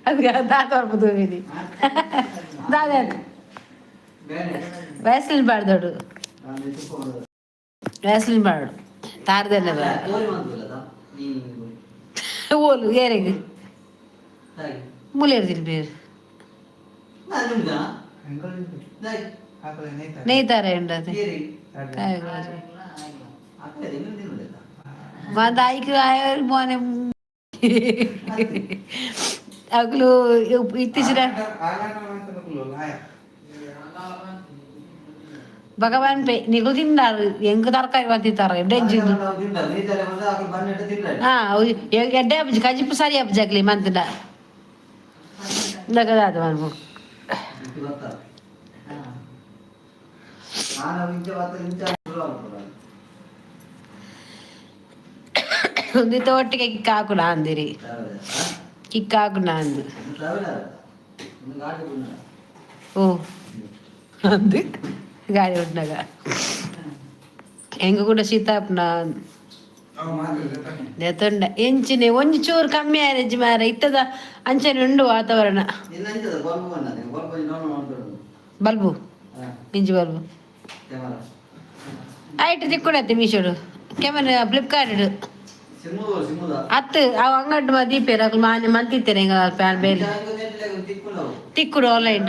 ಅದು ದಾದ ಬರ್ಬೋದು. ದಾದ ವ್ಯಾಸ್ಲಿನ್ ಬಾಡ್ದೋಡು, ವ್ಯಾಸ್ಲಿನ್ ಬಾಡು ತಾರದೆಲ್ಲ ಬಾ. ಓಲು ಏರೆಗ್ ಮೂಲೆ ಬೇರೆ ನೇಯ್ತಾರ ಉಂಡದೆ. ಮಾತ ಐಕ್ ಮೋನೆ ಅಗ್ಲು ಇತ್ತೀಚಿನ ಭಗವಾನ್ ಪೇ ನಿಗು ತಿಂದಾರು, ಎಂಕ್ ತರಕಾರಿ ಬಂತಿತ್ತಾರ. ಎಡ್ಡೆ. ಹಾ, ಎಡ್ಡೆ ಆಪುಜಿ, ಕಜಿಪು ಸರಿ ಆಪುಜಿ ಅಕ್ಲಿ ಮಂತ್ಂಡ. ಇಂದಕ ದಾದ ಮನ್ಪು? ಒಂದಿತ್ತ ಒಟ್ಟಿಗೆ ಕಿಕ್ ಹಾಕುನ ಅಂದಿರಿ, ಕಿಕ್ ಹಾಕುನ ಅಂದು. ಓ ಅಂದು ಗಾಡಿ ಉಂಟಾಗ ಹೆಂಗ ಕೂಡ ಶೀತ ಆಪುನ ದೆತೊಂಡ ಎಂಚಿನೆ ಒಂಜಿ ಚೂರು ಕಮ್ಮಿ ಆಯ್ರೆಜ್ಜಿ ಮಾರ. ಇತ್ತದ ಅಂಚನೆ ಉಂಡು ವಾತಾವರಣ. ಬಲ್ಬು ಇಂಚಿ ಬಲ್ಬು ಆಯ್ತು, ತಿಕ್ಕೊಂಡತ್ತೆ ಮೀಶೋಡು, ಕ್ಯಾಮರಾ, ಫ್ಲಿಪ್ಕಾರ್ಟ್ ಅತ್ತು. ಅವು ಅಂಗಡಿ ಮಾ ದೀಪೇರು ಅಕ್ಲು ಮಾನ್ಯ ಮಂತಿತ್ತೇನೆ. ಎಂಗ ಫ್ಯಾನ್ ಬೇಲೆ ತಿಕ್ಕುಡು ಆನ್ಲೈನ್.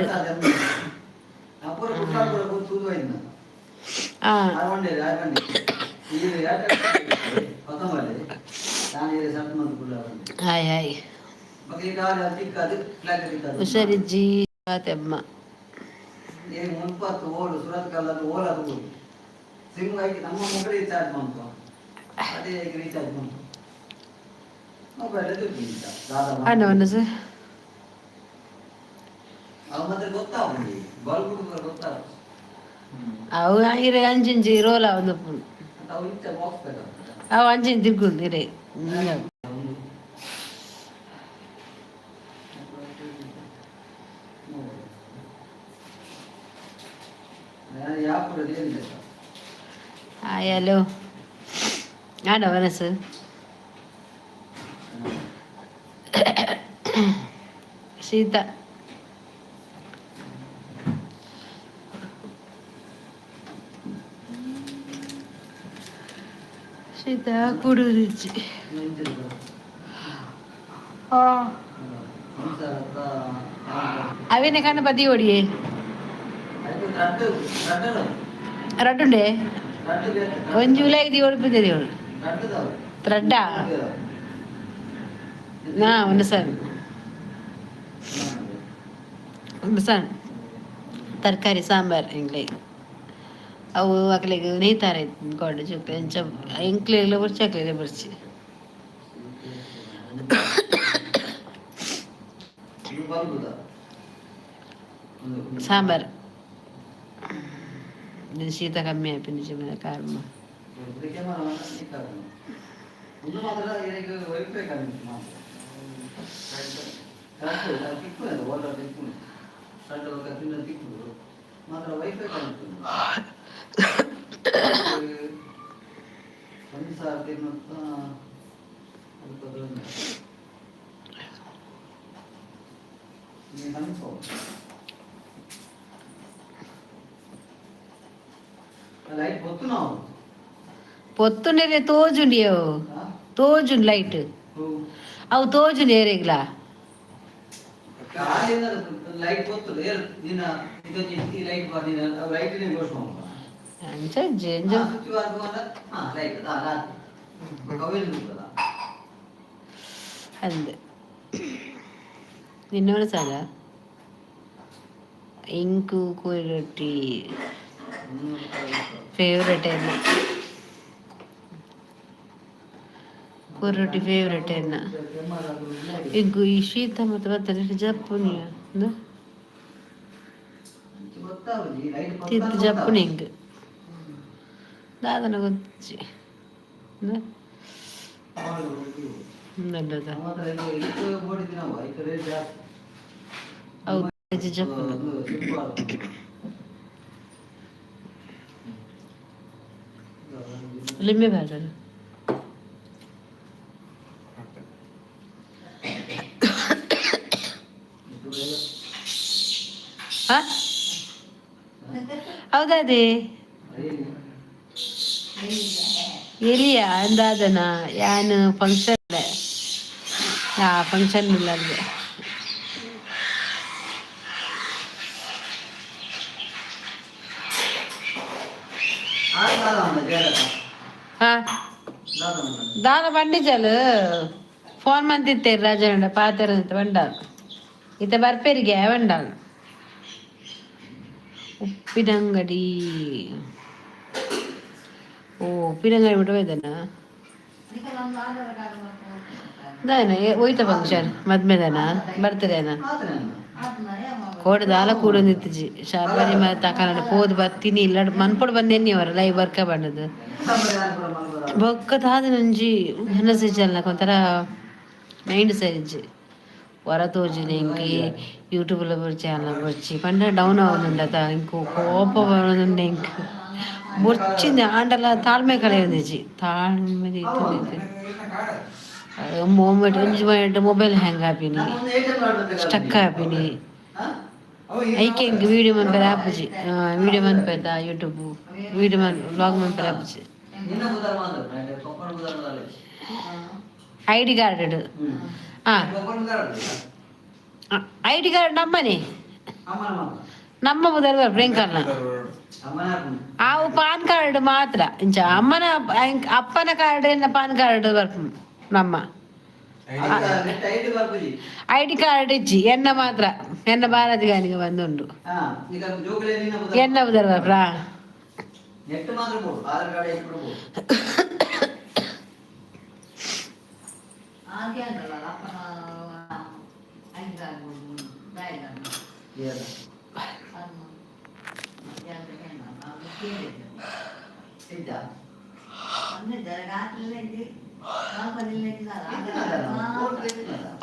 ಹಾಂ. ಹಾಯ್ ಹಾಯ್, ಹುಷಾರಿಜ್ಜಿ ಅಮ್ಮ. ಅಣ್ಣ ಒಂದು ಸರ್. ಅವು ಇರೆ ಅಂಚಿಂಚಿ ರೋಲ್ ಒಂದು, ಅವು ಅಂಚಿನ ತಿರ್ಗುಂಡು ಇರೆ. ಹಾಯ್, ಹಲೋ, ಆಡ ಮನಸ್ಸು. ಶೀತ. ಶೀತ ಕುಡುರಿಜ್ಜಿ. ಅವೇನೆ ಕಣ್ಣ ಬದಿ ಓಡಿಯೇ ರಡ್ಡುಂಡೆ. ಒಂಜಿ ಉಲಾಯಿ ಓಡಿಪಿದ್ದೆ ದೇವಳು ತ್ರೆಡ್ಡಾ. ನಾ ಒಂದು ಸಣ್ಣ ಒಂದು ಸಣ್ಣ ತರಕಾರಿ ಸಾಂಬಾರ್ ಎಂಗ್ಲೆ. ಅವು ಅಕ್ಲೆಗ್ ನೇಯ್ತಾರೆ ಗೋಡೆ ಚುಕ್ಕೆ ಎಂಚ ಎಂಕ್ಲೆಗ್ಲ ಬೊರ್ಚಿ, ಅಕ್ಲೆಗ್ಲ ಬೊರ್ಚಿ. ಸಾಂಬಾರ್ ಶೀತ ಕಮ್ಮಿ ಆಯ್ತು ಕಾರ್ಮ. ಪೊತ್ತುಂಡೆ ತೋಜುಂಡಿ ಅವು ತೋಜುಂಡು ಲೈಟ್ ಅವು ತೋಜುಂಡು ಏರೆಗ್ಲಾ. ಅಂಚ ಅಂಚ. ಅಂದ್ ನಿನ್ನೋಡ ಸಾಲ ಇಂಕು ಕೋರಿ ರೊಟ್ಟಿ ಫೇವ್ರೆಟ್ ಎನ್ನ. ಕೋರಿ ರೊಟ್ಟಿ ಫೇವ್ರೆಟ್ ಎನ್ನ. ಇಂಕು ಈ ಶೀತ ಮತ್ತು ಬರ್ತದೆ ಜಪ್ಪುನಿ ತಿತ್ತು ಜಪ್ಪುನಿ ಇಂಕ್ ದಾದನ ಗೊತ್ತಿಜ್ಜಿ. ನಲ್ಲದ ಅವು ಜಪ್ಪುನು. ಲಿಂಬೆ ಬೇಡ. ಹಾ, ಹೌದಾದೆ. ಎಲಿಯ ಅಂದಾದನ ಯಾನು ಫಂಕ್ಷನ್, ಆ ಫಂಕ್ಷನ್ ಇಲ್ಲ ಅಲ್ಲಿ. ಹಾ, ದಾದ ಬಂಡಿಜಲ್ ಫೋನ್ ಮಂತಿತ್ತೇರು ರಾಜಣ್ಣ ಪಾತೆರ ಅಂತ ಬಂಡ ಇತ್ತ ಬರ್ಪೇರಿಗೆ ಬಂಡ. ಉಪ್ಪಿನಂಗಡಿ, ಓ, ಉಪ್ಪಿನಂಗಡಿ ಬಿಟ್ಟು ಹೋಯ್ದನ ದಾನ ಹೋಯ್ತ. ಫಂಕ್ಷನ್ ಮದ್ಮೆದನ ಬರ್ತದೇನ? ಕೋಡೆ ದಾಲ ಕೂಡೊಂದಿತ್ತಿಜಿ ಶಬರಿ ತಕನ ಪೋದು ಬತ್ತೀನಿ ಇಲ್ಲ ಮನ್ಪೊಡು ಬಂದೇನಿ ಅವರ ಲೈವ್ ಬರ್ಕ ಬಂದದ್ದು. ಬೊಕ್ಕ ದಾದ ಒಂಜಿ ಮನಸ್ಸಿಜ್ಜಲ್ಲ, ಒಂಥರ ಮೈಂಡ್ ಸರಿಜ್ಜಿ. ಹೊರ ತೋಜಿನ ಇಂಕ್ ಯೂಟ್ಯೂಬ್ಲ ಬೊರ್ಚಿ ಅಲ್ಲ ಬೊರ್ಚಿ ಪಂಡ ಡೌನ್ ಆವೊಂದುಂಡತ. ಇಂಕ್ ಕೋಪ ಬರೋದುಂಡು. ಇಂಕ್ ಬೊರ್ಚಿಂದ ಆಂಡಲ ತಾಳ್ಮೆ ಕಳೆಯೊಂದಿಜ್ಜಿ. ತಾಳ್ಮೆ ಮೊಮೆಂಟ್ ಒಂಜಿ ಮೊಮೆಂಟ್ ಮೊಬೈಲ್ ಹ್ಯಾಂಗ್ ಆಪಿನಿ, ಸ್ಟಕ್ ಆಪಿನಿ. ಐಕೆ ಇಂಕ್ ವೀಡಿಯೋ ಮನ್ಪೆರೆ ಆಪುಜಿ. ವೀಡಿಯೋ ಮನ್ಪೆದ ಯೂಟ್ಯೂಬ್ ವೀಡಿಯೋ ಮನ್ ವ್ಲಾಗ್ ಮನ್ಪೆರೆ ಆಪುಜಿ. ಐಡಿ ಕಾರ್ಡ್, ಹಾಂ, ಐಡಿ ಕಾರ್ಡ್ ನಮ್ಮನೆ ನಮ್ಮ ಮುದಲ್ ಪ್ರಿಯಾಂಕಲ್ನ. ಆವು ಪಾನ್ ಕಾರ್ಡ್ ಮಾತ್ರ. ಇಂಚ ಅಮ್ಮನ ಅಪ್ಪನ ಕಾರ್ಡ್ ಎನ್ನ ಪಾನ್ ಕಾರ್ಡ್ ಬರ್ಪು. ನಮ್ಮ ಐಡಿ ಕಾರ್ಡ್ ಇಜ್ಜಿ, ಎನ್ನ ಮಾತ್ರ. ಎನ್ನ ಬಾರದಿ ಗಾನಿಗೆ ಬಂದುಂಡು. ಎನ್ನ ಬುದರ್ ಬರ್ಪ್ರಾ. ನೆಟ್ ಮಾತ್ರ ಬೋಡು, ಆಧಾರ್ ಕಾರ್ಡ್ ಎప్పుడు ಬೋಡು. ಇದ್ದ.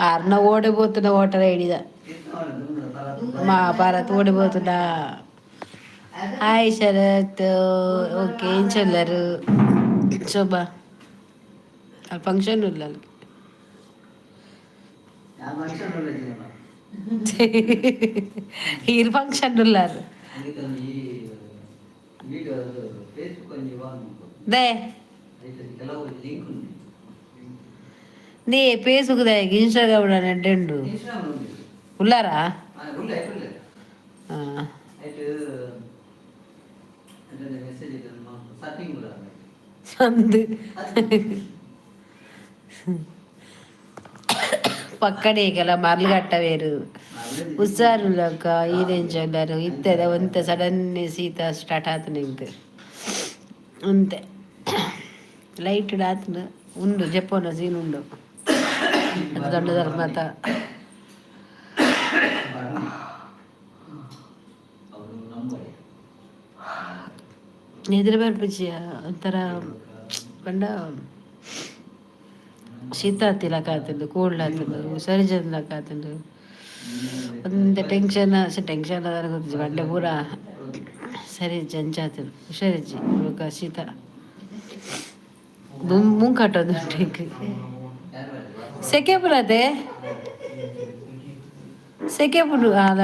ಅರ್ನ ಓಡಿ పోతున్న ఓటర్ ఐడిದ మా భారత్ ఓడిపోతున్నా. Hi Sharat, okay. ఏం చల్లారు శోభా? ఫంక్షన్ ఉల్లాలి. ఈర్ ఫంక్షన్ ఉల్లారు. They నీ ఫేస్బుక్ దా, ఇన్స్టాగ్రామ్ రెండు ఉల్లారా? అందు ಪಕ್ಕನೆ ಈಗೆಲ್ಲ ಮರ್ಲು ಕಟ್ಟವೇರು. ಹುಷಾರುಲ್ಲಕ್ಕ ಈರೇನ್ ಚೊಲ್ಲರು ಇತ್ತೆದ ಒಂತೆ ಸಡನ್ ಶೀತ ಸ್ಟಾರ್ಟ್ ಆತನ ಇಂಕ್. ಒಂತೆ ಲೈಟ್ ಆತನ ಉಂಡು ಜಪ್ಪೋನ ಸೀನ್ ಉಂಡು. ಅದು ದೊಡ್ಡ ಧರ್ಮತ ನಿದ್ರೆ ಬರ್ಪುಜಿ. ಒಂಥರ ಪಂಡ ಶೀತ ಆತಿಲಕ ಆತುಂಡು, ಕೋಲ್ಡ್ ಆತುಂಡು, ಹುಷಾರಿಜ್ಜಂದಿಲಕ ಆತುಂಡು. ಒಂತೆ ಟೆನ್ಷನ್ ಟೆನ್ಷನ್ ಗೊತ್ತಿಜ್ಜಿ. ಬಂಡೆ ಪೂರ ಸರಿ ಇಜ್ಜಿ, ಅಂಚ ಆತುಂಡು. ಹುಷಾರಿಜ್ಜಿ ಬೊಕ ಶೀತ ಮುಂಕಟ್ಟೊಂದುಂಡು ಎಂಕ್. ಸೆಕೆ ಪುರತೆ ಸೆಕೆ ಪುಂಡು ಆದ.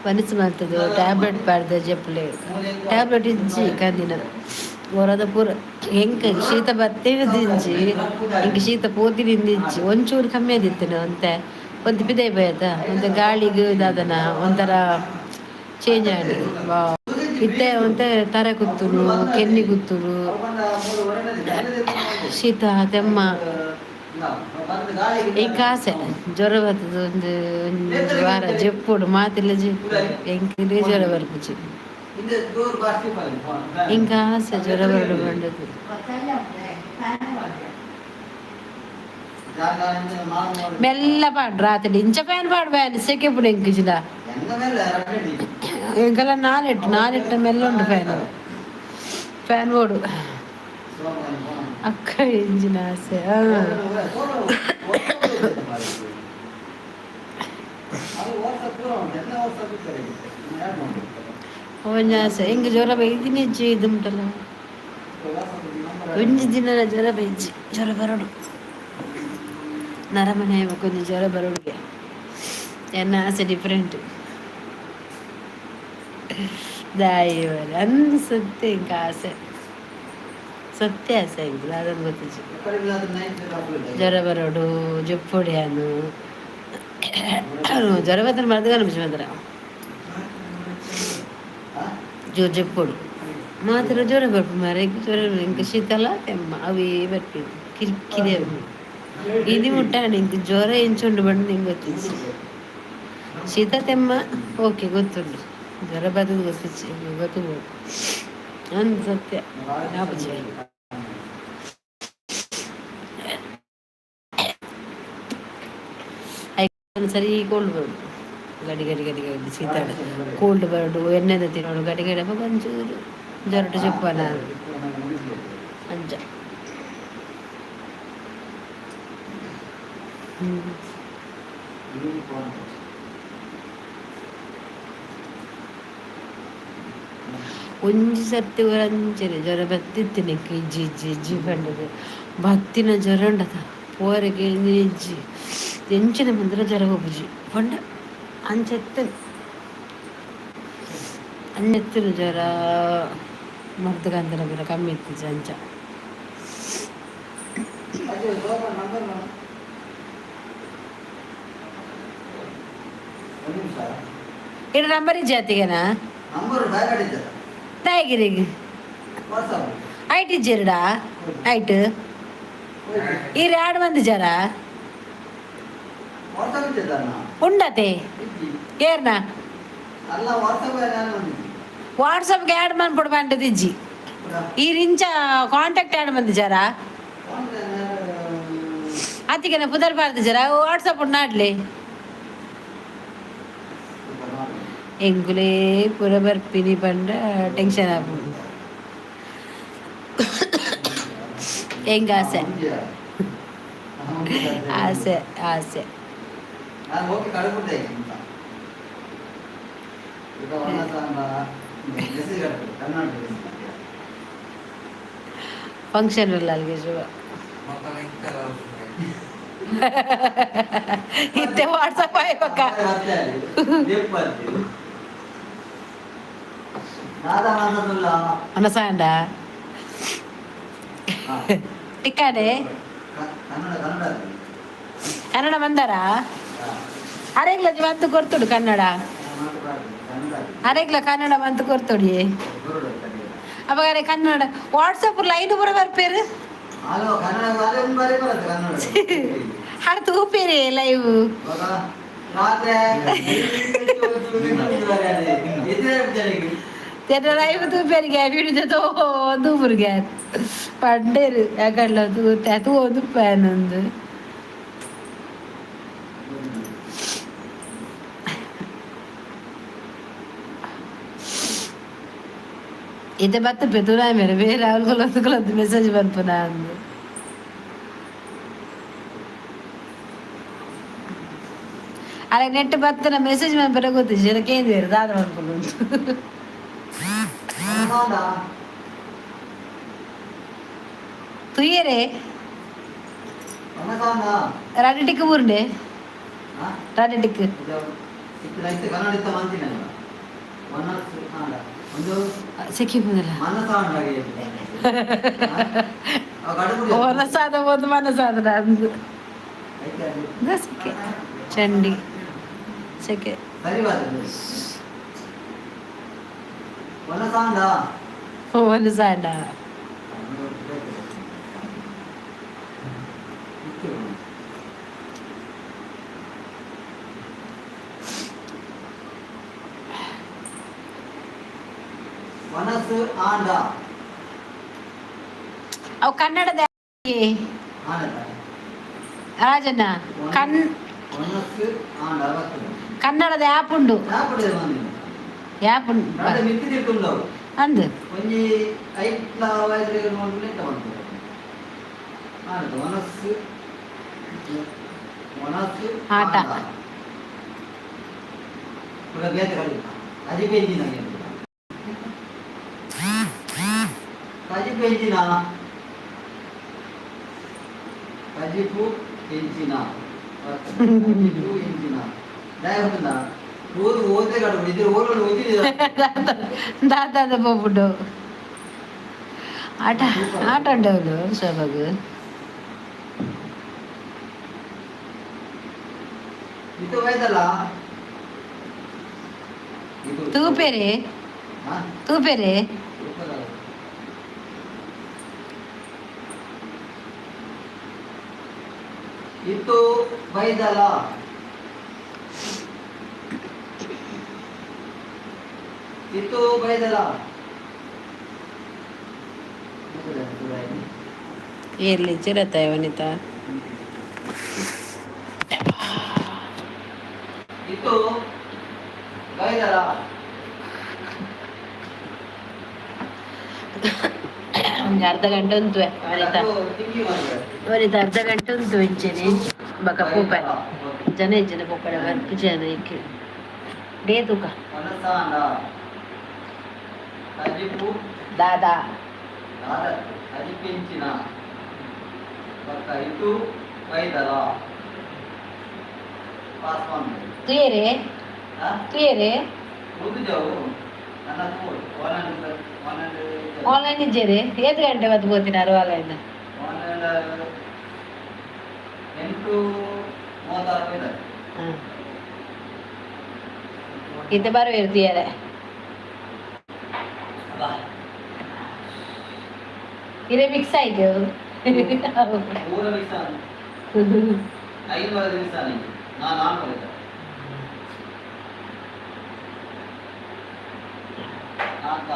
ಮನಸ್ಸು ಮಾಡ್ತದೆ. ಟ್ಯಾಬ್ಲೆಟ್ ಪಾಡ್ದೆ ಜಪ್ಪುಲೆ. ಟ್ಯಾಬ್ಲೆಟ್ ಇಜ್ಜಿ ಕಂದಿನ ಒರದ ಪೂರ. ಎಂಕ್ ಶೀತ ಬತ್ತೇವೆ ದಿಂಜಿ, ಎಂಕ್ ಶೀತ ಪೋತಿನಿಂದ ಇಜ್ಜಿ. ಒಂಚೂರು ಕಮ್ಮಿ ಆದಿತ್ತುನು. ಒಂತೆ ಒಂತೆ ಪಿದೈ ಬಯತ ಒಂತೆ ಗಾಳಿಗ್ ದಾದನ ಒಂಥರ ಚೇಂಜ್ ಆಂಡ್. ಇತ್ತೆ ಒಂತೆ ತರೆ ಕುತ್ತುನು, ಕೆನ್ನಿ ಕುತ್ತುನು, ಶೀತ ತೆಮ್ಮ. ಎಂಕ್ ಆಸೆ ಜ್ವರ ಬರ್ತದೆ ಒಂದು ಒಂಜಿ ವಾರ ಜೆಪ್ಪೊಡು ಮಾತೆಲ್ಲ ಜೆಪ್ಪು. ಎಂಕ್ ಜ್ವರ ಬರ್ಪುಜಿ. ಎಂಕ್ ಆಸೆ ಜ್ವರ ಬರಡು ಪಂಡುದು. ಮೆಲ್ಲ ಪಾಡ್ ರಾತ್ರಿ ಇಂಚ ಫ್ಯಾನ್ ಪಾಡ್ ಫ್ಯಾನ್ ಸೆಕೆ ಪುಡು ಎಂಕಿಜಿಡ. ಎಂಕಲ ನಾಲೆಟ್ಟು ನಾಲೆಟ್ಟು ಮೆಲ್ಲ ಉಂಡು ಫ್ಯಾನ್ ಫ್ಯಾನ್ ಬೋಡು. ಅಕ್ಕ ಇಂಜಿನ ಆಸೆ. ಒಂಜಿ ಆಸೆ ಹಿಂಗೆ ಜ್ವರ ಬೈದಿನಿ ಇಜ್ಜಿ ಇದು ಉಂಟಲ್ಲ. ಒಂಜಿ ದಿನ ಜ್ವರ ಬೈಜಿ, ಜ್ವರ ಬರೋಡು ನರಮನೆ ಒಂಜಿ ಜ್ವರ ಬರೋಡುಗೆ. ಎನ್ನ ಆಸೆ ಡಿಫ್ರೆಂಟ್ ದಾಯಿವರೆ ಅನ್ಸುತ್ತೆ. ಇಂಕ ಆಸೆ ಸತ್ಯ ಆಸೆ ಇಂಕುಲು ಅದನ್ನು ಗೊತ್ತಿಜ್ಜಿ. ಜ್ವರ ಬರೋಡು ಜಪ್ಪೊಡಿಯಾನು ಜ್ವರ ಬತ್ತನ ಮರ್ದು ಕನಿಪಿಸಿ ಮಾತ್ರ ಜೋ ಜಪ್ಪೊಡು ಮಾತ್ರ ಜ್ವರ ಬರ್ಪು ಮಾರೆ. ಜ್ವರ ಇಂಕ ಶೀತಲ ತೆಮ್ಮ ಅವೇ ಬರ್ಪಿದ್ದು ಕಿರಿಕಿರಿ. ಇದು ಮುಟ್ಟಾಣ ಇಂಕ ಜ್ವರ ಎಂಚುಂಡು ಬಂದು ನಿಂಗೆ ಗೊತ್ತಿಜ್ಜಿ. ಶೀತ ತೆಮ್ಮ ಓಕೆ ಗೊತ್ತುಂಡು, ಜ್ವರ ಬರ್ತದೆ ಗೊತ್ತಿಜ್ಜಿ, ಗೊತ್ತು ಅಂದ್ ಸತ್ಯ ಆಪುಜಿ. ಸರಿ ಕೋಲ್ಡ್ ಬರೋಡು ಗಡಿ ಗಡಿ ಗಡಿ ಗಡಿ ಶೀತ ಕೋಲ್ಡ್ ಬರೋಡು ಎಣ್ಣೆದ ತಿನ್ನೋಡು ಗಡಿ ಗಡಿ ಅಪ್ಪ ಒಂಚೂರು ಜ್ವರಟು ಚೆಪ್ಪನ ಅಂಚ. ಒಂಜಿ ಸರ್ತಿ ಅಂಚನೆ ಜ್ವರ ಬತ್ತಿತ್ತಿನ ಇಜ್ಜಿ ಇಜ್ಜಿ ಇಜ್ಜಿ ಪಂಡದು ಬತ್ತಿನ ಜ್ವರ ಉಂಡತ ಪೋರೆಗೆ ಇಜ್ಜಿ ಎಂಚಿನ ಬಂದ್ರೆ ಜ್ವರ ಹೋಗುಜಿ ಪಂಡ ಅಂಚೆತ್ತ ಅಂಚೆತ್ತಿನ ಜ್ವರ ಮದ್ದು ಗಂಧನ ಪೂರ ಕಮ್ಮಿ ಇತ್ತಿಜ್ಜಿ ಅಂಚ. ಇನ್ನು ನಂಬರ್ ಇಜ್ಜಿ ಅತ್ತಿಗೆನಾ ತಾಯಿಗಿರಿಗೆ ಐಟ್ ಇಜ್ಜಿರಡಾ ಐಟ್ ಈ ಎರಡು ಮಂದಿ ಜರ ಉಂಡತೆ ಏರ್ನ ವಾಟ್ಸಪ್ಗೆ ಆ್ಯಡ್ ಮನ್ಪೊಡು ಬಂಟದಿಜ್ಜಿ ಈ ರಿಂಚ ಕಾಂಟ್ಯಾಕ್ಟ್ ಆ್ಯಡ್ ಮಂದಿ ಜರ ಅತ್ತಿಗೆನ ಪುದರ್ ಪಾರ್ದು ಜರ ವಾಟ್ಸಪ್ ನಾಡ್ಲಿ ಎಂಕುಲೇ ಪೂರ ಬರ್ಪಿನಿ ಪಂಡ ಟೆನ್ಷನ್ ಆಪುಂಡು. ಎಂಗ್ ಆಸೆ ಆಸೆ ಆಸೆ. ಫಂಕ್ಷನ್ ಇಲ್ಲ ಅಲ್ಲಿಗೆ ಶುಭ ಇತ್ತೆ ವಾಟ್ಸಪ್ ಆಯ್ಪಕ್ಕ. ಅನಸಾಂಡ ಟಿಕ್ಕಾಡೆ ಕನ್ನಡ ಬಂದಾರ ಅರೆಗ್ಲ ಬಂತು ಕೊರ್ತುಡು ಕನ್ನಡ ಅರೆಗ್ಲ ಕನ್ನಡ ಬಂತು ಕೊರ್ತುಡಿ. ಅವಾಗ ಅರೆ ಕನ್ನಡ ವಾಟ್ಸಪ್ ಲೈನ್ ಪೂರ ಬರ್ಪೇರು ಹರ್ ತೂಪೇರಿ ಲೈವ್. ಲೈವ್ ತೂಪೇರಿಗೆ ವಿಡಿಯೋ ತೂಪುರ್ಗೆ ಪಂಡೇರು ಯಾಕಂಡ್ಲ ತೂ ತೂ ಪ್ಯಾನೊಂದು ಇತ್ತೆ ಬತ್ತ ಪೆತುರಾ ಮೇರೆ ಬೇರೆ ಅವ್ಲು ಮೆಸೇಜ್ ಬರ್ಪುನ ಅಂದು. ಅರೆ ನೆಟ್ ಬತ್ತನ ಮೆಸೇಜ್ ಮನ್ಪರ ಗೊತ್ತಿಜ್ಜಿ ಕೇಂದ್ರ ದಾದ ಮನ್ಪುಂಡು. ತುಯ್ಯರೆ ರಡ್ಡು ಟಿಕ್ ಊರ್ಂಡೆ ರಡ್ಡು ಟಿಕ್. ಸೆಖಿ ಬಂದಲ್ಲ ಮನಸಾದ ಒಂದು ಮನಸಾದ ಅಂದು ಸೆಕೆ ಚಂಡಿ ಸೆಕೆ. ವನಸಾಂಡ ಅವು ಕನ್ನಡದ ರಾಜಣ್ಣ ಕನ್ನಡದ ಆ್ಯಪ್ ಉಂಡು ಆ್ಯಪ್ ಉಂಡು ಅಂದು. ಆಟ. ಕಜಿಪು ಎಂಚಿನ ಕಜಿಪು ಎಂಚಿನ ದಾಯ ಊರು ಓದೇ ಕಡು ಇದ್ರ ಊರಲ್ಲಿ ಓದಿಲ್ಲ. ದಾದಾದ ಪೋಪುಂಡು ಆಟ ಆಟ ಉಂಟವನು ಶೋಭಾಗ್. ಇದು ಬೈದಲ್ಲ ಇದು. ತೂಪೆರೆ. ಹಾ? ತೂಪೆರೆ. ಸೂಪರ್. ಇತ್ತು ಬೈದಲ್ಲ. ಇತ್ತು ಬೈದಲ್ಲ. ಎಲ್ಲಿ ಚಿರತಾಯ ವನಿತಾ? ಇತ್ತು ಬೈದಲ್ಲ. ಒಂದು ಅರ್ಧ ಗಂಟೆ ಉಂಟು ವನಿತಾ. ತಿಂಡಿ ಮಾಡಿದ್ರೆ. ವನಿತಾ, ಅರ್ಧ ಗಂಟೆ ಉಂಟು ಇಂಚೆನೆ ಬಕ ಪೂಪ ಜನ ಇಜ್ಜನ ಪೋಪಡ ಬರ್ಪು ಜನ ಇಕ್ಕೆ ಡೇ ತೂಕ. ಮನಸಾಂಡ ಕಜಿಪು. ದಾದಾ. ಕಜಿಪೆಂಚಿನ ಬೊಕ್ಕ ಇತು ಬೈದಲ ಪಾಸ್ ಮಾಡಿ. ತುಯರೆ. ತುಯರೆ. ಓದಿದೆವು ನನ್ನ ಆನ್ಲೈನ್ ಆನ್ಲೈನ್. ಆನ್ಲೈನ್ ಇಜ್ಜೇರೆ? ಏತ್ ಗಂಟೆ ಬತ್ತು ಪೋತಿನಾರು ಆನ್ಲೈನ್? ಆನ್ಲೈನ್ 8:36 ಬೈದಾರೆ. ಹಾಂ, ಇತ್ತೆ ಬರವೇರು ತುಯರೆ. ಇರೆ ಮಿಕ್ಸ್ ಆಯ್ತು. ಪೂರ ಮಿಕ್ಸ್, 5 ವರೆ ಮಿಕ್ಸ್. ನಾನು 4 ವರೆ ನಾಲ್ಕ,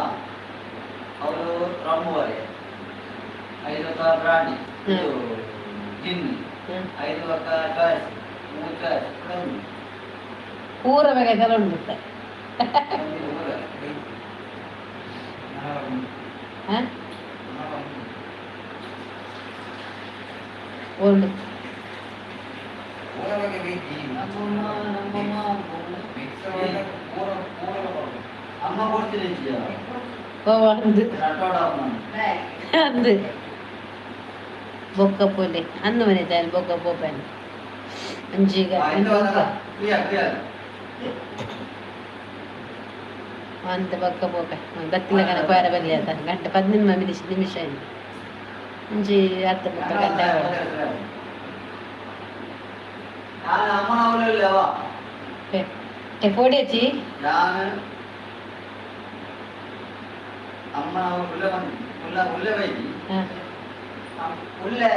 ಅವರು ರಮ್ಮುವರೆ 5 ಬ್ರಾಂಡಿ ಇದು ಜಿನ್. 5 ಒಕ್ಕ ಚಾಯ್ಸ್, 3 ಚಾಯ್ಸ್ ಕೂಡ ಉಂಟು. ಪೂರ ಬೇಕಾಯ್ತಲ್ಲ ಉಂಟು. ಒಂದು ಊರ. ಹಾಂ, ಉಂಡು. ನಮ್ಮಮ್ಮ ನಮ್ಮಮ್ಮ ಅಮ್ಮ ಕೊಡ್ತೀನಿ. ಓ ಅಂದು. ರಟೋಡ ಅಮ್ಮ. ಅಂದು ಬೊಕ್ಕ ಪೋಲೆ ಅಂದು ಮನೆ ತಾಯಿ ಬೊಕ್ಕ ಪೋಪೆನ್ ಅಂಜೀಗ. Clear clear. ಅಂತ ಬೊಕ್ಕ ಪೋಪೆ ಬತ್ತಿಲ್ಲ ಕಣ ಕೋಯರ ಬಲ್ಲಿ ಆತ ಗಂಟೆ 15 ನಿಮಿಷ ನಿಮಿಷ ಆಯ್ತು ಒಂಜಿ ಅರ್ಧ ಮುಕ್ಕ ಗಂಟೆ ಆವಡ್. ನಾನು ಅಮ್ಮನವರು ಇಲ್ಲವಾ? ಪೋಡೇಚಿ. ನಾನು ಅಮ್ಮನವರು ಉಳ್ಳೆ ಬಂದು ಉಳ್ಳ ಉಳ್ಳೆ ಬೈದಿ. ಹಾಂ. ಉಳ್ಳೆ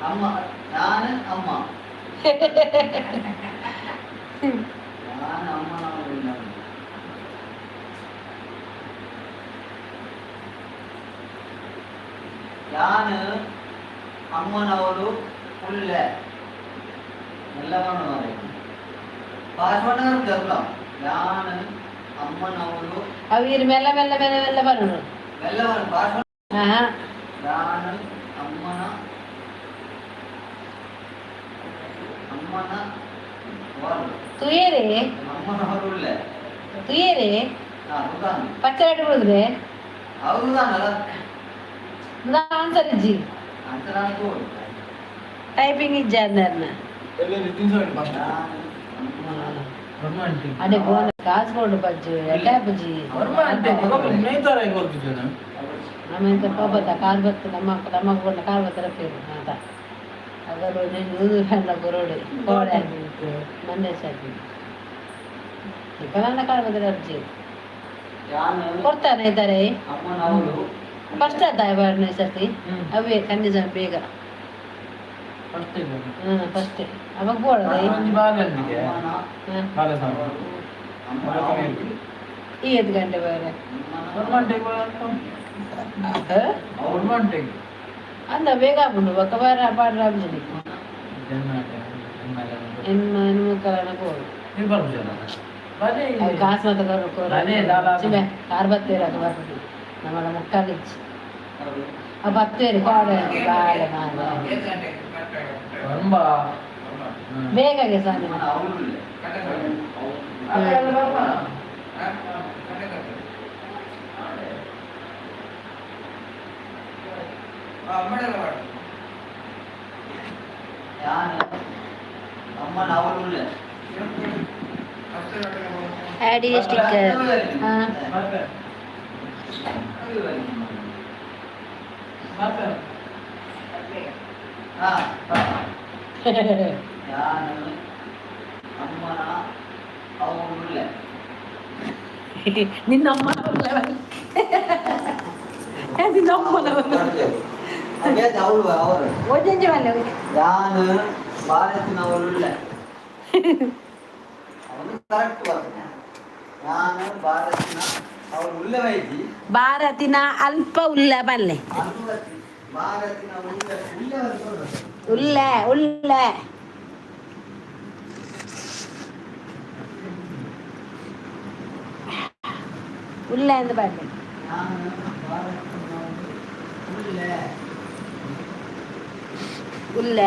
ಅಮ್ಮ ನಾನು ಅಮ್ಮ ನಾನು ಅಮ್ಮನವರು ಇಲ್ಲ. ನಾನು ಅಮ್ಮನವರು ಉಳ್ಳೆ ಎಲ್ಲ ಮಾರೆ ಪಾಸ್ವರ್ಡ್ ಜರ್ಲ ನಾನು ಅಮ್ಮನವರು. ಅವು ಇರು ಮೆಲ್ಲ ಮೆಲ್ಲ ಮೆಲ್ಲ ಮೆಲ್ಲ ಬರೋಣ. ಎಲ್ಲ ಪಾಸ್ವರ್ಡ್. ಹಾಂ. ನಾನು ಅಮ್ಮನ ಅಮ್ಮನ ಅವರು. ತುಯೇರಿ. ಅಮ್ಮನವರು ಉಳ್ಳೆ. ತುಯೇರಿ. ಹಾ ರುದಾನ್. ಪಚ್ಚ ಬಿಡುದ್ರೆ. ಅವರು ರುದಾನ್ ಅಲ್ಲ. ಆನ್ಸರ್ ಇಜ್ಜಿ. ಅಂತ ನಾನು ತೋಡು. ಟೈಪಿಂಗ್ ಇಜ್ಜ ಅಂದರ್ನ. ನಾನು ಅಮ್ಮನ ಅಡೆ ಬೋನ ಕಾಸು ಕೊಡು ಬಜ್ಜು ಎಡ್ಡೆ ಬಜ್ಜಿ. ಆಮೇಲೆ ಪಾಪದ ಕಾಲು ಬತ್ತು ನಮ್ಮ ನಮ್ಮ ಕೊಟ್ಟ ಕಾಲು ಬತ್ತರ ಪೇರು ಮಾತ ಅದರ ನೀನು ಊರು ಬರೋಡು ಕೋಡೆ ಮೊನ್ನೆ ಸಾಕಿ ನನ್ನ ಕಾಲು ಬತ್ತರ ಅರ್ಜಿ. ನಾನು ಕೊಡ್ತಾನೆ ಇದ್ದಾರೆ. ಅಮ್ಮನವರು. ಫಸ್ಟ್ ಆತ ಬಾರನೇ ಸರ್ತಿ ಅವೇ ಕನ್ನಿಸ ಬೇಗ. ಹ್ಮ್, ಫಸ್ಟ್ ಅವಾಗ ಬೋಳದ. ಅಮ್ಮನ ಅಮ್ಮನವರು. ಈ 5 ಗಂಟೆ ಬಾರ. ಅಂದ ಬೇಗ ಆಪುಂಡು ಬೊಕ್ಕ ಬಾರ ಪಾಡ್ರ ಆಪುಜಿ ಎನ್ನ ಮುಕ್ಕಲನ ಬೋಡು ಅವು ಕಾಸು ಮಾತ್ರ ಕೊರು ಕಾರ್ ಬತ್ತೇರು ಅದು ಬರ್ಪುಂಡು ನಮ್ಮಡ ಮುಕ್ಕಾಲಿಚ್ಚಿ ಆ ಬತ್ತೇರು ಕೋಡೆ ಬಾಳೆ ಮಾಲೆ ಬೇಗ ಸಾನಿ. ಅವರು ಉಳ್ಳೆ. Add sticker. ಹಾಂ, ನಿನ್ನಮ್ಮ, ನಿನ್ನಮ್ಮನ. ಯಾನು ಭಾರತಿನವರುಳ್ಳ ಅವನು ಕರೆಕ್ಟ್ ಬರ್ತದೆ. ನಾನು ಭಾರತಿನ ಅವರು ಉಳ್ಳ ವೈದ್ಯ. ಭಾರತಿನ ಅಲ್ಪ ಉಲ್ಲ ಬಲ್ಲೆ. ಭಾರತಿನ ಉಳ್ಳ ಉಳ್ಳ. ಉಲ್ಲ ಉಲ್ಲ. ಉಲ್ಲ ಎಂದು ಬಲ್ಲೆ. ನಾನು ಭಾರತಿನವರು ಉಳ್ಳ. ಉಲ್ಲ.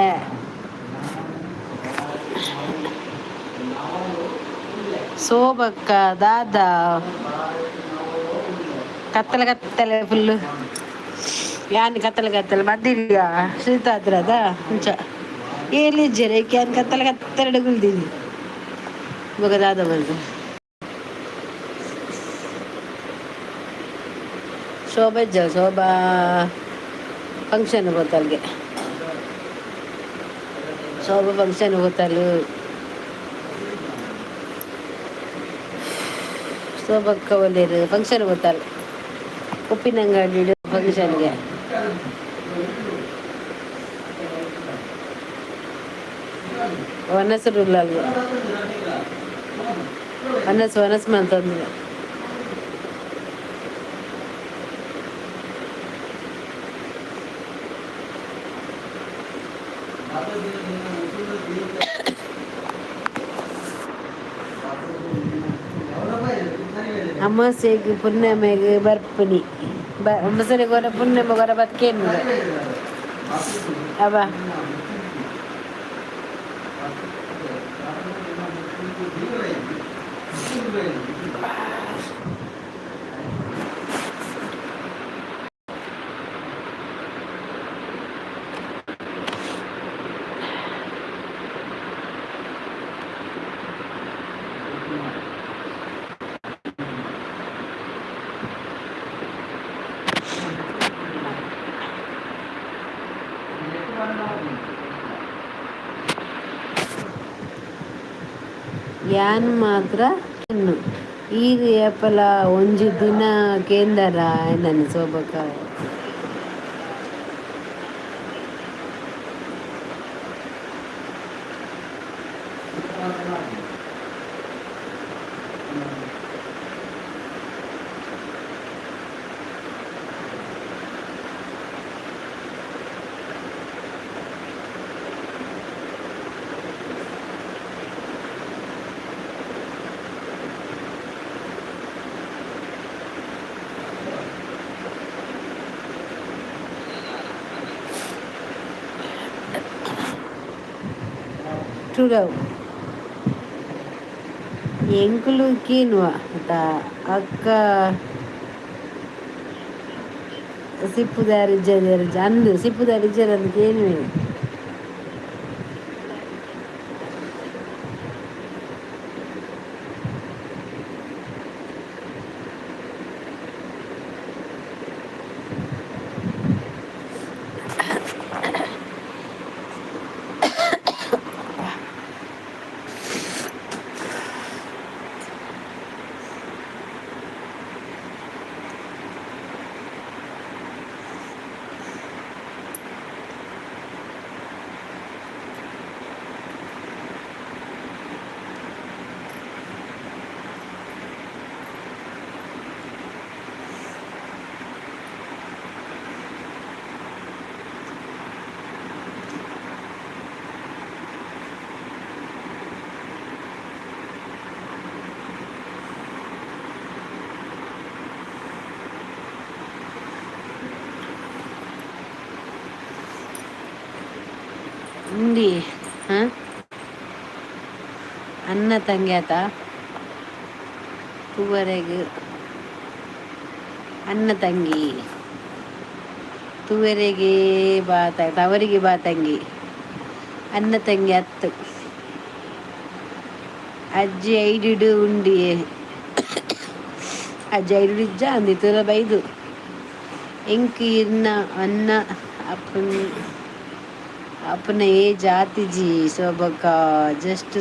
ಸೋಬಕ್ಕ ದಾದಾ ಕತ್ತಲೆ ಕತ್ತಲೆ ಫುಲ್ಲು. ಯಾನ್ ಕತ್ತಲೆ ಕತ್ತಲೆ ಮದ್ದಿಲ್ಲ ಶ್ರೀತಾದ್ರದ ಅಂಚ ಏಲಿಜ್ಜರೆ ಯಾನ್ ಕತ್ತಲೆ ಕತ್ತಲೆ ಗುಲ್ದೀನಿ. ಇವಾಗ ದಾದ ಬಂದು ಶೋಭಾ ಇಜ್ಜ, ಶೋಭಾ ಫಂಕ್ಷನ್ ಗೊತ್ತಲ್ಗೆ. ಶೋಭಾ ಫಂಕ್ಷನ್ ಗೊತ್ತಲ್ಲು. ಶೋಭಕ್ಕ ಒಲ್ಲೇರು ಫಂಕ್ಷನ್ ಗೊತ್ತಲ್ಲ, ಉಪ್ಪಿನಂಗಡಿ ಫಂಕ್ಷನ್ಗೆ. ವನಸರು ಅಲ್ವ, ವನಸ್ ವನಸ್ ಅಂತಂದ್ರೆ. ಅಮಾವಾಸ್ಯೆಗ್ ಪುಣ್ಯಮೆಗ್ ಬರ್ಪುನಿ ಬ ಅಮಾವಾಸ್ಯೆಗ್ ಒರ ಪುಣ್ಯಮೆಗ್ ಒರ ಬತ್ಕೇನು ಅವ. ಯಾನ್ ಮಾತ್ರ ಇನ್ನು ಈರ್ ಏಪಲ ಒಂಜಿ ದಿನ ಕೇಂದರ ಎನ್ನನ್ ಸೋಬಕ. True love. ಎಂಕುಲು ಕೇನುವ ಅತ್ತ ಅಕ್ಕ ಸಿಪ್ಪುದಾರಿ ಜನ ಅಂದು ಸಿಪ್ಪುದಾರಿ ಜನ ಅಂದು ಕೇನುವೆ. ಉಂಡಿ. ಹಾಂ, ಅನ್ನ ತಂಗಿ ಆತ ತೂವರೆಗ್ ಅನ್ನ ತಂಗಿ ತುವರೆಗೆ ಬಾ ತವರಿಗೆ ಬಾ ತಂಗಿ ಅನ್ನ ತಂಗಿ ಅತ್ತು. ಅಜ್ಜಿ ಐಡಿಡು ಉಂಡಿಯೇ ಅಜ್ಜಿ ಐಡಿಡು ಇಜ್ಜ ಅಂದಿತ್ತದ ಬೈದು. ಎಂಕ್ ಇರ್ನ ಅನ್ನ ಅಪ್ಪನ್ ಅಪ್ಪನ ಏಜ್ ಆತಿಜಿ ಶೋಭಕ್ಕ, ಜಸ್ಟ್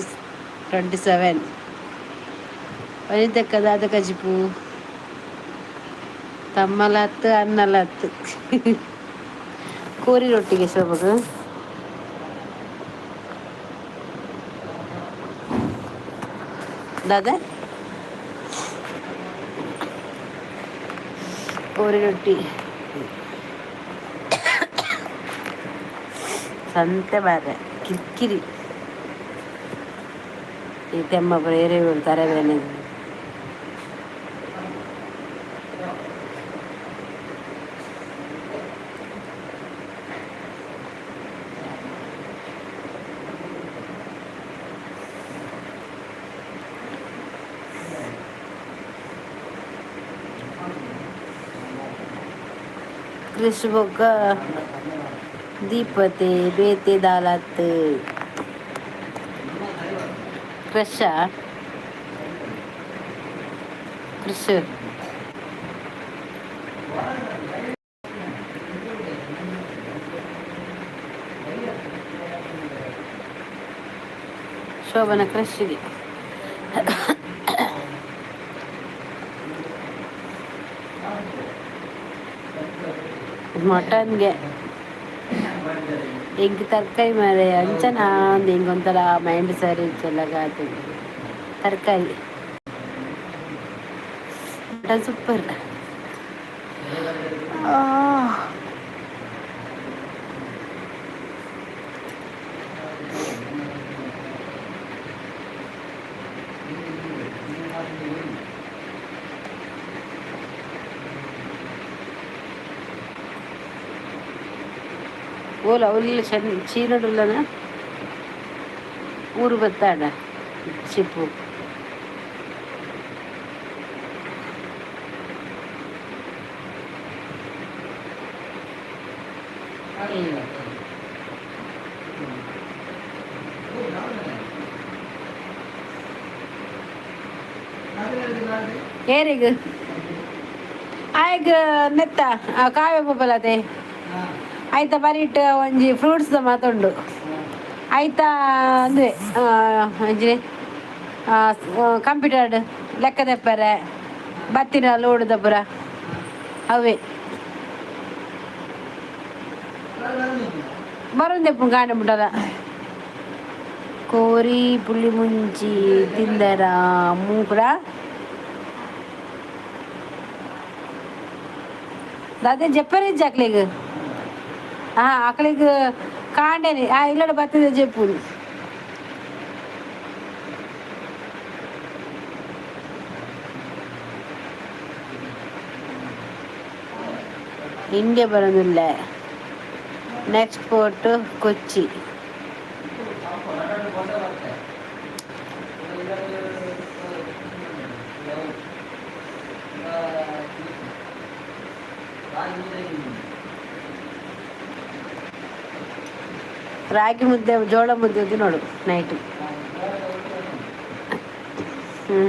27. ವನಿತಕ್ಕ ದಾದ ಕಜಿಪು? ತಮ್ಮಲತ್ತು ಅನ್ನಲತ್ತು. ಕೋರಿ ರೊಟ್ಟಿಗೆ ಶೋಭಕ. ದಾದಾ ಕೋರಿ ರೊಟ್ಟಿ ಸಂತೆ ಬಾರೆ ಕಿರಿಕಿರಿ. ಈ ತೆಮ್ಮ ಬೇರೆ ತರಬೇನೆ. ಕ್ರಿಶ್ ಬೊಕ್ಕ ದೀಪತೆ ಬೇತೆ ದಾಲತ್ ಕ್ರಶ ಕ್ರಿಶ್. ಶೋಭನ ಕ್ರಶ್ಗೆ. ಮಟನ್ಗೆ ಎಂಕ್ ತರಕಾರಿ ಮಾರೆ ಅಂಚನ ಎಂಕ್ ಒಂಥರ ಮೈಂಡ್ ಸರಿ ಇಜ್ಜಲ್ಲ. ತರಕಾರಿ ಮಟನ್ ಸೂಪರ್. ಓಲ ಅವಲ್ಲ ಚೀನಡುಲ್ಲನ ಊರು ಬತ್ತಾಡ ಚಿಪ್ಪು. ಏರಿಗ್ ಆಯ್ಗ ನೆತ್ತ ಕಾವ್ಯ ಪೊಪಲತೆ ಆಯ್ತಾ ಬರಿಟ್ ಒಂಜಿ ಫ್ರೂಟ್ಸ್ ಮಾತುಂಡು ಆಯ್ತಾ ಅಂದುವೆ ಒಂಜಿ ಕಂಪ್ಯೂಟರ್ ಲೆಕ್ಕ ದೆಪ್ಪರೆ ಬತ್ತಿನ ಲೋಡ್ ಪುರ ಅವೇ ಬರೋಂದೆಪ್ಪು ಕಾಂಡೆ ಮುಟ್ಟದ. ಕೋರಿ ಪುಳಿ ಮುಂಚಿ ತಿಂದರ ಮೂಕುಡ ದಾದೆ ಜಪ್ಪರೆ ಅಕ್ಲೆಗ್. ಅಕ್ಲೆಗ್ ಕಾಂಡೆನೆ ಆ ಇಲ್ಲಡ ಬತ್ತಿದ ಜೆಪ್ಪುನು. ಇಂಡಿಯಾ ಬರೋದಿಲ್ಲ. Next port Kochi. ರಾಗಿ ಮುದ್ದೆ ಜೋಳ ಮುದ್ದೆ ತಿನ್ನೋಡು ನೈಟ್. ಹ್ಞೂ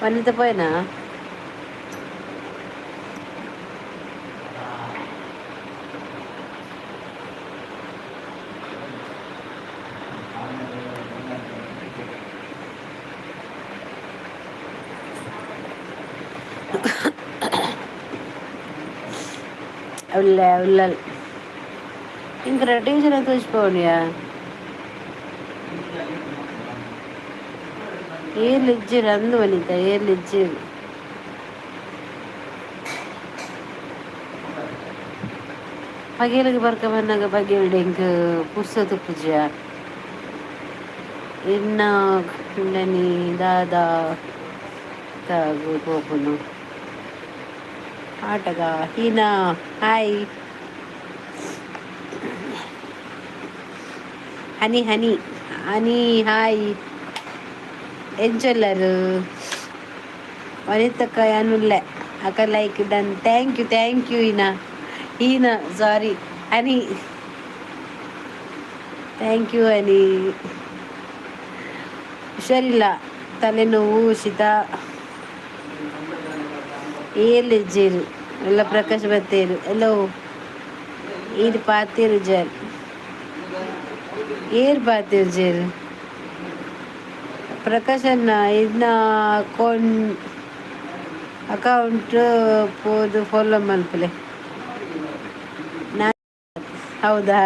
ವನಿತ ಪೋಯಿನಾ? ಉಲ್ಲ ಉಲ್ಲಲ್ ಇಂಕ್ರ ಟೀಚರ್ ತೋಚ್ಪೋನಿಯಾ ಏರ್ಲು ಇಜ್ಜಿರು ಅಂದು ವನಿತ ಏರ್ಲು ಇಜ್ಜಿರು. ಪಗೇಲಿಗೆ ಬರ್ಕ ಬನ್ನಗ ಪಗೇಲ್ಡ್ ಎಂಕ್ ಪುರ್ಸೊತು ಪೂಜ ಇನ್ನ ಕಂಡನಿ ದಾದಾ ತಾಗು ಪೋಪುನು ಆಟಗ. Heena hi. Honey honey honey hi ಎಂಚೊಲ್ಲರು ವನಿತಕ್ಕ ಯಾನುಲ್ಲೆ ಅಕ್ಕ. Like done, thank you, thank you. Ina Heena, sorry Honey, thank you Honey. ಹುಷಾರಿಲ್ಲ, ತಲೆನೋವು, ಶೀತ. ಏಲಿಜ್ಜೇರು ಎಲ್ಲ ಪ್ರಕಾಶ್ ಬತ್ತೇರು ಎಲ್ಲೋ ಈರ್ ಪಾತೇರು ಜರ್ ಏರ್ ಪಾತೇರು ಜೇರು ಪ್ರಕಾಶನ್ನ ಇದನ್ನ ಅಕೌಂಟ್ ಅಕೌಂಟ್ ಪೋದು ಫಾಲೋ ಮಲ್ಪಲೆ. ನಾ ಹೌದಾ?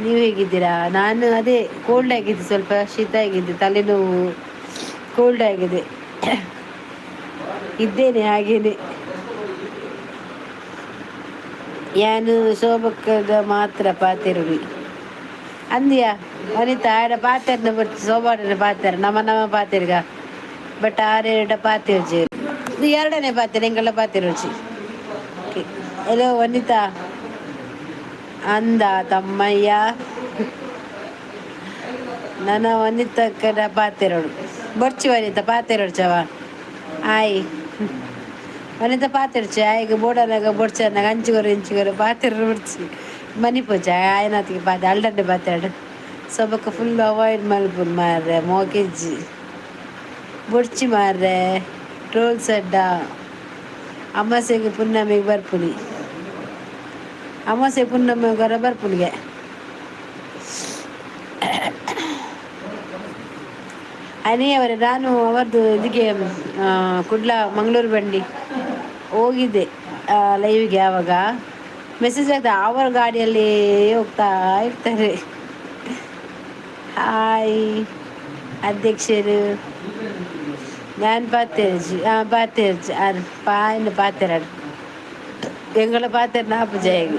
ನೀವು ಹೇಗಿದ್ದೀರಾ? ನಾನು ಅದೇ ಕೋಲ್ಡ್ ಆಗಿದೆ, ಸ್ವಲ್ಪ ಶೀತ ಆಗಿದೆ, ತಲೆನೋವು, ಕೋಲ್ಡ್ ಆಗಿದೆ, ಇದ್ದೇನೆ ಹಾಗೇನೆ. ಯಾನು ಶೋಭಕ್ಕದ ಮಾತ್ರ ಪಾತೆರುವಿ ಅಂದ್ಯಾ ವನಿತಾ ಆಡ ಪಾತೆರ್ನ ಬಟ್ ಸೋಬಾಡನ ಪಾತೆರ ನಮ್ಮ ನಮ್ಮ ಪಾತೆರ್ಗ ಬಟ್ ಆರೆರಡ ಪಾತೆರ್ಜೆ. ಇದು ಎರಡನೇ ಪಾತೆರ, ಎಂಕಲ್ನ ಪಾತೆರುಜಿ. ಹಲೋ ವನಿತಾ ಅಂದ ತಮ್ಮಯ್ಯ ನನ್ನ ವನಿತಕ್ಕನ ಪಾತೆರಡು ಬೊರ್ಚಿ ವನಿತಾ ಪಾತೆರೊಡ್ಚವ ಆಯ್ ವನಿತಾ ಪಾತೆರ್ಚಿ ಆಯ್ಗೆ ಬೋಡನಾಗ ಬೊಡ್ಚನಾಗ ಅಂಚಿಗೊರು ಇಂಚಿಗೊರು ಪಾತೆರ ಬೊಡ್ಚಿ ಮನಿಪುಜ ಆಯನಾತಿಗೆ ಪಾತೆ ಅಲ್ಡಂಡೆ ಪಾತೆರಡು ಸೊಬಕ ಫುಲ್ ಅವಾಯ್ಡ್ ಮಲ್ಪುನು ಮಾರ್ರೆ. ಮೋಕೆಜ್ಜಿ ಬೊಡ್ಚಿ ಮಾರ್ರೆ. ಟ್ರೋಲ್ಸ್ ಅಡ್ಡ ಅಮಾಸೆಗೆ ಪುನ್ನಮಿಗೆ ಬರ್ಪುನಿ, ಅಮಾಸೆ ಪುನ್ನಮಿ ಗೊರ ಬರ್ಪುನಿಗೆ. ಅನಿಯವರೇ, ನಾನು ಅವರದ್ದು ಇದಕ್ಕೆ ಕುಡ್ಲ ಮಂಗಳೂರು ಬಂಡಿ ಹೋಗಿದ್ದೆ ಲೈವ್ಗೆ. ಆವಾಗ ಮೆಸೇಜ್ ಆಗ್ತಾ ಅವರ ಗಾಡಿಯಲ್ಲಿ ಹೋಗ್ತಾ ಇರ್ತಾರೆ. ಹಾಯ್ ಅಧ್ಯಕ್ಷರು, ನಾನು ಪಾತೇರ್ಜಿ. ಹಾಂ ಪಾತೇರ್ಜಿ ಆರ್ ಪಾಯಿನ ಪಾತೆರಡು ಎಂಗಳ ಪಾತೆರ್ ನಾಪು ಜಯಗ್.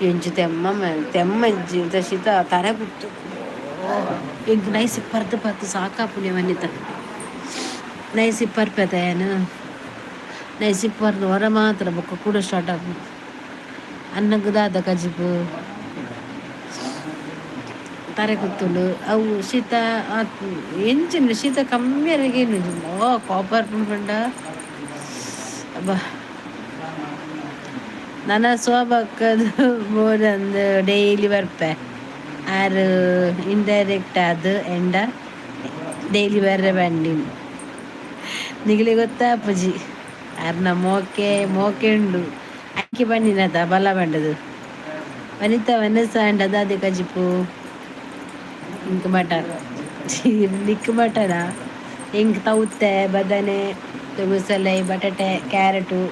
ಎಂಚು ತೆಮ್ಮ ತೆಮ್ಮ ಜೀವಿತ ಶೀತ ತರೆ ಗುತ್ತು ಎಂಕ್ ನೈಸ್ ಪರ್ದು ಪರ್ದು ಸಾಕಾಪುಣಿ ವನಿತ. ನೈಸ್ ಪರ್ಪೆತ ಏನು ನೈಸ್ ಪರ್ದು ಹೊರ ಮಾತ್ರ ಬೊಕ್ಕ ಕೂಡ ಸ್ಟಾರ್ಟ್ ಆಪುಂಡು. ಅನ್ನಗ್ ದಾದ ಕಜಿಪು? ತರೆ ಕುತ್ತುಂಡು. ಅವು ಶೀತ ಎಂಚಿನ ಶೀತ ಕಮ್ಮಿ ಏನು ಓ ಕಾಪರ್ ಪಂಡ ಅಬ್ಬಾ. ನನ್ನ ಶೋಭಕ್ಕದು ಬೋಡಂದು ಡೈಲಿ ಬರ್ಪೆ ಆರು ಇಂಡೈರೆಕ್ಟ್ ಅದು ಎಂಡ ಡೈಲಿ ಬರ್ರೆ ಬಂಡಿ ನಿಗಲಿ ಗೊತ್ತಾಪುಜಿ ಆರ್ನ ಮೋಕೆ ಮೋಕೆ ಉಂಡು ಅಕ್ಕಿ ಬಣ್ಣಿನತ ಬಲ ಬಂಡದು. ವನಿತಾ ವನಸ ಅಂಡ ದಾದೆ ಕಜಿಪು? ಇಂಕ್ ಮಟನ್ ನಿಕ್ ಮಟನ ಇಂಕ್ ತೌತೆ ಬದನೆ ಬಸಳೆ ಬಟಾಟೆ ಕ್ಯಾರೆಟು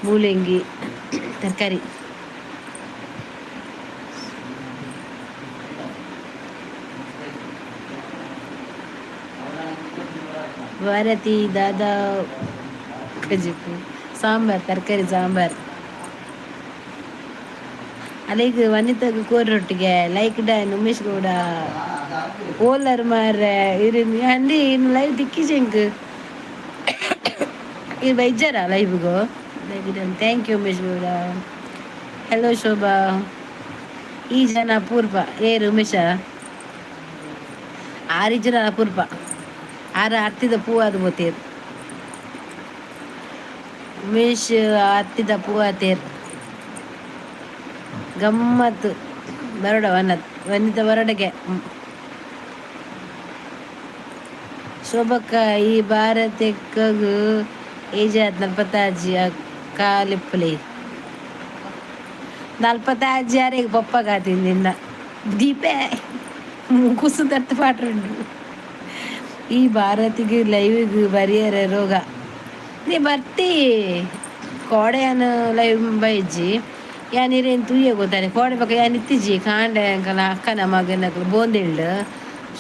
ಮೂಲಂಗಿ ತರಕಾರಿ. ಭಾರತಿ ದಾದಾ ಕಜಿಪು? ಸಾಂಬಾರ್, ತರಕಾರಿ ಸಾಂಬಾರ್. ಅಲ್ಲಿಗೆ ವನಿತಾಗ ಕೋರೊಟ್ಟಿಗೆ ಲೈಕ್ ಡನ್. ಉಮೇಶ್ ಗೌಡ ಓಲರ್ ಮಾರ್ರೆ ಇರು ಅಂದಿ ಇನ್ನು ಲೈವ್ ದಿಕ್ಕಿಜೆಂಕ್ ಇದು ಬೈಜಾರ ಲೈವ್ಗು. Like done, thank you Umesh Gowda. Hello Shobha. ಈ ಜನ ಅಪೂರ್ಪ ಏರು ಉಮೇಶ ಆರು ಜನ ಅಪೂರ್ಪ ಆರು ಅರ್ತಿದ ಪೂ ಅದು ಬೋತೇರು ಉಮೇಶ್ ಅತ್ತಿದ ಪೂ ಆತೇರು ಗಮ್ಮತ್ತು ಬರೋಡ ವನ ವನಿತ ಬರೋಡಗೆ. ಶೋಭಕ್ಕ ಈ ಭಾರತಕ್ಕಗು ಏಜ್ ಆತ್ ನಲ್ಪತ್ತಾಜಿ ಕಾಲಿಪ್ಪಲಿ ನಲ್ಪತ್ತಾಜಿ ಯಾರಿಗೆ ಪಪ್ಪಗಾತಿಂದ ದೀಪೆ ಕುಸು ತರ್ತು ಪಾಟ್ರುಂಡು. ಈ ಭಾರತಿಗೆ ಲೈವಿಗೆ ಬರಿಯರ ರೋಗ ನೀ ಬರ್ತಿ ಕೋಡೆಯನು ಲೈವ್ ಬೈಜಿ ಯಾನ್ ಇರೇನು ತೂಯ ಗೊತ್ತಾನೆ ಕೋಡೆ ಪಕ್ಕ ಯಾನ್ ಇತ್ತಿಜಿ ಕಾಂಡೆ ಅಂಕಲ ಅಕ್ಕನ ಮಗನಕುಲು ಬೋಂದಿಲ್ಡ್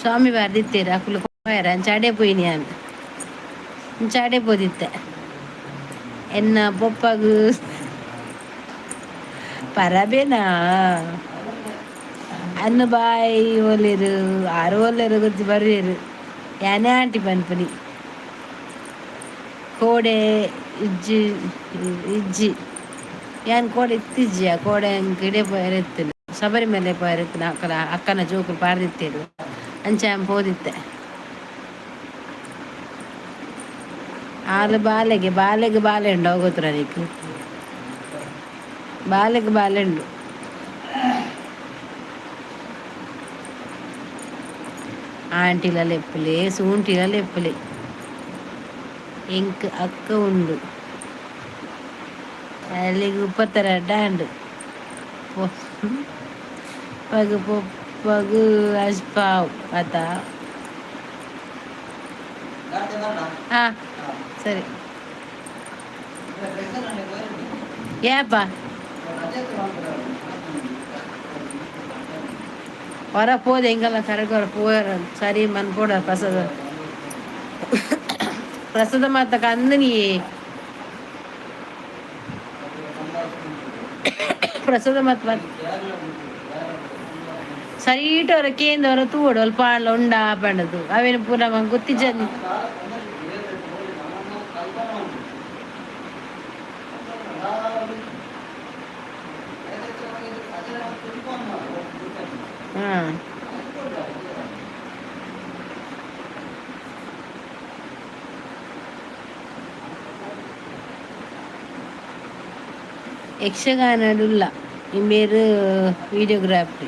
ಸ್ವಾಮಿ ಬಾರ್ದಿತ್ತೇರು ಅಕುಲು ಪೋಯರ ಅಂಚಾಡೆ ಪೋಯಿನಿ ಯಾನ್ ಅಂಚಾಡೆ ಪೋದಿತ್ತೆ ಎನ್ನ ಪೊಪ್ಪಗು ಪರಬೇನಾ. ಅನ್ನು ಬಾಯಿ ಒಲ್ಲೆರು ಆರು ಒಲ್ಲೆರು ಗೊತ್ತಿ ಬರುವೆರು ಯಾನೇ ಆಂಟಿ ಪನ್ಪುನಿ ಕೋಡೆ ಇಜ್ಜಿ ಇಜ್ಜಿ ಯಾನ್ ಕೋಡೆ ಇತ್ತಿಜ್ಜಿಯ ಕೋಡೆ ಅಂಕ್ ಇಡೆ ಪೋಯೆರೆ ಇತ್ತಿನ ಶಬರಿಮಲೆ ಪೋಯೆರೆ ಇತ್ತಿನ ಅಕ್ಕನ ಅಕ್ಕನ ಜೋಕುಲು ಪಾಡ್ದಿತ್ತೇರು ಅಂಚ ಯಾನ್ ಪೋದಿತ್ತೆ. ಆಲು ಬಾಲೆಗೆ ಬಾಲೆಗೆ ಬಾಲೆ ಉಂಡು ಅವು ಗೊತ್ತರ ನಿಕ್ ಬಾಲೆಗೆ ಬಾಲೆ ಉಂಡು. ಆಂಟಿಲ ಲೆಪ್ಪುಲೆ ಸೂಂಟಿಲ ಲೆಪ್ಪುಲೆ ಎಂಕ್ ಅಕ್ಕ ಉಂಡು ಅಲ್ಲಿಗೆ ಉಪ್ಪತ್ತೆರಡು ಆಂಡ್ ಪಗ್ ಪೊಪ್ಪಗು ಅಜ್ಪಾವ್ ಆತ. ಹಾಂ ಸರಿ. ಏಪ ಹೊರ ಪೋದು ಎಂಗಲ್ಲ ಕರೆಕ್ ಹೊರ ಪೋಯರ ಸರಿ ಮನ್ಪೋಡ ಪ್ರಸಾದ ಪ್ರಸಾದ ಮಾತ ಕಂದನಿಯೇ ಪ್ರಸಾದ ಮಾತ ಸರೀಟ ಹೊರ ಕೇಂದ್ರ ಹೊರ ತೂವಡು ಅಲ್ಪ ಉಂಡ ಪಂಡದು ಅವೇನು ಪೂರ ಗೊತ್ತಿಜ್ಜನಿ. ಹಾಂ ಯಕ್ಷಗಾನಡುಲ್ಲ ಇಂಬೇರು ವಿಡಿಯೋಗ್ರಾಫಿ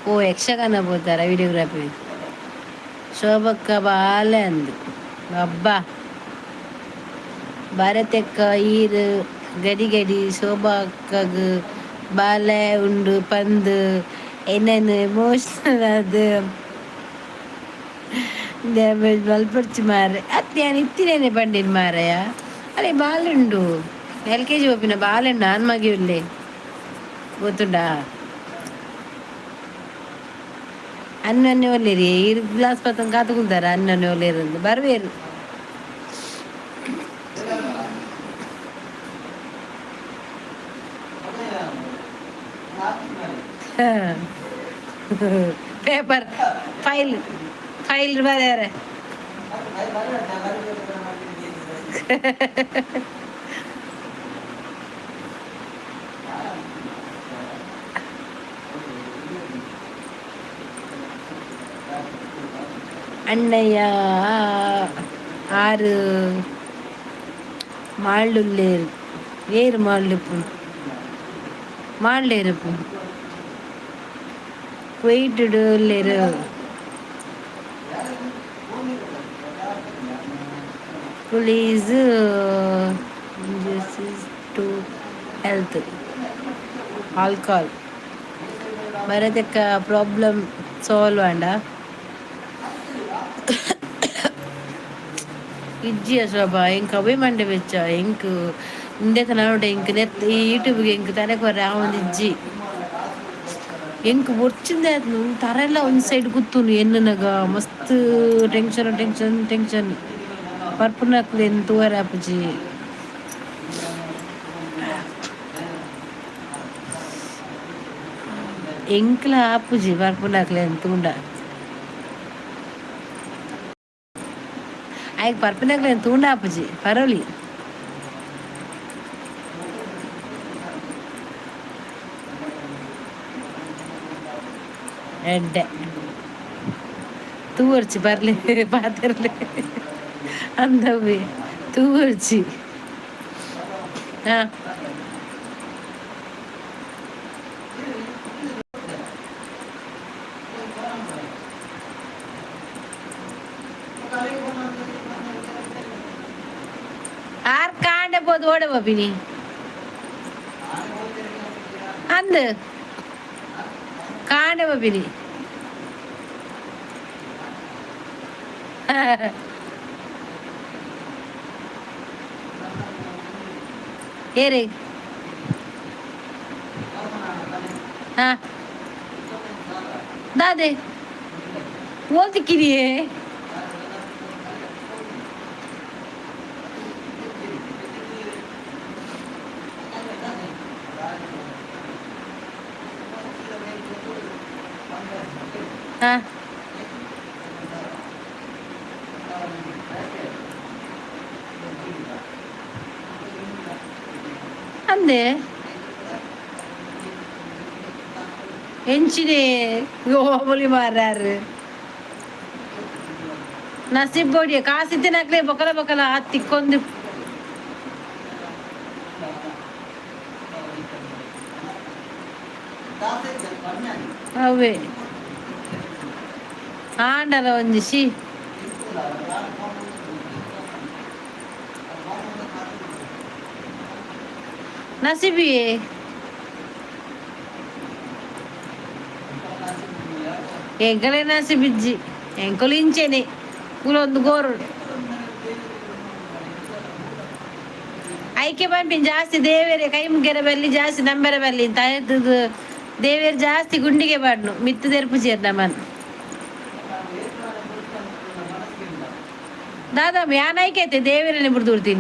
ಓ ಯಕ್ಷಗಾನ ಪೋತಾರ ವಿಡಿಯೋಗ್ರಾಫಿ ಶೋಭಕ್ಕ ಬಾಲೆ ಅಂದು ಅಬ್ಬಾ ಭಾರತಕ್ಕ ಈರು ಗಡಿ ಗಡಿ ಶೋಭಕ್ಕಗ್ ಬಾಲೆ ಉಂಡು ಪಂದು ಎನ್ನನ್ನು ಎಮೋಷನಲ್ ಅದು ಡ್ಯಾಮೇಜ್ ಮಲ್ಪೊಡ್ಚಿ ಮಾರೆ ಅತ್ತೆ ಯಾನ್ ಇತ್ತಿನೇನೆ ಪಂಡಿನ ಮಾರಾಯ ಅರೆ ಬಾಲುಂಡು ಎಲ್ ಕೆ ಜಿ ಪೋಪಿನ ಬಾಲೆಂಡು ಆನ್ ಮಗೆ ಉಲ್ಲೆ ಗೊತ್ತುಂಡಾ. ಅನ್ನನ್ನೇ ಒಲ್ಲೇರಿ ಇರು ಗ್ಲಾಸ್ ಪತ್ತೊಂದು ಕಾತು ಕುಲ್ದಾರ ಅನ್ನನ್ನೇ ಒಲ್ಲೇರು ಬರ್ವೇರು. ಪೇಪರ್ ಫೈಲ್ ಫೈಲ್ ಬರ್ಯಾರೆ. ಅಣ್ಣಯ್ಯ ಆರು ಮಾಳ್ಳುಲ್ಲೇರು ಏರು ಮಾಳ್ಳುಪ್ಪು ಮಾಳ್ಲೇರುಪ್ಪು ಕುವೈಟುಡು ಉಲ್ಲೇರು. ಪೊಲೀಸ್ ಟು ಹೆಲ್ತ್ ಆಲ್ಕೋಹಾಲ್ ಬರತಕ್ಕ ಪ್ರಾಬ್ಲಮ್ ಸಾಲ್ವ್ ಆಂಡ ಇಜ್ಜಿ ಶೋಭಾ ಎಂಕ್ ಅವೇ ಮಂಡೆ ಬೆಚ್ಚ ಎಂಕ್ ಇಂದೆತ ನಡುಟು ಎಂಕ್ ನೆತ್ ಈ ಯೂಟ್ಯೂಬ್ಗೆ ಎಂಕ್ ತರೆ ಕೊರ್ರೆ ಆವೊಂದು ಇಜ್ಜಿ ಎಂಕ್ ಬೊರ್ಚಿಂದೆ ತರೆಲ ಒಂಜಿ ಸೈಡ್ ಕುತ್ತುನು ಎನ್ನುನಗ ಮಸ್ತ್ ಟೆನ್ಷನ್ ಟೆನ್ಷನ್ ಟೆನ್ಷನ್ ಪರ್ಪುನಕ್ಲೆನ್ ತೂವರೆ ಆಪುಜಿ. ಎಂಕ್ಲ ಆಪುಜಿ ಪರ್ಪುನಕ್ಲೆನ್ ತೂಂಡ ಆಯ್ಕ್ ಪರ್ಪುನಕ್ಲೆನ್ ತೂಂಡ ಆಪುಜಿ ಪರೋಲಿ. ಎಡ್ಡೆ ತೂವರ್ಚಿ ಬರ್ಲಿ ಪಾತೆರ್ಲೆ ಅಂದವೇ ತೂವರ್ಚಿ ಹಾ. ಆರ್ ಕಾಂಡೆ ಪೋದು ಓಡೆ ಪಿನಿ ಅಂದ್ ಕಾಂಡೆ ಪಿನಿ ಏರಿ ಹಾ ದಾದೆ ಓಲ್ತಿಕ್ಕಿರಿಯೇ. ಹಾ ಅಂದೆ ಎಂಚಿನೆ ಗೋಬಲಿ ಮಾರಾರು ನಸೀಬ್ ಬೋಡಿಯ ಕಾಸಿತ್ತಿನಕ್ಲೆ ಬೊಕಲ ಬೊಕಲ ತಿಕ್ಕೊಂದು. ಅವೇ ಆಂಡಲ ಒಂಜಿ she. ನಸೀಬಿಯೇ. ಎಂಕಲೆ ನಸೀಬಿಜ್ಜಿ ಎಂಕುಲು ಇಂಚೆನೆ ಕುಲೊಂದು ಗೋರು ಐಕೆ ಪನ್ಪಿನ ಜಾಸ್ತಿ ದೇವೇರೆ ಕೈ ಮುಗ್ಗೆರೆ ಬಲ್ಲಿ ಜಾಸ್ತಿ ನಂಬೆರೆ ಬಲ್ಲಿ ದೇವೇರು ಜಾಸ್ತಿ ಗುಂಡಿಗೆ ಪಾಡ್ನು ಮಿತ್ತು ತೆರ್ಪು ಸೇರ್ ನಮನ್ ದಾದಾ ಯಾನ್ ಐಕೈತೆ ದೇವೇರನೆ ಬುಡ್ದು.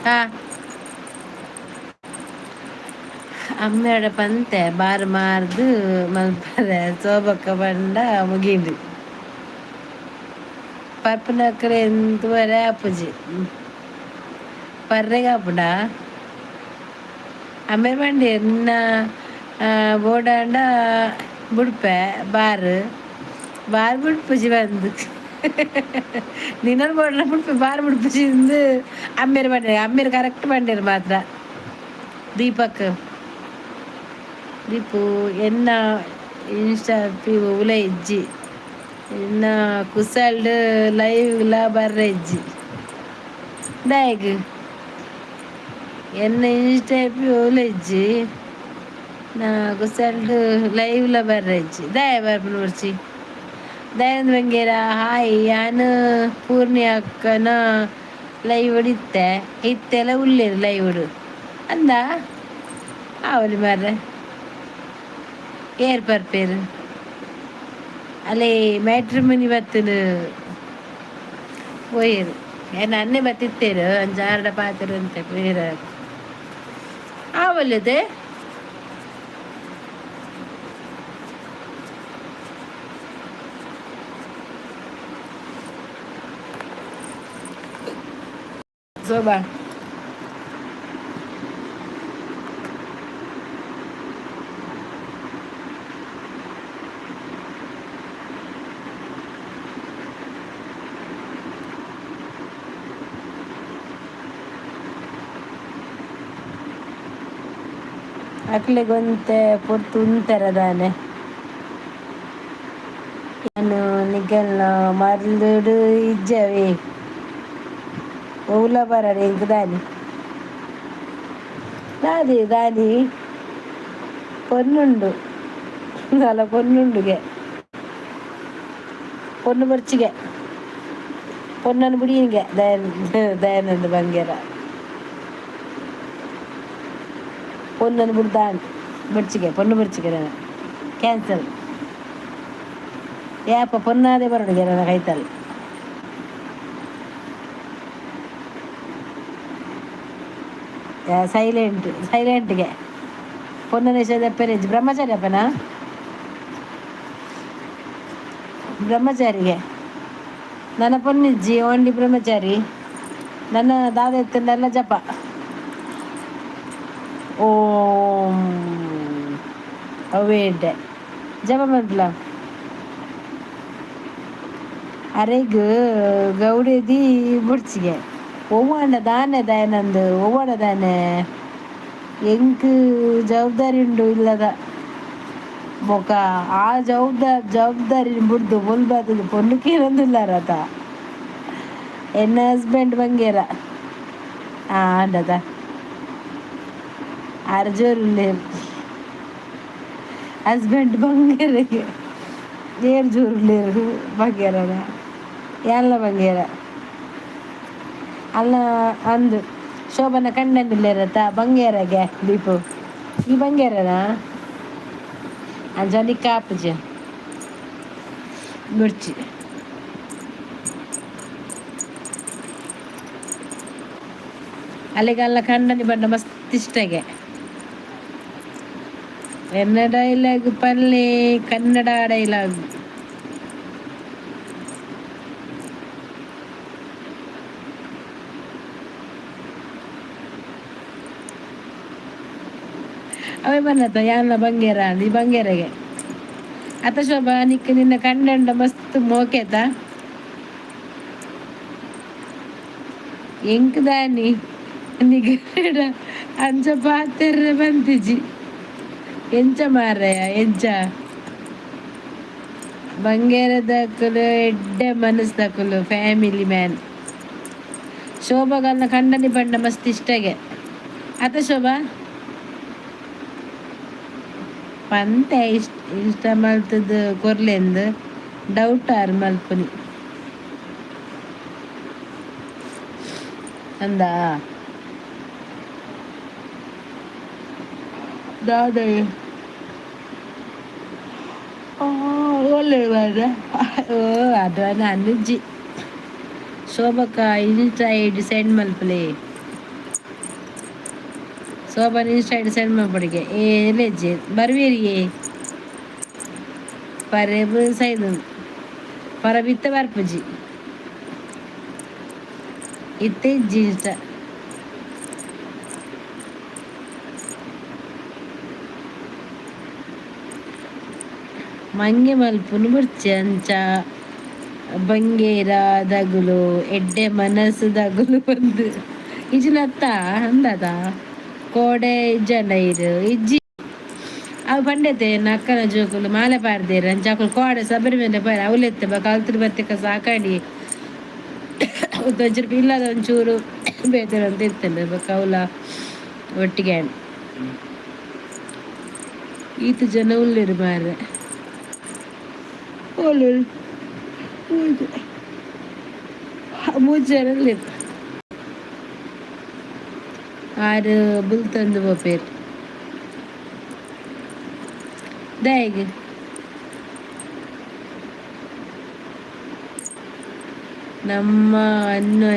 ಹಾ ಅಮ್ಮೆರಡ ಪಂತೆ ಬಾರ್ ಮಾರ್ದು ಮಲ್ಪರೆ ಸೋಬಕ್ಕ ಬಂಡ ಮುಗೀಂಡು ಪರ್ಪನಕ್ರೆ ಎಂತುವರೆ ಅಪ್ಪುಜಿ ಪರ್ರೆಗಾಪುಂಡ ಅಮ್ಮೆರ್ ಬಂಡಿ ಎನ್ನ ಬೋಡಾಂಡ ಬುಡ್ಪೆ ಬಾರ್ ಬಾರ್ ಬುಡ್ಪುಜಿ ಬಂದು ನಿನ್ನನ್ನು ಬೋಡಲ ಬುಡ್ಪೆ ಬಾರ್ ಬುಡ್ಪುಜಿ ಇಂದು ಅಮ್ಮೇರು ಬಂಡೇರು ಅಮ್ಮೇರು ಕರೆಕ್ಟ್ ಬಂಡೇರು ಮಾತ್ರ. ದೀಪಕ್ ದೀಪು ಎನ್ನ ಇನ್ಸ್ಟಾ ಪಿ ಉಲ ಇಜ್ಜಿ ಎನ್ನ ಕುಸಲ್ಡ್ ಲೈವ್ಲ ಬರ್ರೆ ಇಜ್ಜಿ ದಾಯಗ್ ಎನ್ನ ಇನ್ಸ್ಟಾ ಪಿ ಉಲ ಇಜ್ಜಿ ನಾ ಕುಸಲ್ಡ್ ಲೈವ್ಲ ಬರ್ರೆ ಇಜ್ಜಿ ದಾಯ ಬರ್ಪುನ ಬರ್ಚಿ. ದಯಾನಂದ ಬಂಗೇರ ಹಾಯ್. ಯಾನ್ ಪೂರ್ಣಿ ಅಕ್ಕನ ಲೈವ್ ಇತ್ತೆ ಇತ್ತೆಲ್ಲ ಉಲ್ಲೇರು ಲೈವ್ ಅಂದ ಆವಲಿ ಮಾರ್ರೆ ಏರ್ ಪರ್ಪೇರು ಅಲ್ಲೇ ಮ್ಯಾಟ್ರಿಮನಿ ಬತ್ತನು ಪೋಯೇರು ಏನ್ ಅನ್ನೆ ಬತ್ತಿತ್ತೇರು ಅಂಜಾರಡ ಪಾತೆರು ಅಂತೆ ಪೋಯೇರು ಆವಲ್ಲದೆ. ಶೋಭಾ ಅಕ್ಲೆಗೊಂತೆ ಪೊರ್ತು ಉಂತೆರ ದಾನೆ ಯಾನ್ ನಿಗಲ್ನ ಮರ್ಲುಡು ಇಜ್ಜವೇ ಒವ್ಲ ಬರಡ್ ಎಂಕ್ ದಾನಿ ದಾದಿ ದಾನಿ ಪೊನ್ನುಂಡು ದಾಲ ಪೊನ್ನುಂಡುಗೆ ಪೊನ್ನು ಬರ್ಚಿಗೆ ಪೊನ್ನನ್ನು ಬುಡಿಯಂಗೆ ದಯಾನಂದ ಬಂಗೇರ ಪೊನ್ನನ್ನು ಬುಡ್ದಾನ್ ಬರ್ಚಿಗೆ ಪೊನ್ನು ಬರ್ಚಿಗೆ ನಾನು ಕ್ಯಾನ್ಸಲ್ ಯಾಪ ಪೊನ್ನಾದೆ ಬರೋಡುಗೆ ನನ್ನ ಕೈತಲ್. ಸೈಲೆಂಟ್ ಸೈಲೆಂಟ್ಗೆ ಪೊನ್ನನೇಶದ ಪೆರೇಜ್ ಬ್ರಹ್ಮಚಾರಿ ಅಪ್ಪನ ಬ್ರಹ್ಮಚಾರಿಗೆ ನನ್ನ ಪೊನ್ನಿಜ್ಜಿ ಓನ್ಲಿ ಬ್ರಹ್ಮಚಾರಿ ನನ್ನ ದಾದ ಎತ್ತಂಡೆಲ್ಲ ಜಪ ಓಂ ಅವೇ ಎಡ್ಡೆ ಜಪ ಮನ್ಪುಲ ಅರೆಗ್ ಗೌಡೇದಿ ಬುಡ್ಚಿಗೆ ಒವ್ವಾಂಡ ದಾನೆ ದಯಾನಂದ್ ಒವ್ವಾಂಡ ದಾನೆ ಎಂಕ್ ಜವಾಬ್ದಾರಿ ಉಂಡು ಇಲ್ಲದ ಬೊಕ ಆ ಜವಾಬ್ದಾರಿ ಜವಾಬ್ದಾರಿ ಬುಡ್ದು ಬೊಲ್ಬಾತದ ಪೊನ್ನು ಕೇನೊಂದುಲ್ಲಾರತ ಎನ್ನ ಹಸ್ಬೆಂಡ್ ಬಂಗೇರ ಆಂಡದ ಆರ್ ಜೋರುಲ್ಲೇರ್ ಹಸ್ಬೆಂಡ್ ಬಂಗೇರಿಗೆ ಏರ್ ಜೋರುಲ್ಲೇರ್ ಬಂಗೇರನ ಎಲ್ಲ ಬಂಗೇರ ಅಲ್ಲ ಅಂದು ಶೋಭನ ಕಂಡನಿಲ್ಲೇರತ್ತ ಬಂಗೇರಗೆ ದೀಪು ಈ ಬಂಗೇರನಾ ಅಂಜಲಿ ಕಾಪುಜ ಮಿರ್ಚಿ. ಅಲ್ಲಿಗೆ ಅಲ್ಲ ಕಂಡನಿ ಬಂಡ ಮಸ್ತ್ ಇಷ್ಟಗೆ. ಎನ್ನ ಡೈಲಾಗ್ ಪಲ್ಲೆ ಕನ್ನಡ ಡೈಲಾಗ್. ಅವೇ ಬನ್ನತ್ತ ಯಾನ ಬಂಗೇರ ಅಂದ್ ಈ ಬಂಗೇರಗೆ ಅತ ಶೋಭಾ ನಿಕ್ ನಿನ್ನ ಕಂಡಂಡ ಮಸ್ತ್ ಮೋಕೆತ ಎಂಕ್ ದಾನಿ ನಿಗಡ ಅಂಚ ಪಾತೆರ್ರೆ ಬಂತಿಜಿ ಎಂಚ ಮಾರಾಯ ಎಂಚ ಬಂಗೇರದಕುಲು ಎಡ್ಡೆ ಮನಸ್ದಕುಲು ಫ್ಯಾಮಿಲಿ ಮ್ಯಾನ್. ಶೋಭಾಗಲ್ನ ಕಂಡನಿ ಪಂಡ ಮಸ್ತ್ ಇಷ್ಟಗೆ ಅತ ಶೋಭಾ ಪಂತೆ ಇಷ್ಟ ಇಷ್ಟ ಮಲ್ತದ ಕೊರ್ಲೆಂದು ಡೌಟ್ ಆರ್ ಮಲ್ಪುನಿ ಅಂದ ದಾದ ಒಳ್ಳೆ. ಓ ಅದು ಅನುಜ್ಜಿ ಶೋಭಕ್ಕ ಇನ್ಸ್ಟಾ ಐಡಿ ಸೆಂಡ್ ಮಲ್ಪಲೆ. ಶೋಭನ್ ಇನ್ಸ್ಟಾ ಐಡಿ ಸೆಂಡ್ ಮಲ್ಪಡಿಗೆ ಏ ಲೆಜ್ಜೆ ಬರ್ವೇರಿಗೆ ಪರೇಬು ಸೈದು ಪರಬಿತ್ತ ಬರ್ಪುಜಿ ಇತ್ತೆ ಇಜ್ಜಿ ಇನ್ಸ್ಟಾ. ಮಂಗೆ ಮಲ್ಪುನು ಬೊಡ್ಚಿ ಅಂಚ ಬಂಗೇರ ದಗುಲು ಎಡ್ಡೆ ಮನಸ್ಸು ದಗುಲು ಬಂದು ಇಜಿನತ್ತ ಅಂದದ ಕೋಡೆ ಇಜ್ಜಂಡ ಇರು ಇಜ್ಜಿ ಅವು ಪಂಡೆತೆ ನಕ್ಕನ ಜೋಕುಲು ಮಾಲೆ ಪಾಡ್ದೇರು ಅಂಚ ಅಕುಲು ಕೋಡೆ ಸಬರಿಮಲೆ ಪೋಯೆರ್ ಅವ್ಲೆತ್ತೆ ಬೊಕ ಅಲ್ತುಡು ಬತ್ತಿಕ ಸಾಕಾಂಡಿ ಒಂಚೂರು ಇಲ್ಲದ ಒಂಚೂರು ಬೇತೆ ಅಂತ ಇರ್ತೇನೆ ಬೊಕ ಅವ್ಲ ಒಟ್ಟಿಗೆ ಆಂಡ್. ಈತ್ ಜನ ಉಲ್ಲೆರ್ ಮಾರ್ರೆ ಉಲ್ಲೆರ್ ಮೂಜಿ ಜನ ಉಲ್ಲೆರ್. ಆರ್ ಬುಲ್ತೊಂದು ಪೋಪೆರ್ ದಾಯೆಗ್ ನಮ್ಮ ಅನ್ನು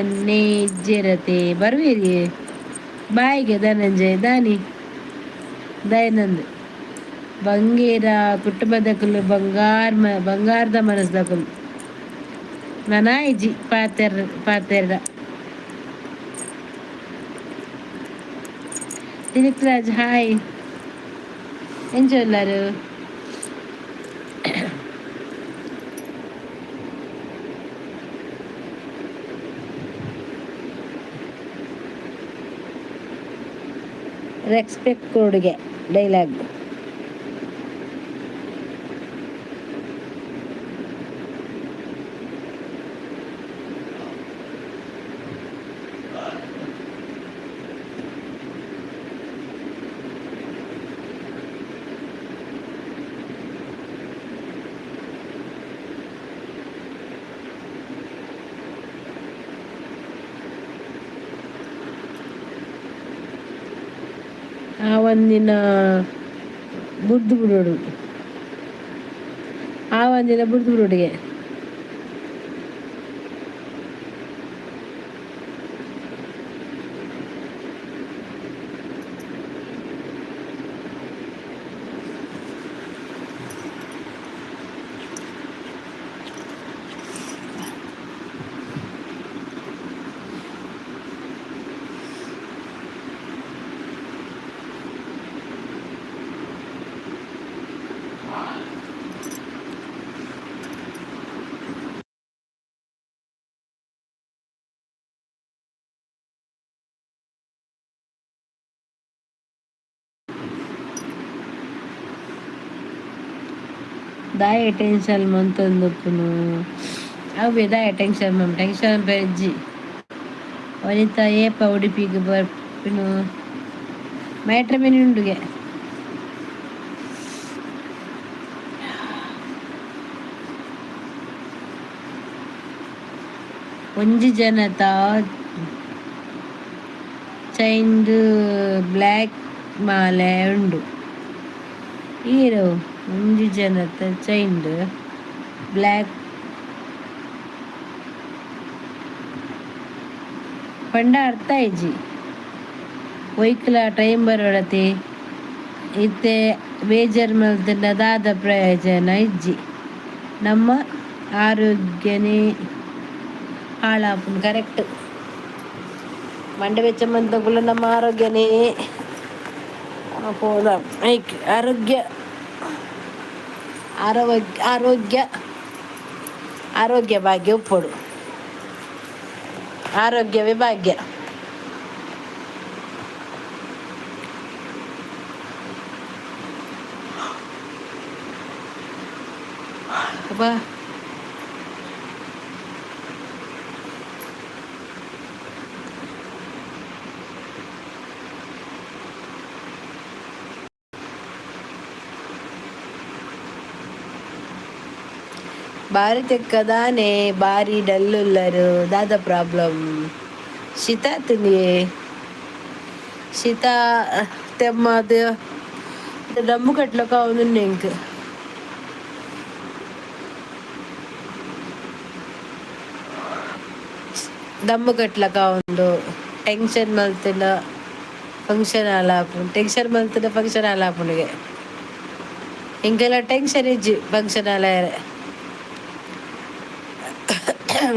ಇಜ್ಜೆರತೆ ಬರ್ವೇರಿ ಬಾಯಿಗೆ ಧನಂಜಯ ದಾನಿ ದಯನಂದ್ ಬಂಗೇರ ಕುಟುಂಬದಕುಲು ಬಂಗಾರ ಬಂಗಾರದ ಮನಸ್ದಕುಲು ನನಾಯಿಜಿ ಪಾತೆರ್ ಪಾತೆರ್ಡ. ದಿಲೀಪ್ ರಾಜ್ ಹಾಯ್ ಎಂಚ ಉಲ್ಲರು? ರೆಸ್ಪೆಕ್ಟ್ ಕೊಡುಗೆ ಡೈಲಾಗ್. ಆ ಒಂದಿನ ಬುಡ್ದು ಬಿಡೋಡು, ಆ ಒಂದಿನ ಬುಡ್ದು ಬಿಡೋಡಿಗೆ. ದಾಯೆ ಟೆನ್ಷನ್ ಮಂತೊಂದುಪ್ಪುನು ಅವ್ವೆ ದಾಯೆ ಟೆನ್ಷನ್ ಮಮ್ ಟೆನ್ಷನ್ ಪೆಜ್ಜಿ. ವನಿತಾ ಏಪ ಉಡುಪಿಗೆ ಬರ್ಪಿನು? ಮ್ಯಾಟ್ರಿಮನಿ ಉಂಡುಗೆ. ಒಂಜಿ ಜನತ ಚೈನ್ಡ್ ಬ್ಲ್ಯಾಕ್ ಮಾಲೆ ಉಂಡು ಈರು ಒಂಜಿ ಜನತ ಚೈನ್ಡ್ ಬ್ಲ್ಯಾಕ್ ಪಂಡ ಅರ್ಥ ಇಜ್ಜಿ. ಒಯ್ಕ್ಲ ಟೈಮ್ ಬರೋಡತಿ. ಇತ್ತೆ ಬೇಜಾರ್ ಮಲ್ತಂಡ ದಾದ ಪ್ರಯೋಜನ ಇಜ್ಜಿ, ನಮ್ಮ ಆರೋಗ್ಯನೇ ಹಾಳಾಪುಂಡು. ಕರೆಕ್ಟ್. ಮಂಡೆ ಬೆಚ್ಚ ಮಂತಗುಲ ನಮ್ಮ ಆರೋಗ್ಯನೇ ಪೋದ. ಐಕ್ ಆರೋಗ್ಯ ಆರೋಗ್ಯ ಆರೋಗ್ಯ ಆರೋಗ್ಯ ಭಾಗ್ಯ ಉಪ್ಪೊಡು. ಆರೋಗ್ಯವೇ ಭಾಗ್ಯ. ಅಬ್ಬಾ, ಬಾರಿ ತೆಕ್ಕದಾನೆ, ಬಾರಿ ಡಲ್ಲುಲ್ಲರು. ದಾದ ಪ್ರಾಬ್ಲಮ್? ಶೀತ ತಿಂದಿಯೇ? ಶೀತ ತೆಮ್ಮದು ದಮ್ಮು ಕಟ್ಲಕ ಅವನು ಎಂಕ್. ದಮ್ಮು ಕಟ್ಲಕ ಒಂದು ಟೆನ್ಷನ್ ಮಲ್ತಿನ ಫಂಕ್ಷನ್ ಆಲಾಪುಂಡು. ಟೆನ್ಷನ್ ಮಲ್ತಿನ ಫಂಕ್ಷನ್ ಆಲಾಪುಂಡಿಗೆ. ಎಂಕೆಲ್ಲ ಟೆನ್ಷನ್ ಇಜ್ಜಿ ಫಂಕ್ಷನ್ ಆಲಾಯರೆ.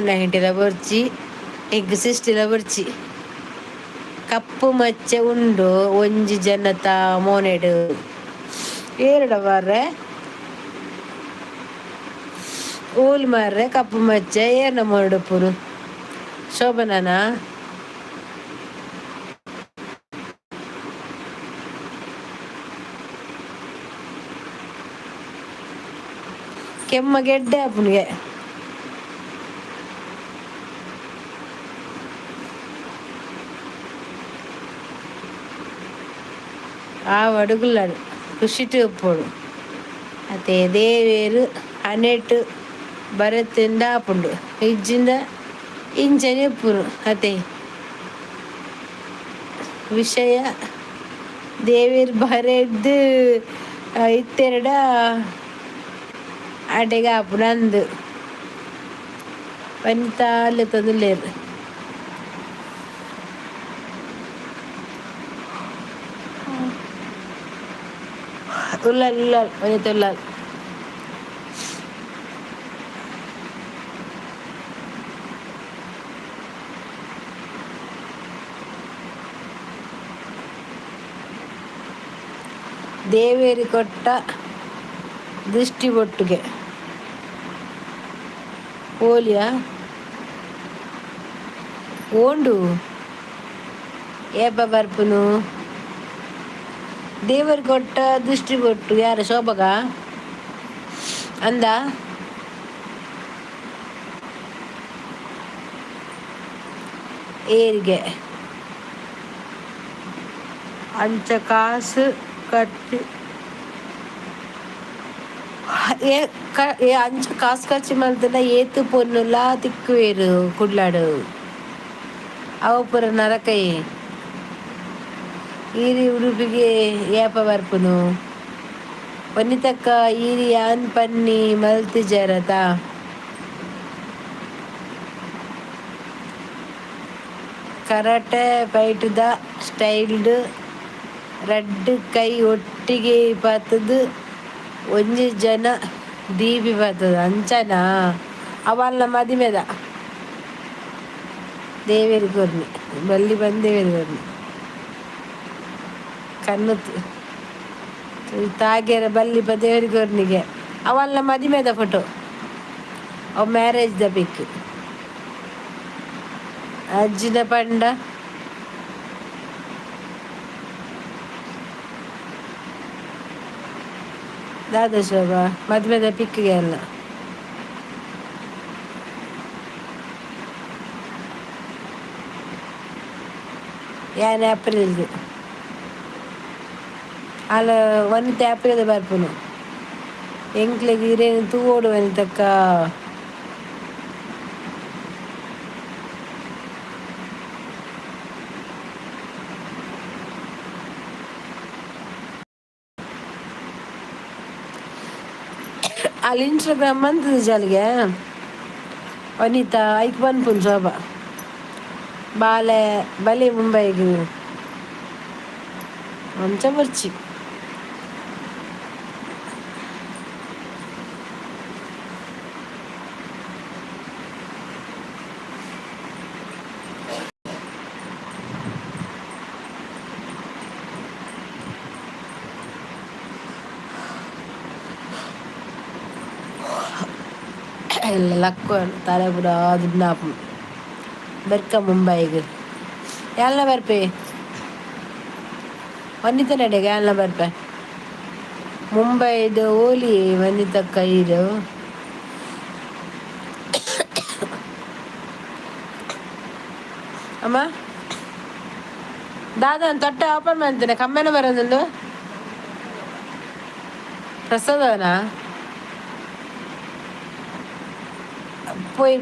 90ಲ ಬೊರ್ಚಿ, ಎಂಕ್ 60ಲ ಬೊರ್ಚಿ. ಕಪ್ಪು ಮಚ್ಚೆ ಉಂಡು ಒಂಜಿ ಜನತ ಮೋನೆಡು. ಏರಡ ಮಾರ್ರೆ, ಓಲ್ ಮಾರ್ರೆ ಕಪ್ಪು ಮಚ್ಚೆ ಏರ್ನ ಮೋನೆಡುಪ್ಪುನು? ಶೋಭನಾನ? ಕೆಮ್ಮ ಗೆಡ್ಡೆ ಆಪುನಿಗೆ. ಆ ಅಡುಗುಲಾಡು ಖುಷಿಟ್ ಉಪ್ಪೊಡು ಅತೆ. ದೇವೇರು ಅನೆಟ್ ಬರತ್ತಿಂದ ಆಪುಂಡು, ಇಜ್ಜಿಂದ ಇಂಚನೆ ಉಪ್ಪುನು ಅತೆ ವಿಷಯ. ದೇವೇರ್ ಬರೆದ್ದು ಇತ್ತೆರಡ ಅಡೆಗೆ ಆಪುಂಡು ಅಂದು ವನಿತಾಲೆ ತಂದುಲ್ಲೇರು. ಉಳ್ಳಾಲ್ ಉಳ್ಳಾಲ್ ವನಿತ ಉಳ್ಳಾಲ್. ದೇವೇರಿ ಕೊಟ್ಟ ದೃಷ್ಟಿ ಬೊಟ್ಟುಗೆ ಓಲಿಯ ಓಂಡು ಏಪ ಬರ್ಪುನು? ದೇವರು ಕೊಟ್ಟ ದೃಷ್ಟಿ ಕೊಟ್ಟು ಯಾರ ಶೋಭಗ ಅಂದ? ಏರಿಗೆ ಅಂಚ ಕಾಸು ಖರ್ಚು ಏ ಅಂಚ ಕಾಸು ಖರ್ಚು ಮಲ್ತಂಡ ಏತ್ ಪೊನ್ನುಲ ತಿಕ್ಕುವೇರು ಕುಡ್ಲಾಡು. ಅವು ಪೂರ ನರಕಯೆ. ಈರಿ ಉಡುಪಿಗೆ ಏಪ ಬರ್ಪುನು? ವನಿತಕ್ಕ, ಈರಿ ಯಾನ್ ಪನ್ನಿ ಮಲ್ತಿಜರತ? ಕರಾಟೆ ಫೈಟ್ದ ಸ್ಟೈಲ್ಡ್ ರಡ್ಡ್ ಕೈ ಒಟ್ಟಿಗೆ ಪತ್ತುದು ಒಂಜಿ ಜನ ದೀಪಿ ಪತ್ತುದು ಅಂಚನಾ? ಅವು ಮದಿಮೆದ. ದೇವೆರ್ ಕೊರ್ನಿ ಬಲ್ಲಿ ಬಂದೇವೆರ್ ಕೊರ್ನಿ. ಕಣ್ಣು ತಾಗ್ಯರ ಬಲ್ಲಿ ದೇವರಿಗೆ ಕೊರ್ನಿಗೆ. ಅವಲ್ಲ ಮದಿಮೆದ ಫೋಟೋ ಅವು, ಮ್ಯಾರೇಜ್ the ಪಿಕ್. ಅಜ್ಜಿನ ಪಂಡ ದಾದ ಶೋಭಾ, ಮದ್ಮೆದ ಪಿಕ್ಗೆ ಅಲ್ಲ. ಯಾನ್ ಏಪ್ರಿಲ್ಗ್ ಅಲ್ಲ, ವನಿತೆ ಏಪ್ರಿಲ್ ಬರ್ಪುನು. ಎಂಕ್ಲೆಗ್ ಇರೇನು ತೂವೊಡು ವನಿತಕ್ಕ. ಅಲ್ಲಿ ಇನ್ಸ್ಟಾಗ್ರಾಮ್ ಮಂತದ ಜಾಲಿಗೆ ವನಿತಾ, ಐಕ್ ಪನ್ಪುನು ಶೋಭಾ ಬಾಲೆ ಬಲೆ ಮುಂಬೈಗ್. ಅಂಚ ಬರ್ಚಿ. ಎಲ್ಲ ಲಕ್ಕು ತಲೆ ಪೂರ ದುಡ್ಡು ಬೆರ್ಕ ಮುಂಬೈಗೆ ಎಲ್ಲ ಬರ್ಪೆ. ವನಿತ ನಡೆಗೆ ಎಲ್ಲ ಬರ್ಪೆ. ಮುಂಬೈದು ಓಲಿ ವನಿತಕ್ಕ ಇದು. ಅಮ್ಮ, ದಾದಾ ತೊಟ್ಟೆ ಓಪನ್ ಮಾಡ್ತೇನೆ. ಕಮ್ಮೆನ ಬರೋದುಂಡು ಪ್ರಸಾದನಾ? ಪೋಯಿ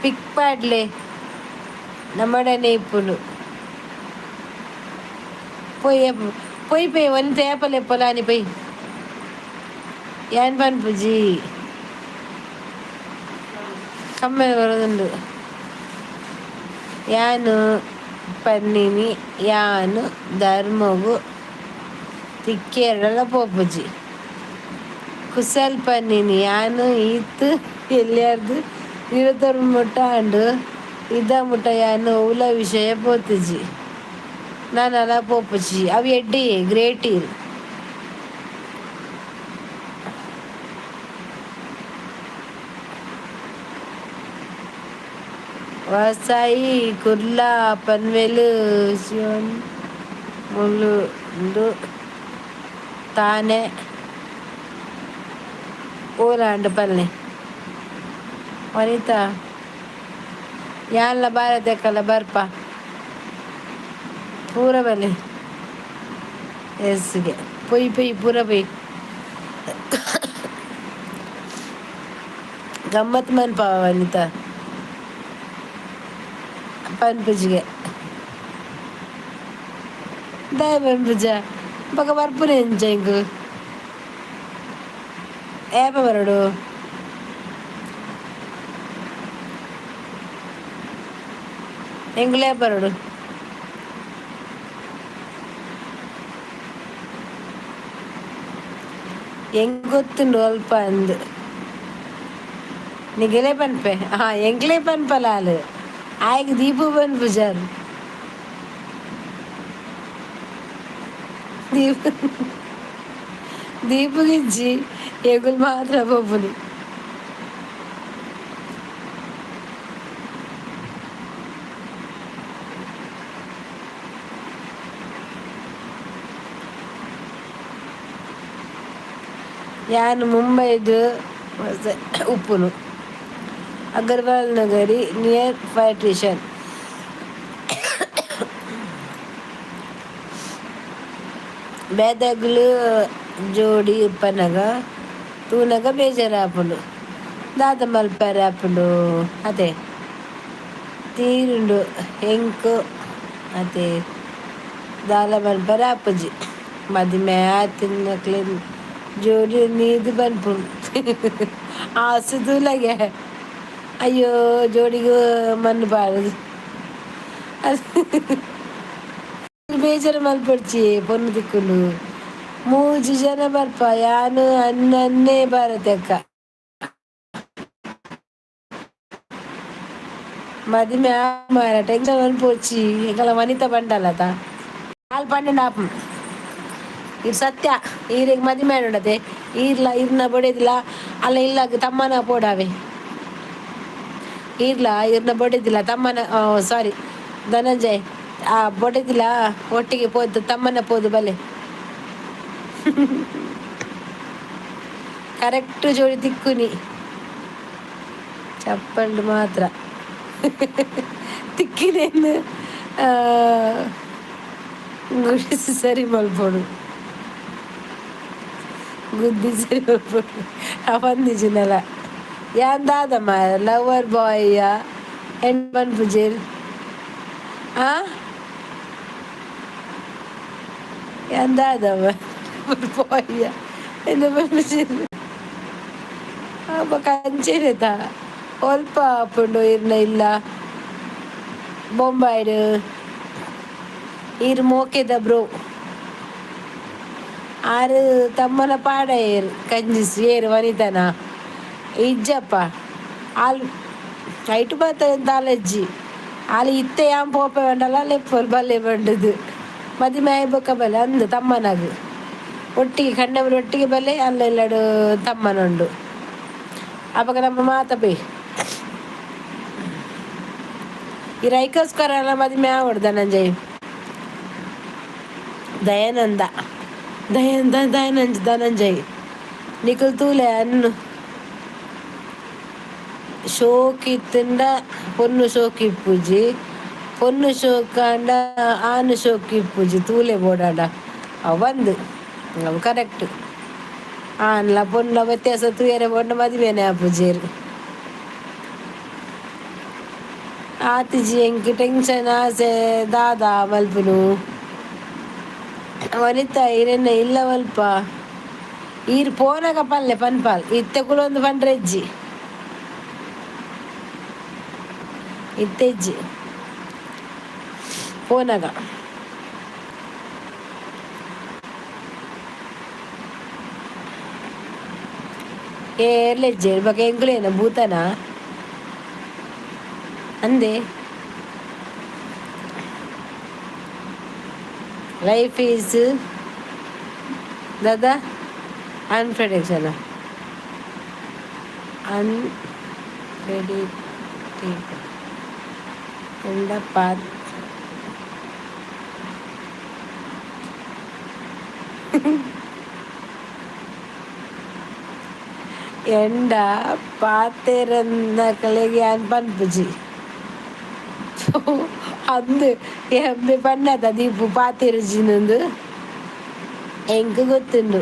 ಪಿಕ್ ಪಾಡ್ಲೆ ನಮ್ಮಡನೆ ಇಪ್ಪುಂಡು. ಪೊಯ್ ಪೊಯ್ ಪೊಯ್ ಒಂತೆ ಏಪಲೆ ಪೊಲಾನಿ ಪೊಯ್. ಏನ್ ಪನ್ಪುಜಿ, ಕಮ್ಮೆನ ಬರೋದುಂಡು. ಯಾನು ಪನ್ನಿನಿ, ಯಾನು ಧರ್ಮಗು ತಿಕ್ಕೇರಲ ಪೋಪುಜಿ. ಕುಸಲ್ ಪನ್ನಿನಿ, ಯಾನು ಈತ್ ಎಲ್ಲಿಯಾರ್ದು ನಿರತರ್ ಮುಟ್ಟ ಆಂಡು ಇದ ಮುಟ್ಟ ಯಾನು ಒವ್ಲ ವಿಷಯ ಪೋತುಜಿ. ನಾನಲ ಪೋಪುಜಿ. ಅವು ಎಡ್ಡೆ ಗ್ರೇಟ್. ವಸಾಯಿ, ಕುರ್ಲಾ, ಪನ್ವೆಲ್, ಶಿವನ್, ಮುಳ್ಳುಂಡು, ತಾನೆ ಓಲಾಂಡ್ ಪಲ್ಲೆ. ವನಿತಾ, ಯಾನ್ಲ ಬಾರದಕ್ಕಲ್ಲ ಬರ್ಪ ಪೂರ ಬಲೆ ಎಸ್ಗೆ. ಪೊಯ್ ಪೊಯ್ ಪೂರ ಪೊಯ್. ಗಮ್ಮತ್ ಮನ್ಪಾವ ವನಿತಾ ಪನ್ಪುಜಿಗೆ. ದಾಯ ಪನ್ಪುಜ ಬೊಕ ಬರ್ಪುನೆ ಎಂಚ ಎಂಕ್? ಏಪ ಬರಡು? ಎಂಕ್ಲೇ ಬರಡು? ಎಂಕ್ ಗೊತ್ತುಂಡು ಅಲ್ಪ ಅಂದ್. ನಿಗಲೇ ಪನ್ಪೆ. ಹಾ, ಎಂಕ್ಲೇ ಪನ್ಪಲ ಆಲ್. ಆಯ್ಗ್ ದೀಪು ಪನ್ಪುಜಾರ್. ದೀಪು ದೀಪುಗಿಜ್ಜಿ, ಎಂಕುಲು ಮಾತ್ರ ಪೋಪುನಿ. ಯಾನ್ ಮುಂಬೈಡ್ ಉಪ್ಪುನು, ಅಗರ್ವಾಲ್ ನಗರಿ, ನಿಯರ್ ಫೈರ್ ಸ್ಟೇಷನ್. ಬೇದಗ್ಲು ಜೋಡಿ ಉಪ್ಪನಗ ತೂನಗ ಬೇಜಾರಾಪುಂಡು. ದಾದ ಮಲ್ಪೆರೆ ಆಪುಂಡು? ಅದೇ ತೀರುಂಡು ಎಂಕ್. ಅತೆ ದಾಲ ಮಲ್ಪೆರೆ ಆಪುಜಿ. ಮದಿಮೆ ಆತಿನಕ್ಲೆನ್ ಜೋಡಿ ನೀದು ಪನ್ಪುಂಡು. ಆಸೆ ತೂಲಗೆ. ಅಯ್ಯೋ, ಜೋಡಿಗೆ ಮಣ್ಣು ಪಾಡುದು ಬೇಜಾರು ಮಲ್ಪೊಡ್ಚಿ. ಪೊನ್ನು ತಿಕ್ಕುಂಡು. ಮೂಜಿ ಜನ ಬರ್ಪ. ಯಾನು ಅನ್ನನ್ನೇ ಭಾರತಕ್ಕ ಮದಿಮೆ ಮಾರ ಟೆನ್ಷನ್ ಮನ್ಪೊಡ್ಚಿ. ಎಂಕಲ ವನಿತಾ ಬಂಡಲತ ಆಲ್ ಪಂಡ ಆಪುಂಡು. ಇದು ಸತ್ಯ. ಈರೆಗ್ ಮದಿಮೆ ಆಂಡತೆ ಈರ್ಲ ಇರ್ನ ಬೊಡೆದಿಲ್ಲ ಅಲ್ಲ ಇಲ್ಲ ತಮ್ಮನ ಪೋಡಾವೆ. ಈರ್ಲ ಇರ್ನ ಬೊಡೆದಿಲ್ಲ ತಮ್ಮನ, ಸಾರಿ ಧನಂಜಯ್, ಆ ಬೊಡೆದಿಲ್ಲ ಒಟ್ಟಿಗೆ ಪೋದು ತಮ್ಮನ ಪೋದು ಬಲೆ. ಕರೆಕ್ಟ್ ಜೋಡಿ ತಿಕ್ಕುನಿ. ಚಪ್ಪಲ್ಡು ಮಾತ್ರ ತಿಕ್ಕಿನೇನು ಗುಡಿಸಿ ಸರಿ ಮಲ್ಪೊಡು, ಗುದ್ದಿ ಸರಿ ಮಲ್ಪೊಡು. ಅವಂದಿಜಿನಲ ಯಾನ್ ದಾದಮ್ಮ ಲವರ್ ಬಾಯ್ ಎನ್ ಪನ್ಪುಜೆರ್? ಆ ಯಾನ್ ದಾದಮ್ಮ ಬಾಯ್ ಎನ್ನ ಪನ್ಪುಜೆರ್? ಬೊಕ ಅಂಚೆನೆತ ಒಲ್ಪ ಆಪುಂಡು ಇರ್ನ ಇಲ್ಲ ಬೊಂಬಾಯ್ಡ್. ಈರ್ ಮೋಕೆದ ಬ್ರೋ ಆರು ತಮ್ಮನ ಪಾಡ ಏರ್ ಕಂಜಿಸ್ ಏರ್ ವನಿತನ ಇಜ್ಜಪ್ಪ ಆಲ್ ಐಟು ಬತ್ತ ದಾಲಜ್ಜಿ ಆಲ್ ಇತ್ತೆ ಯಾನ್ ಪೋಪೆ ವಂಡಲ ಲೆಪ್ಪೊಲು ಬಲ್ಲೆ ಬಂಡುದು ಮದಿಮೆ ಆಯಿ ಬೊಕ್ಕ ಬಲ್ಲೆ ಅಂದ್ ತಮ್ಮನಗ್ ಒಟ್ಟಿಗೆ ಕಂಡಮರು ಒಟ್ಟಿಗೆ ಬಲ್ಲೆ ಅಲ್ಲ ಇಲ್ಲಡು ತಮ್ಮನುಂಡು ಅಪಗ ನಮ್ಮ ಮಾತ ಪೈ ಈ ರೈಕೋಸ್ಕರ ಎಲ್ಲ ಮದಿಮೆ ಆವೊಡು ಧನಂಜಯ್ ದಯಾನಂದ ದಯಾನಂದ ದಯಾನಂಜ್ ಧನಂಜಯ್ ನಿಕುಲ್ ತೂಲೆ ಅನ್ನು ಶೋಕಿತ್ತುಂಡ ಪೊನ್ನು ಶೋಕಿ ಇಪ್ಪುಜಿ ಪೊನ್ನು ಶೋಕಾಂಡ ಆನು ಶೋಕಿ ಇಪ್ಪುಜಿ ತೂಲೆ ಬೋಡಾಂಡ ಅವು ಬಂದು ಅವು ಕರೆಕ್ಟ್ ಆನ್ಲ ಪೊನ್ನ ವ್ಯತ್ಯಾಸ ತೂಯರೆ ಬೋಂಡ ಮದಿಮೆನೆ ಆಪುಜೆರ್ ಆತಿಜಿ ಎಂಕ್ ಟೆನ್ಷನ್ ಆಸೆ ದಾದ ಮಲ್ಪುನು ವನಿತಾ ಇರೆನ್ನ ಇಲ್ಲ ಮಲ್ಪ ಈರ್ ಪೋನಗ ಪಲ್ಲೆ ಪನ್ಪಾಲ್ ಇತ್ತೆ ಕುಲೊಂದು ಪಂಡ್ರೆಜ್ಜಿ ಇತ್ತೆ ಇಜ್ಜಿ ಪೋನಗ ಏರ್ಲೆಜ್ಜೆರ್ ಬೊಕ ಎಂಕುಲೇನ ಭೂತನ ಅಂದೆ ಲೈಫ್ is ದಾದಾ ಅನ್ಪ್ರೆಡಿಕ್ಷನ್ ಅನ್ಪ್ರೆಡಿಕ್ಟೇಬಲ್ ಎಂಡ ಪಾತ್ ಎಂಡ ಪಾತೆರಂದಕಲೆಗ್ ಯಾನ್ ಪನ್ಪುಜಿ ಅಂದ್ ಎಮ್ಮೆ ಪನ್ನತ ದೀಪು ಪಾತೆರುಜಿನಂದು ಎಂಕ್ ಗೊತ್ತುಂಡು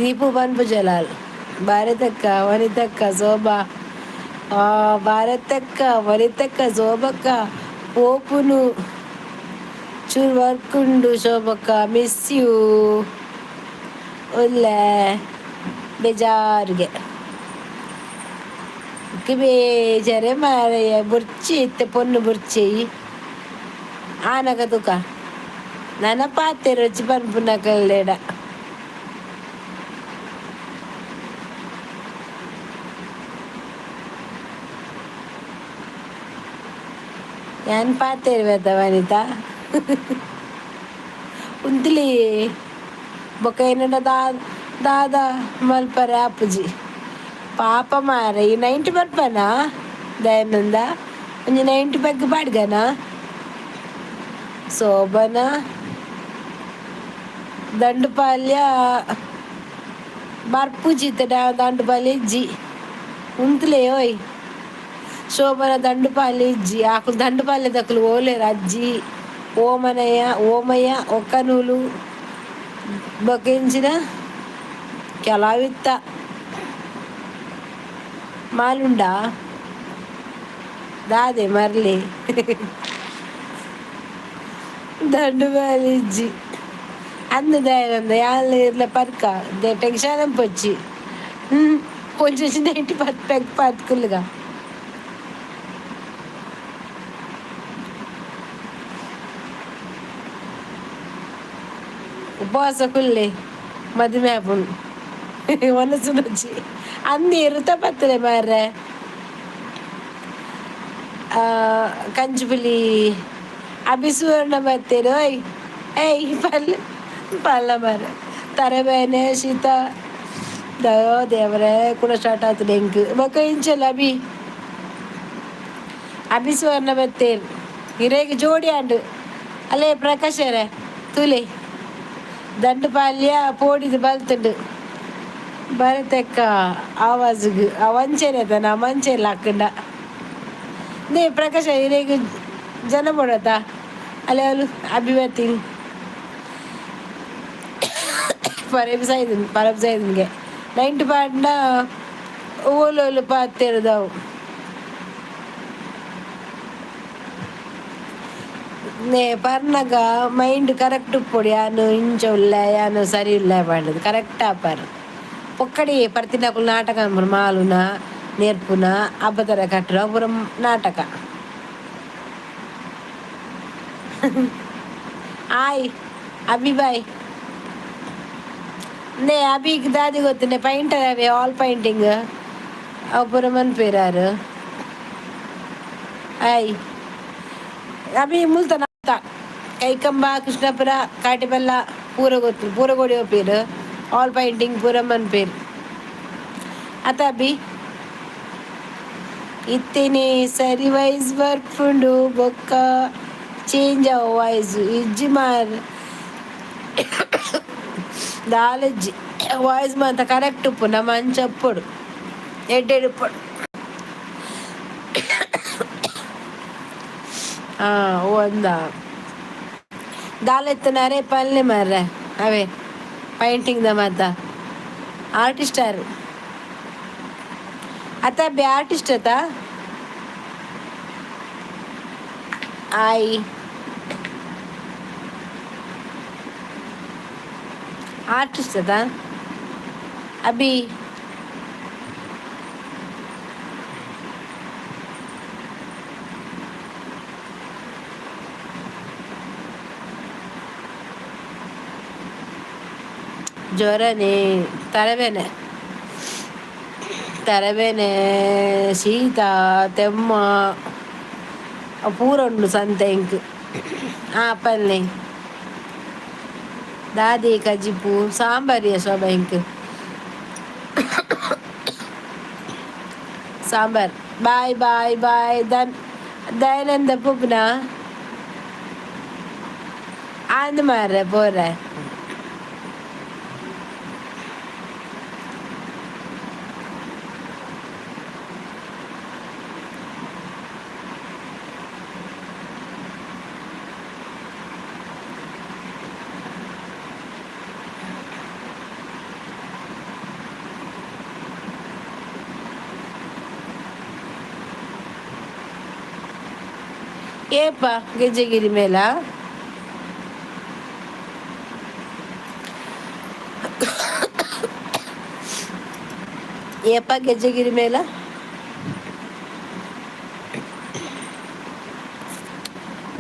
ದೀಪು ಪನ್ಪುಜಲಾಲ್ ಭಾರತಕ್ಕ ವನಿತಕ್ಕ ಶೋಭಾ ಭಾರತಕ್ಕ ವನಿತಕ್ಕ ಶೋಭಕ್ಕ ಪೋಪುನು ಚೂರು ವರ್ಕ್ ಉಂಡು ಶೋಭಕ್ಕ ಮಿಸ್ you ಉಲ್ಲೆ ಬೇಜಾರ್ಗೆ ಬೇಜಾರೆ ಮಾರಯ್ಯ ಬುರ್ಚಿ ಇತ್ತೆ ಪೊನ್ನು ಬುರ್ಚಿ ಆನಗ ತುಕ ನನ ಪಾತೆರೊಚ್ಚಿ ಪನ್ಪುನಕಲ್ಲೆಡ ಯಾನ್ ಪಾತೆರ್ವೆತ ವನಿತಾ ಉಂತುಲಿ ಬೊಕ ಎನ್ನಡ ದಾದ ಮಲ್ಪರೆ ಆಪುಜಿ ಪಾಪ ಮಾರೆ ಈ ನೈಂಟಿ ಬರ್ಪನಾ ದಯಾನಂದ ಒಂಜಿ ನೈಂಟಿ ಪೆಗ್ ಪಾಡ್ಗನ ಶೋಭನ ದಂಡುಪಾಲ್ಯ ಬರ್ಪುಜಿ ಇತ್ತೆ ದಂಡುಪಾಲ್ಯ ಇಜ್ಜಿ ಉಂತುಲೆ ಓಯ್ ಶೋಭನ ದಂಡುಪಾಲ್ಯ ಇಜ್ಜಿ ಆಕುಲು ದಂಡುಪಾಲ್ಯದಕುಲು ಓಲೇರು ಅಜ್ಜಿ ಓಮನಯ್ಯ ಓಮಯ್ಯ ಒಕ್ಕನೂಲು ಬೊಕ ಎಂಚಿನ ಕೆಲವಿತ್ತ ಮಾಲುಂಡಾ ದಾದೆ ಮರ್ಲಿ ದಂಡುಪಾಲ್ಯ ಇಜ್ಜಿ ಅಂದ್ ದಯಾನಂದ ಯಾನ್ ಇರ್ಲ ಪರ್ಕ ಟೆನ್ಷನ್ ಪೊಚ್ಚಿ ಒಂಜಿ ನೈಂಟಿ ಪತ್ ಪೆಗ್ ಪತ್ ಕುಲ್ಲುಗ ಉಪವಾಸ ಕುಲ್ಲೆ ಮದಿಮೆ ಆಪುಂಡು ವನಸುನೊಂಜಿ ಅಂದ್ ಇರುತ ಪತ್ತಲೆ ಮಾರ್ರೆ ಕಂಚುಪುಲಿ ಅಭಿಸುವರ್ಣ ಬತ್ತೇರು ಓಯ್ ಏಯ್ ಪಲ್ಲೆ ಪಲ್ಲ ಮಾರ್ರೆ ತರಬೇನೆ ಶೀತ ದಯೋ ದೇವರೇ ಕೂಡ ಸ್ಟಾರ್ಟ್ ಆತುಂಡು ಎಂಕ್ ಬೊಕ ಇಂಚಲ ಅಭಿ ಅಭಿಸುವರ್ಣ ಬತ್ತೇರು ಇರೆಗ್ ಜೋಡಿ ಆಂಡ್ ಅಲ್ಲೇ ಪ್ರಕಾಶರೇ ತೂಲೆ ದಂಡುಪಾಲ್ಯ ಪೋಡಿದ್ ಬಲ್ತುಂಡು ಭರತಕ್ಕ ಆವಾಜ್ಗ್ ಅವಂಚೆನೆ ಅತ ನಮಂಚೆಲ ಹಾಕಂಡ ನೇ ಪ್ರಕಾಶ ಇರೆಗ್ ಜನ ಬೋಡತ್ತ ಅಲ್ಲೇ ಅಲು ಅಭಿವತಿ ಪರಬ್ ಸೈದನ್ ಪರಬ್ ಸೈದನ್ಗೆ ನೈಂಟ್ ಪಾಂಡ ಓಲು ಓಲು ಪಾತೆರ್ದವು ನೇ ಪರ್ನಗ ಮೈಂಡ್ ಕರೆಕ್ಟ್ ಉಪ್ಪೊಡು ಯಾನ್ ಇಂಚ ಉಲ್ಲೆ ಯಾನ್ ಸರಿ ಉಲ್ಲೆ ಪಂಡುದು ಕರೆಕ್ಟ್ ಆಪರ್ ಪೊಕ್ಕಡಿ ಪರ್ತಿನಕುಲು ನಾಟಕ ಮಾಲುನ ನೇರ್ಪುನ ಅಬತರ ಕಟ್ಟುನ ಪೂರ ನಾಟಕ. ಆಯ್ ಅಭಿ ಬಾಯ್ ನೇ ಅಭಿಗ್ ದಾದಿ ಗೊತ್ತುಂಡೆ ಪೈಂಟರ್ ಅವೆ ಆಲ್ ಪೈಂಟಿಂಗ್ ಅವು ಪೂರ ಮನ್ಪೇರಾರು. ಆಯ್ ಅಭಿ ಮುಲ್ತನ ಕೈಕಂಬ ಕೃಷ್ಣಪುರ ಕಾಟಿಪಲ್ಲ ಪೂರ ಗೊತ್ತು ಪೂರ ಗೋಡಿ ಒಪ್ಪೇರು ಆಲ್ ಪೈಂಟಿಂಗ್ ಪೂರ ಮನ್ಪೇರು ಅತ ಅಭಿ. ಇತ್ತೇನೆ ಸರಿ ವೈಸ್ ಬರ್ಪುಂಡು ಬೊಕ್ಕ ಚೇಂಜ್ ಅವು ವಾಯ್ಸ್ ಇಜ್ಜಿ ಮಾರ್ ದಾಲಜ್ಜಿ ವಾಯ್ಸ್ ಮಾತ ಕರೆಕ್ಟ್ ಉಪ್ಪು ನಮ್ಮ ಅಂಚ ಉಪ್ಪೊಡು ಎಡ್ಡೆಡ್ ಉಪ್ಪೊಡು. ಓ ಅಂದ ದಾಲೆತ್ತನಾರೆ ಪಲ್ಲೆ ಮಾರ್ರೆ ಅವೇ ಪೈಂಟಿಂಗ್ ದ ಮಾತ ಆರ್ಟಿಸ್ಟ್ ಆರು ಅತ್ತ ಬಿ ಆರ್ಟಿಸ್ಟ್ ಅತ್ತ ಆಯ್ ಆರ್ಟಿಸ್ಟ್ ಅದ ಅಭಿ. ಜ್ವರನೇ ತಲೆಬೇನೆ ತಲೆಬೇನೆ ಶೀತ ತೆಮ್ಮ ಪೂರ ಉಂಡು ಸಂತೆ ಇಂಕ್. ಪಲ್ಲೆ ದಾದಿ ಕಜಿಪು ಸಾಂಬಾರಿಯ ಶೋಭ ಇಂಕ್ ಸಾಂಬಾರ್. ಬಾಯ್ ಬಾಯ್ ಬಾಯ್ ದನ್ ದಯಾನಂದ ಪುಪ್ನ ಆಂದ್ ಮಾರ್ರೆ ಪೋರೆ. ಏಪ ಗೆಜ್ಜೆಗಿರಿ ಮೇಲ ಏಪ ಗೆಜ್ಜೆಗಿರಿ ಮೇಲ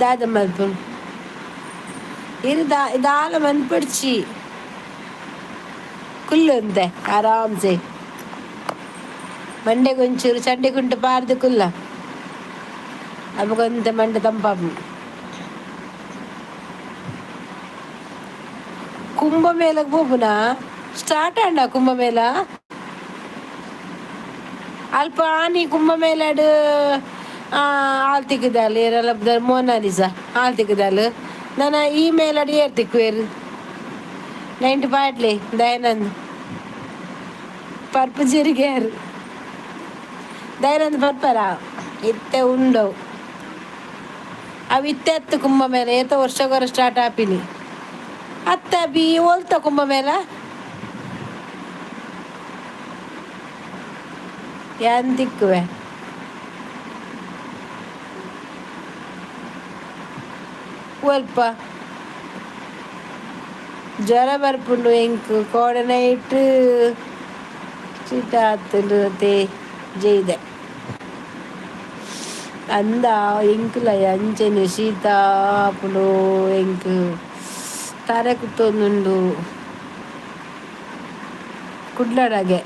ದಾದ ಮಲ್ಪು ಇರು ದಾಲ ಮನ್ಪಡ್ಚಿ ಕುಲ್ಲುಂತೆ ಆರಾಮ್ಸೆ ಮಂಡೆಗೊಂಚೂರು ಚಂಡೆ ಕುಂಟು ಪಾರ್ದು ಕುಲ್ಲ ಅಪಗೊಂತೆ ಮಂಡೆ ತಂಪಾಪು. ಕುಂಭಮೇಳಕ್ಕೆ ಪೋಪುನ ಸ್ಟಾರ್ಟ್ ಆಂಡ ಕುಂಭಮೇಳ ಅಲ್ಪ ಆನಿ ಕುಂಭಮೇಳಡ್ ಆಲ್ ತಿಕ್ಕುದಾಲ್ ಏರಲ್ಲ ಮೋನಾಲಿಸಾ ಆಲ್ ತಿಕ್ಕುದಾಲ್ ನನ ಈ ಮೇಲಡ್ ಏರ್ ತಿಕ್ಕುವೇರು ನೈಂಟಿ ಪಾಟ್ಲಿ ದಯಾನಂದ್ ಪರ್ಪು ಜೆರಿಗೇರು ದಯಾನಂದ್ ಪರ್ಪರ ಇತ್ತೆ ಉಂಡವು ಅವು ಇತ್ತೆ ಅತ್ತು ಕುಂಭಮೇಳ ಏತ ವರ್ಷಗೊರ ಸ್ಟಾರ್ಟ್ ಆಪಿನಿ ಅತ್ತ ಬಿ ಓಲ್ತ ಕುಂಭಮೇಳ ಯಾನ್ ತಿಕ್ಕುವೆ ಒಲ್ಪ ಜ್ವರ ಬರ್ಪುಂಡು ಎಂಕ್ ಕೋಡೆ ನೈಟ್ ಶೀತ ಆತುಂಡು ತೇ ಜೈದೆ ಅಂದ ಎಂಕುಲ ಅಂಚನೆ ಶೀತ ಆಪುಂಡು ಎಂಕ್ ತರೆ ಕುತ್ತೊಂದುಂಡು ಕುಡ್ಲಡಗೆ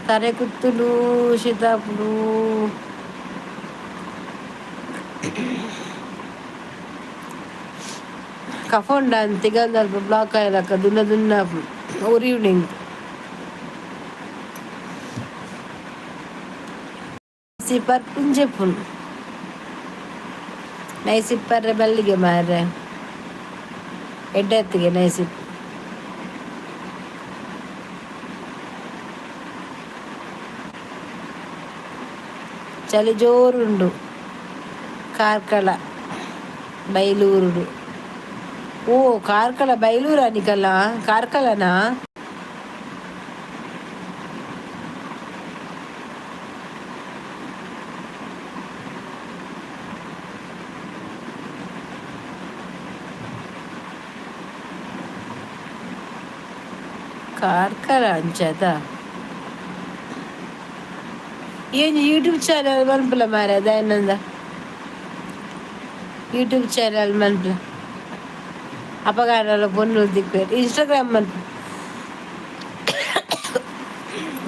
ತರೆ ಕುತ್ತುಂಡು ಶೀತ ಆಪುಂಡು. ಕಫ ಉಂಡ ತಿಗಲ್ದಲ್ಪ ಬ್ಲಾಕ್ ಆಯ್ಲಕ್ಕ ದುನ್ನ ದುನ್ನ ಉರಿಯುಂಡು ಎಂಕ್. ಸಿಪರ್ ಪುಂಜೆಪುನ್ ನೈಸಿಪ್ಪರ್ರೆ ಬಲ್ಲಿಗೆ ಮಾರ್ರೆ ಎಡ್ಡೆತ್ತಿಗೆ ನೈಸಿಪ್ ಚಳಿ ಜೋರುಂಡು ಕಾರ್ಕಳ ಬೈಲೂರುಡು. ಓ ಕಾರ್ಕಳ ಬೈಲೂರಾ ನಿಕಲ್ಲ ಕಾರ್ಕಳನಾ? ಕಾರ್ಕಳ ಅಂಚದ ಏನು ಯೂಟ್ಯೂಬ್ ಚಾನಲ್ ಮನ್ಪುಲ ಮಾರ ದಯಾನಂದ. ಯೂಟ್ಯೂಬ್ ಚಾನಲ್ ಮನ್ಪುಲ. ಅಪಗಾನಲ ಪೊಣ್ಣು ದಿಕ್ಕು ಇನ್ಸ್ಟಾಗ್ರಾಮ್ ಮನ್ಪು.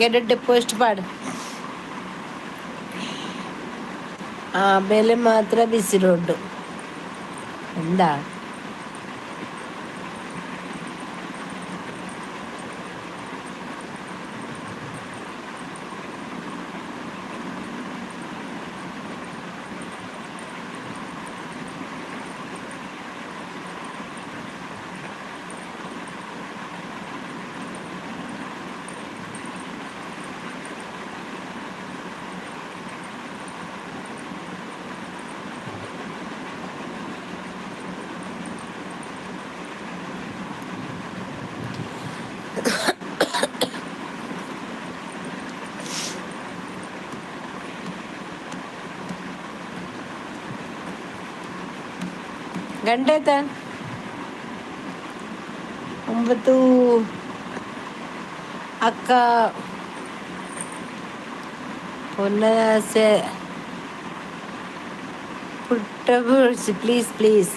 ಎಡ್ಡೆ ಪೋಸ್ಟ್ ಪಾಡು. ಆ ಬೆಲೆ ಮಾತ್ರ ಬಿಸಿ ರೋಡ್ಡು ಎಂದ. ಗಂಟೆ ಆಯ್ತಾ? 9. ಅಕ್ಕ ಪೊನ್ನಸೆ ಪುಟ್ಟ ಪ್ಲೀಸ್ ಪ್ಲೀಸ್.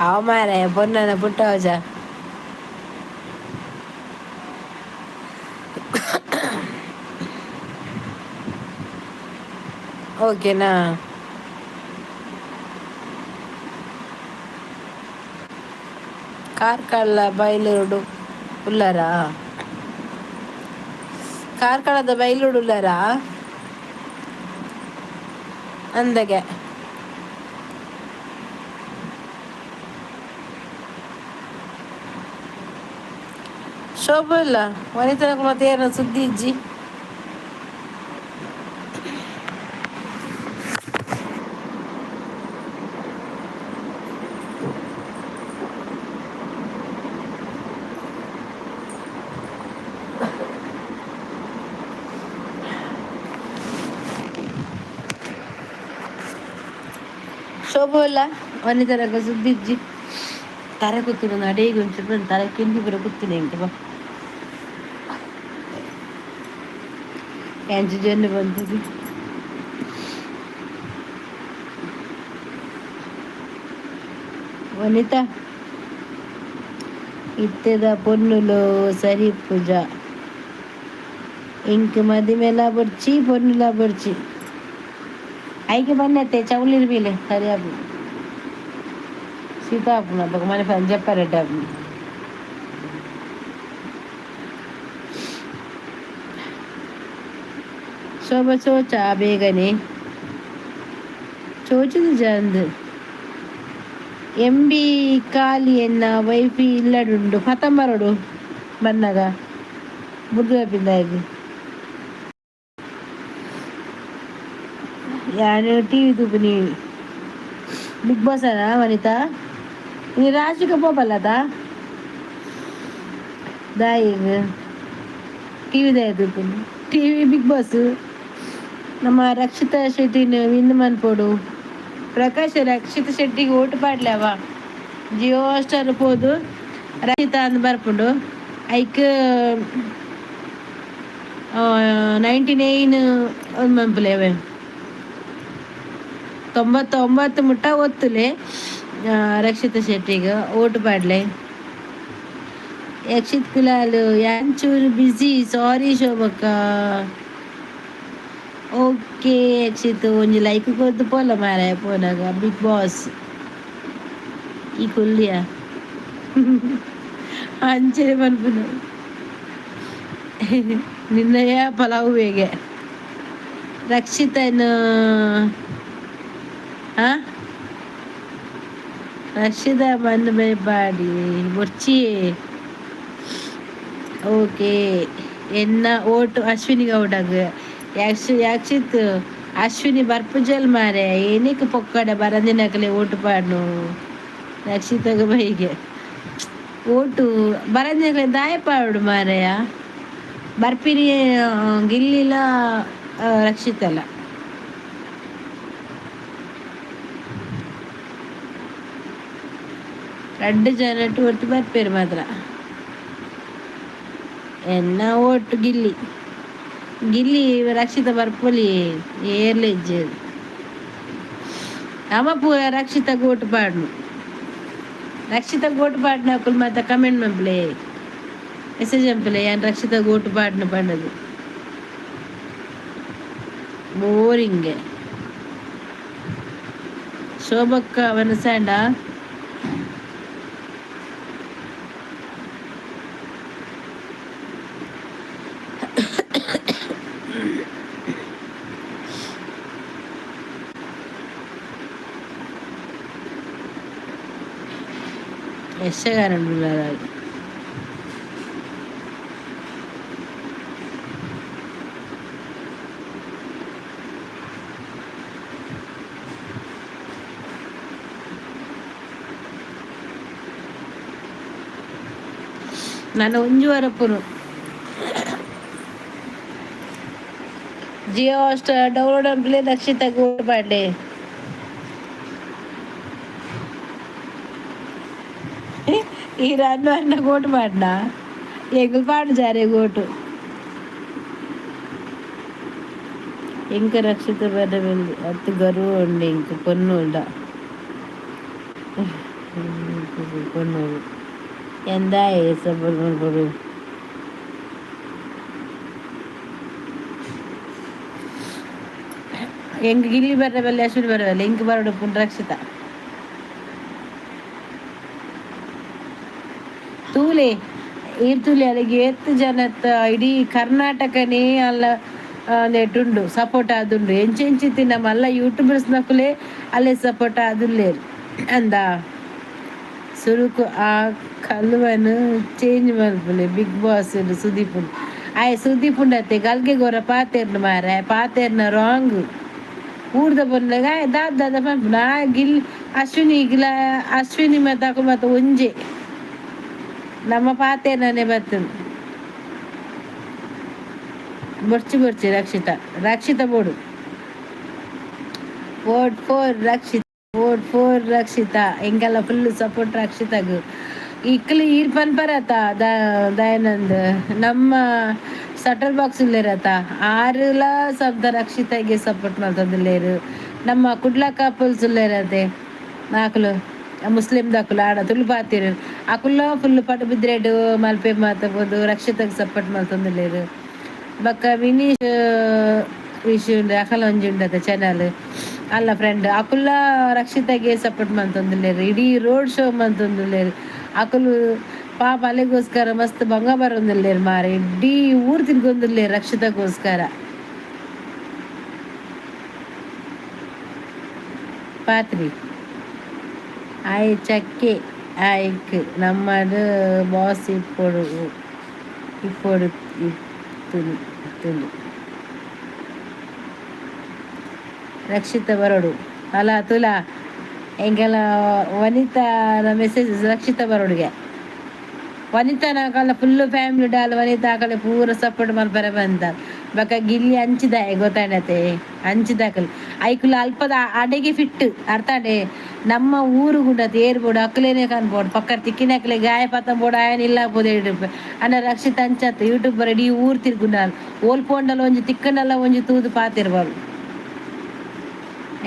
ಅವ ಮಾರಾಯ ಪೊನ್ನನ ಪುಟ್ಟವಜ. ಓಕೆನಾ? ಕಾರ್ಕಳ ಬೈಲೂರು ಉಲ್ಲರಾ? ಕಾರ್ಕಳದ ಬೈಲೂರು ಉಲ್ಲರಾ ಅಂದಗೆ. ಶೋಭ ಇಲ್ಲ ವನಿತನ ಮತ್ತೆ ಏನೋ ಸುದ್ದಿ ಇಜ್ಜಿ. ಶೋಭು ಇಲ್ಲ ವನಿತನಕ ಸುದ್ದಿ ಇಜ್ಜಿ. ತರೆ ಕೂತಿನ ಅಡೇಗೆ ಒಂಚೂರು ತರೆ ಕಿಂಡಿ ಪೂರ ಕೂತಿನ ಎಂಕ್ ಬಾ ಎಂಚ ಜನ ಬಂತದ್ದು. ವನಿತಾ ಇತ್ತೆದ ಪೊನ್ನುಲು ಸರಿ ಪೂಜಾ. ಇಂಕ್ ಮದಿಮೆಲ ಬೊಡ್ಚಿ ಪೊನ್ನುಲ ಬೊಡ್ಚಿ. ಐಕೆ ಬನ್ನತ್ತೆ ಚೌಲಿರ್ ಮೇಲೆ ಸರಿ ಆಪುಂಡು. ಸೀತಾ ಆಪುಂಡು ಅಪಗ ಮನೆ ಜಪ್ಪ ರೆಡ್ಡಿ ಆಪುಂಡು. ಶೋಭ ಚೋಚ ಬೇಗನೆ ಚೋಚುದು ಜಂದ್. ಎಂ ಬಿ ಖಾಲಿ ಎನ್ನ ವೈಫಿ ಇಲ್ಲಡುಂಡು ಪತಂಬರಡು ಬನ್ನಗ ಬುಡ್ದು ಪಿಂದಾಗಿ. ಯಾನು ಟಿವಿ ತೂಪಿನಿ. ಬಿಗ್ ಬಾಸ್ ಅನಾ ವನಿತಾ? ನೀ ರಾಶಿಕ ಪೋಪಲ್ಲದ ದಾಯಿಗ್ ಟಿವಿ ದಾಯ ತೂಪಿನಿ? TV big boss. ನಮ್ಮ ರಕ್ಷಿತಾ ಶೆಟ್ಟಿನ ವಿನ್ ಮನ್ಪೊಡು. ಪ್ರಕಾಶ್ ರಕ್ಷಿತಾ ಶೆಟ್ಟಿಗೆ ಓಟು ಪಾಡ್ಲವ. ಜಿಯೋ ಸ್ಟಾರ್ ಪೋದು ರಕ್ಷಿತಾ ಅಂದ್ ಬರ್ಪುಂಡು. ಐಕ್ 99 ಮನ್ಪುಲೆ ಅವೆ. 99 ಮುಟ್ಟ ಒತ್ತುಲೆ. ರಕ್ಷಿತಾ ಶೆಟ್ಟಿಗೆ ಓಟು ಪಾಡ್ಲೆ. ಯಕ್ಷಿತ್ ಕುಲಾಲ್ ಯಾಂಚೂರು ಬಿಸಿ ಸಾರಿ ಶೋಭಕ್ಕ. ಓಕೆ ಯಕ್ಷಿತ್, ಒಂಜಿ ಲೈಕ್ ಕೊರ್ದು ಪೋಲ ಮಾರಾಯ ಪೋನಾಗ. ಬಿಗ್ ಬಾಸ್ ಈ ಕುಲ್ಲಿಯ ಅಂಚನೆ ಪನ್ಪುನು ನಿನ್ನಯ ಪಲಾವು ಬೇಗೆ. ರಕ್ಷಿತನ ಆ ರಕ್ಷಿತಾ ಮಣ್ಣು ಬಾಡಿ ಬೊರ್ಚಿ. ಓಕೆ, ಎನ್ನ ಓಟು ಅಶ್ವಿನಿ ಗೌಡಗ್. ಯಕ್ಷಿತ್ ಅಶ್ವಿನಿ ಬರ್ಪುಜಲ್ ಮಾರೆ. ಏನಕ್ಕೆ ಪೊಕ್ಕಡೆ ಬರಂದಿನಕಲೆ ಓಟು ಪಾಡ್ನು? ರಕ್ಷಿತಗ ಬೈಗೆ ಓಟು ಬರಂದಿನಕಲೆ ದಾಯ ಪಾಡು ಮಾರೆಯ. ಬರ್ಪಿನಿ ಗಿಲ್ಲಿಲ ರಕ್ಷಿತಲ್ಲ. ರಡ್ಡು ಜನಟ್ಟು ಒಟ್ಟು ಬರ್ಪೇರು ಮಾತ್ರ. ಎನ್ನ ಓಟು ಗಿಲ್ಲಿ. Gilli Rakshita ಬರ್ಪೊಲಿ ಏರ್ಲೆಜ್ಜೆ ನಮ ಪೂರ ರಕ್ಷಿತ ಗೋಟು ಪಾಡ್ನು. ರಕ್ಷಿತ ಗೋಟು ಪಾಡ್ನಕುಲು ಮಾತ ಕಮೆಂಟ್ ಮಲ್ಪುಲೆ, ಮೆಸೇಜ್ ಮಲ್ಪುಲೆ, ಯಾನ್ ರಕ್ಷಿತ ಗೋಟು ಪಾಡ್ನು ಪಂಡದು. ಬೋರಿಂಗ್. ಶೋಭಕ್ಕ ವನಸಾಂಡ. ಯಕ್ಷಗಾನ. ನಾನು ಒಂಜಿ ವಾರ ಜಿಯೋ ಹಾಟ್‌ಸ್ಟಾರ್ ಡೌನ್ಲೋಡ್ ಮಲ್ಪುಲೆ, ರಕ್ಷಿತ ಓಟ್ ಪಾಡ್ಲೆ. ಈ ರನ್ನು ಅನ್ನ ಓಟು ಪಾಡ್ನ, ಎಂಕುಲು ಪಾಡುಜಾರೆ ಓಟು. ಎಂಕ ರಕ್ಷಿತ ಬರವೆಂದು ಅತ್ತು ಗರ್ವ ಉಂಡು ಎಂಕ್. ಪೊನ್ನುಲ್ಡ ಪೊನ್ನುಲು ಎಂದಾಯೆ ಸಪೋರ್ಟ್ ಮಲ್ಪೊಡು. ಎಂಕ್ ಗಿಲ್ಲಿ ಬರ್ರೆ ಬಲ್ಲೆ, ಅಶ್ವಿನಿ ಬರ್ರೆ ಬಲ್ಲೆ, ಎಂಕ್ ಬರೊಡು ಪುಂಡು ರಕ್ಷಿತ. ತೂಲೆ ಈರ್, ತೂಲೆ, ಅಲೆಗ್ ಏತ್ ಜನತ ಇಡೀ ಕರ್ನಾಟಕನೇ ಅಲ್ಲ ನೆಟುಂಡು ಸಪೋರ್ಟ್ ಆದುಂಡು. ಎಂಚೆಂಚಿತ್ತಿನ ಮಲ್ಲ ಯೂಟ್ಯೂಬರ್ಸ್ ನಕುಲೇ ಅಲ್ಲೇ ಸಪೋರ್ಟ್ ಆದುಲ್ಲೇರ್ ಅಂದ. ಸುರುಕು ಆ ಕಲ್ವನ್ ಚೇಂಜ್ ಮಲ್ಪುಲೆ ಬಿಗ್ ಬಾಸ್ ಸುದೀಪ್. ಆಯೆ ಸುದೀಪ್ ಉಂಡತ್ತೆ ಗಲ್ಗೆ ಗೊರ ಪಾತೆರ್ನ ಮಾರೆ, ಪಾತೆರ್ನ ರಾಂಗ್. ಊರ್ದ ಪೊನ್ಲೆಗ ಆಯೆ ದಾದ ದಾದ ಪನ್ಪುನ. ಆ ಗಿಲ್ ಅಶ್ವಿನಿ ಗಿಲ ಅಶ್ವಿನಿ ಮತ್ತೆ ಅಕುಲು ಮತ್ತೆ ಒಂಜೆ. ನಮ್ಮ ಪಾತೆರ್ನನೆ ಬತ್ತುಂಡು. ಬೊರ್ಚಿ ಬೊರ್ಚಿ ರಕ್ಷಿತಾ, ರಕ್ಷಿತಾ ಬೋಡು. Vote for Rakshita, vote for Rakshita. ಎಂಕೆಲ್ಲ ಫುಲ್ ಸಪೋರ್ಟ್ ರಕ್ಷಿತಾಗ್. ಇಕ್ಲು ಈರ್ ಪನ್ಪರತ ದಯಾನಂದ್, ನಮ್ಮ ಸಟಲ್ ಬಾಕ್ಸ್ ಉಲ್ಲೇರತ, ಆರುಲ ಶಬ್ದ ರಕ್ಷಿತಾಗೆ ಸಪೋರ್ಟ್ ಮಲ್ತೊಂದುಲ್ಲೆರ್. ನಮ್ಮ ಕುಡ್ಲ ಕಪಲ್ಸ್ ಉಲ್ಲೇರತೆ ನಾಕುಲು, ಮುಸ್ಲಿಂ ದಕುಲು, ಆಡ ತುಳು ಪಾತೆರ್, ಅಕುಲ್ಲ ಫುಲ್ ಪಡುಬಿದ್ರೆಡ್ ಮಲ್ಪೆ ಮಾತ ಪೋದು ರಕ್ಷಿತಾಗ್ ಸಪೋರ್ಟ್ ಮಲ್ತೊಂದುಲ್ಲೆರ್. ಬೊಕ್ಕ ವಿನೀಶ್ ವಿಶ್ ಉಂಡು, ಅಕಲ ಒಂಜಿ ಉಂಡತ ಚಾನಲ್ ಅಲ್ಲ ಫ್ರೆಂಡ್, ಅಕುಲ್ಲ ರಕ್ಷಿತಾಗೆ ಸಪೋರ್ಟ್ ಮಲ್ತೊಂದುಲ್ಲೆರ್. ಇಡೀ ರೋಡ್ ಶೋ ಮಲ್ತೊಂದುಲ್ಲೆರ್ ಅಕುಲು. ಪಾಪ ಅಲೆಗೋಸ್ಕರ ಮಸ್ತ್ ಬಂಗ ಬರೊಂದುಲ್ಲೆರ್ ಮಾರೆ. ಇಡೀ ಊರು ತಿರ್ಗೊಂದುಲ್ಲೆರ್ ರಕ್ಷಿತಾಗೋಸ್ಕರ. ಪಾತ್ರಿ ಆಯೆ ಚಕ್ಕೆ ಆಯ್ಕ್ ನಮ್ಮಡ್ ಬಾಸ್ ಇಪ್ಪೊಡು ಇಪ್ಪೊಡು ಇತ್ತುಂಡು ಇತ್ತುಂಡು. ರಕ್ಷಿತ ಬರೋಡು ಅಲ್ಲ ತುಲಾ. ಎಂಕೆಲ್ಲ ವನಿತಾ ಮೆಸೇಜ್, ರಕ್ಷಿತ ಬರೋಡುಗೆ. ವನಿತಾನ ಅಕಲ್ನ full family doll. ವನಿತಾ ಅಕಲೆ ಪೂರ ಸಪೋರ್ಟ್ ಮಲ್ಪರೆ ಬಂತ. ಬೊಕ ಗಿಲ್ಲಿ ಅಂಚಿದಾಯೆ ಗೊತ್ತಾಂಡತೆ, ಅಂಚಿದಾಕಲ್ ಐಕುಲು ಅಲ್ಪದ ಅಡೆಗೆ ಫಿಟ್ ಅರ್ಥಾಂಡೆ. ನಮ್ಮ ಊರು ಗುಂಡತ್ ಏರ್ ಬೋಡು ಅಕ್ಲೇನೆ ಕನ್ಪೋಡು, ಪಕ್ಕ ತಿಕ್ಕಿನಕ್ಲೆ ಗಾಯ ಪತ್ತ ಬೋಡು, ಆಯನ ಇಲ್ಲ ಪೋದು. ಅಣ್ಣ ರಕ್ಷಿತ ಅಂಚತ್ ಯೂಟ್ಯೂಬರ್, ಇಡೀ ಊರು ತಿರ್ಗುನಾಲ್. ಓಲ್ ಪೋಂಡಲ ಒಂಜಿ ತಿಕ್ಕಂಡಲ ಒಂಜಿ ತೂದು ಪಾತಿರ್ಬಾಳು.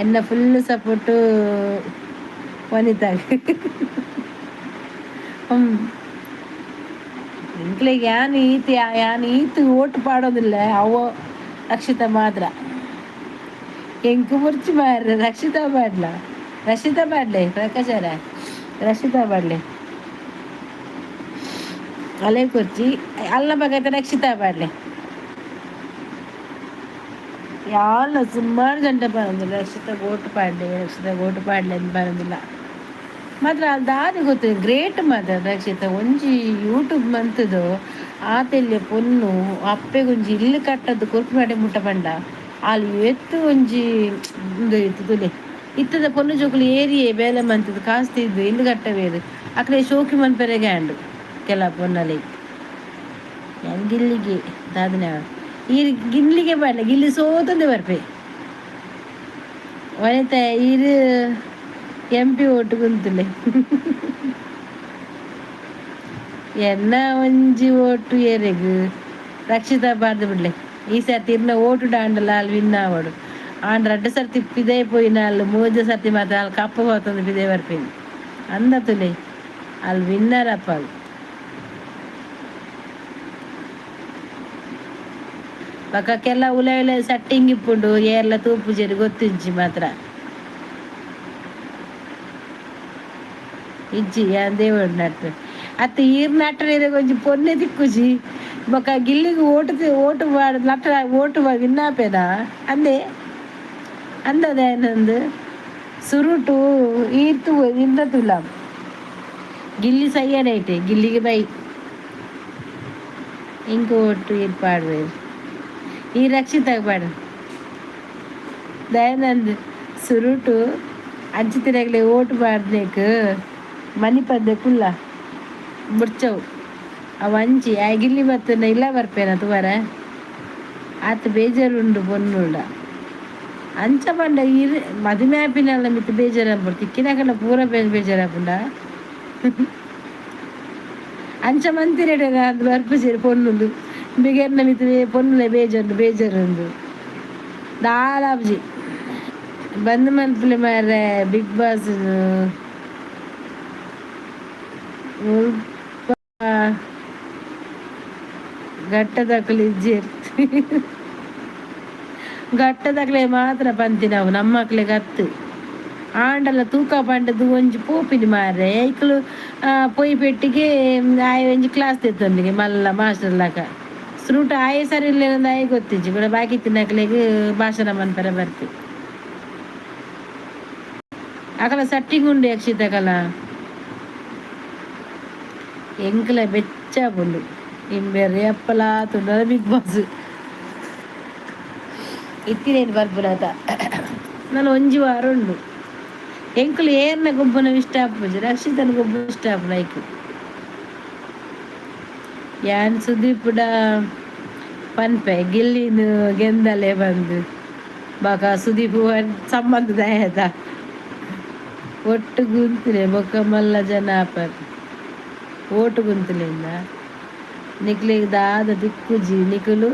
ಎನ್ನ ಫುಲ್ ಸಪೋರ್ಟು ವನಿತಾ. ಎಂಕ್ಲೆಗ್ ಯಾನ್ ಈತ್ ಯಾನ್ ಈತ್ ಓಟು ಪಾಡೋದಿಲ್ಲ, ಅವು ರಕ್ಷಿತ ಮಾತ್ರ. ಎಂಕ್ ಬೊರ್ಚಿ ಮಾರ್ರೆ, ರಕ್ಷಿತಾ ಪಾಡ್ಲ, ರಕ್ಷಿತಾ ಪಾಡ್ಲೆ. ಪ್ರಕಾಶರ ರಕ್ಷಿತಾ ಪಾಡ್ಲೆ, ಅಲೆ ಕೊರ್ಚಿ ಅಲ್ಲ ಬಗತೆ ರಕ್ಷಿತಾ ಪಾಡ್ಲೆ. ಯಾಲ ಸುಮಾರು ಜನ ಪನೊಂದುಲ್ಲ, ರಕ್ಷಿತಾ ಓಟು ಪಾಡ್ಲೆ, ರಕ್ಷಿತಾ ಓಟು ಪಾಡ್ಲೆ ಅಂದ್ ಪನೊಂದುಲ್ಲ. ಮಾತ್ರ ಅಲ್ಲಿ ದಾದ ಗೊತ್ತು, ಗ್ರೇಟ್ ಮಾತ್ರ ರಕ್ಷಿತ. ಒಂಜಿ ಯೂಟ್ಯೂಬ್ ಮಂತುದು ಆತೆಲ್ಯ ಪೊನ್ನು ಅಪ್ಪೆಗೊಂಜಿ ಇಲ್ಲು ಕಟ್ಟದ್ದು ಕೊರ್ಪುನಡೆ ಮುಟ್ಟ ಪಂಡ ಆಲ್ ಏತ್ ಒಂಜಿ ಉಂದು ಇತ್ತು ತುಲೆ. ಇತ್ತದ ಪೊನ್ನು ಜೋಕುಲು ಏರಿಯೇ ಬೇಲೆ ಮಂತುದು ಕಾಸ್ ತಿದ್ದು ಇಲ್ಲು ಕಟ್ಟವೇರು, ಅಕ್ಲೆ ಶೋಕಿ ಮನ್ಪೆರೆಗೆ ಆಂಡು ಕೆಲ ಪೊನ್ನಲೆ. ಯಾನ್ ಗಿಲ್ಲಿಗೆ ದಾದನೆ ಈರ್ ಗಿಲ್ಲಿಗೆ ಪಾಡ್ಲೆ, ಗಿಲ್ಲಿ ಸೋತೊಂದೆ ಬರ್ಪೆ. ವನಿತಾ ಈರ್ ಎಂ ಪಿ ಓಟು ಕುಂತುಲೆ. ಎನ್ನ ಒಂಜಿ ಓಟು ಏರೆಗ್? ರಕ್ಷಿತಾ ಪಾಡ್ದು ಬಿಡ್ಲೆ. ಈ ಸರ್ತಿ ಇರ್ನ ಓಟು ಡಾಂಡಲ ಅಲ್ಲಿ ವಿನ್ ಆವಡು. ಆಂಡ ರಡ್ಡ್ ಸರ್ತಿ ಪಿದೈ ಪೋಯಿನ ಅಲ್ ಮೂಜ ಸರ್ತಿ ಮಾತ್ರ ಅಲ್ಲಿ ಕಪ್ಪು ಹೋತಂದು ಪಿದೈ ಬರ್ಪಿನಿ ಅಂದ ತುಲೆ ಅಲ್ಲಿ ವಿನ್ನರ್ ಅಪ್ಪ ಅಲ್ಲಿ. ಬೊಕಕ್ಕೆಲ್ಲ ಉಲೆ ಉಲೆ ಸಟ್ಟಿಂಗ್ ಇಪ್ಪುಂಡು ಏರ್ಲ ತೂಪುಜೆರ್ ಗೊತ್ತಿಜ್ಜಿ ಮಾತ್ರ. ಇಜ್ಜಿ ಯಾನ್ ದೇವಡ್ ನಟ್ಟು ಅತ್ತ ಈರ್ ನಟ್ಟರೆ ಒಂಜಿ ಪೊನ್ನೆ ತಿಕ್ಕುಜಿ. ಬೊಕ ಗಿಲ್ಲಿಗ್ ಓಟು ಓಟು ನಟ್ಟ ಓಟು ವಿನ್ ಆಪೆನಾ ಅಂದೆ ಅಂದದ ಸುರುಟು ಈರ್ತು ಇಂದ ತುಲ ಗಿಲ್ಲಿ ಸಯ್ಯಡೈಟೆ ಗಿಲ್ಲಿಗೆ ಬೈ ಇಂಕ ಓಟು ಈರ್ ಪಾಡ್ವೇರು ಈ ರಕ್ಷಿತಾಗ ಪಾಡು. ದಯಾನಂದ್ ಸುರುಟು ಅಂಚಿತಿರಗ್ಲೆ ಓಟು ಪಾಡ್ನೇಕ್ ಮನಿಪಂದೆ ಕುಲ್ಲ ಬುಡ್ಚವು ಅವು ಅಂಚಿ ಆ ಗಿಲ್ಲಿ ಬತ್ತನ ಇಲ್ಲ ಬರ್ಪೇನ ತುವರ ಆತ್ ಬೇಜಾರುಂಡು ಪೊನ್ನುಡ. ಅಂಚ ಪಂಡ ಇರ್ ಮದಿಮೆ ಆಪಿನಲ್ಲ ಮಿತ್ತ್ ಬೇಜಾರಾಪುಂಡು ತಿಕ್ಕಿನಕಲ್ನ ಪೂರ ಬೇಜಾರಾಪುಂಡ. ಅಂಚ ಮಂತಿರೆಡ ಅಂದ್ ಬರ್ಪುಜೆರ್ ಪೊನ್ನುಲು ಬಿಗೆರ್ನ ಮಿತ್ತ್ ಪೊನ್ನುಲೆ ಬೇಜಾರು ಬೇಜಾರುಂಡು ದಾಲ ಆಪುಜಿ. ಬಂದ್ ಮನ್ಪುಲೆ ಮಾರ್ರೆ ಬಿಗ್ ಬಾಸ್. ಮುಲ್ಪ ಘಟ್ಟದಕುಲು ಇಜ್ಜೆರ್. ಘಟ್ಟದಕ್ಲೆ ಮಾತ್ರ ಪಂತಿನವು ನಮ್ಮಕ್ಲೆಗ್ ಅತ್ತ್. ಆಂಡಲ ತೂಕ ಪಂಡದು ಒಂಜಿ ಪೋಪಿನಿ ಮಾರ್ರೆ ಐಕುಲು ಪೋಯಿ ಪೆಟ್ಟಿಗೆ ಆಯೆ ಒಂಜಿ ಕ್ಲಾಸ್ ದೆತ್ತೊಂದಿಗೆ ಮಲ್ಲ ಮಾಸ್ಟರ್ ಲಕ. ಸುರುಟು ಆಯೆ ಸರಿ ಇಲ್ಲೇಂದ್ ಆಯೆ ಗೊತ್ತಿಜ್ಜಿ ಕೂಡ ಬಾಕಿ ಇತ್ತಿನಕ್ಲೆಗ್ ಭಾಷಣ ಮನ್ಪೆರೆ ಬರ್ಪೆ. ಅಕಲ ಸಟ್ಟಿಂಗ್ ಉಂಡು ಯಕ್ಷಿತಕಲ ಎಂಕ್ಲ ಬೆಚ್ಚ ಆಪುಂಡು ಇಂಬೆರ್ ಏಪಲ ತೂಂಡಲ ಬಿಗ್ ಬಾಸ್. ಇತ್ತಿನೇನ್ ಬರ್ಪುನತ ನನ ಒಂಜಿ ವಾರ ಉಂಡು. ಎಂಕುಲು ಏರ್ನ ಗೊಬ್ಬುನ ಇಷ್ಟ ಆಪುಜಿ ರಕ್ಷಿತನ ಗೊಬ್ಬುನ ಇಷ್ಟ ಆಪುಂಡು ಐಕ್. ಯಾನ್ ಸುದೀಪುಡ ಪನ್ಪೆ ಗಿಲ್ಲಿನ್ ಗೆಂದಲೆ ಪಂದ್ ಬೊಕ ಸುದೀಪ್ ಸಂಬಂಧ ದಾಯೆದ ಒಟ್ಟು ಗುಂತುಲೆ ಬೊಕ ಮಲ್ಲ ಜನ ಆಪೆರ್ ಓಟು ಗುಂತುಲೆಂದ ನಿಕ್ಲೆಗ್ ದಾದ ತಿಕ್ಕುಜಿ ನಿಕುಲು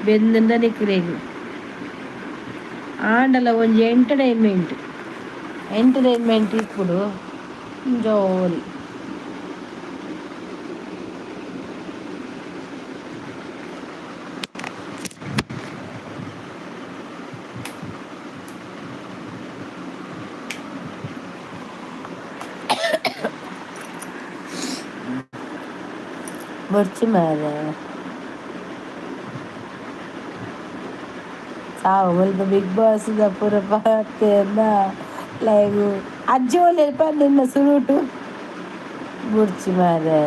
ಬೆಂದುಂಡ ನಿಕ್ಲೆಗ್ ಆಂಡಲ ಒಂಜಿ ಎಂಟರ್ಟೈನ್ಮೆಂಟ್ ಎಂಟರ್ಟೈನ್ಮೆಂಟ್ ಇಪ್ಪುಡು ಜೋಲಿ. ಬೊರ್ಚಿ ಮಾರ್ರೆ ಸಾವು ಮುಲ್ಪ ಬಿಗ್ ಬಾಸ್ ದ ಪೂರ ಪಾತೆರ್ನ ಲೈವ್ ಅಜ್ಜಿ ಒಲ್ಲೆರ್ ಪಂದ್ ಸುರುಟು ಬೊರ್ಚಿ ಮಾರ್ರೆ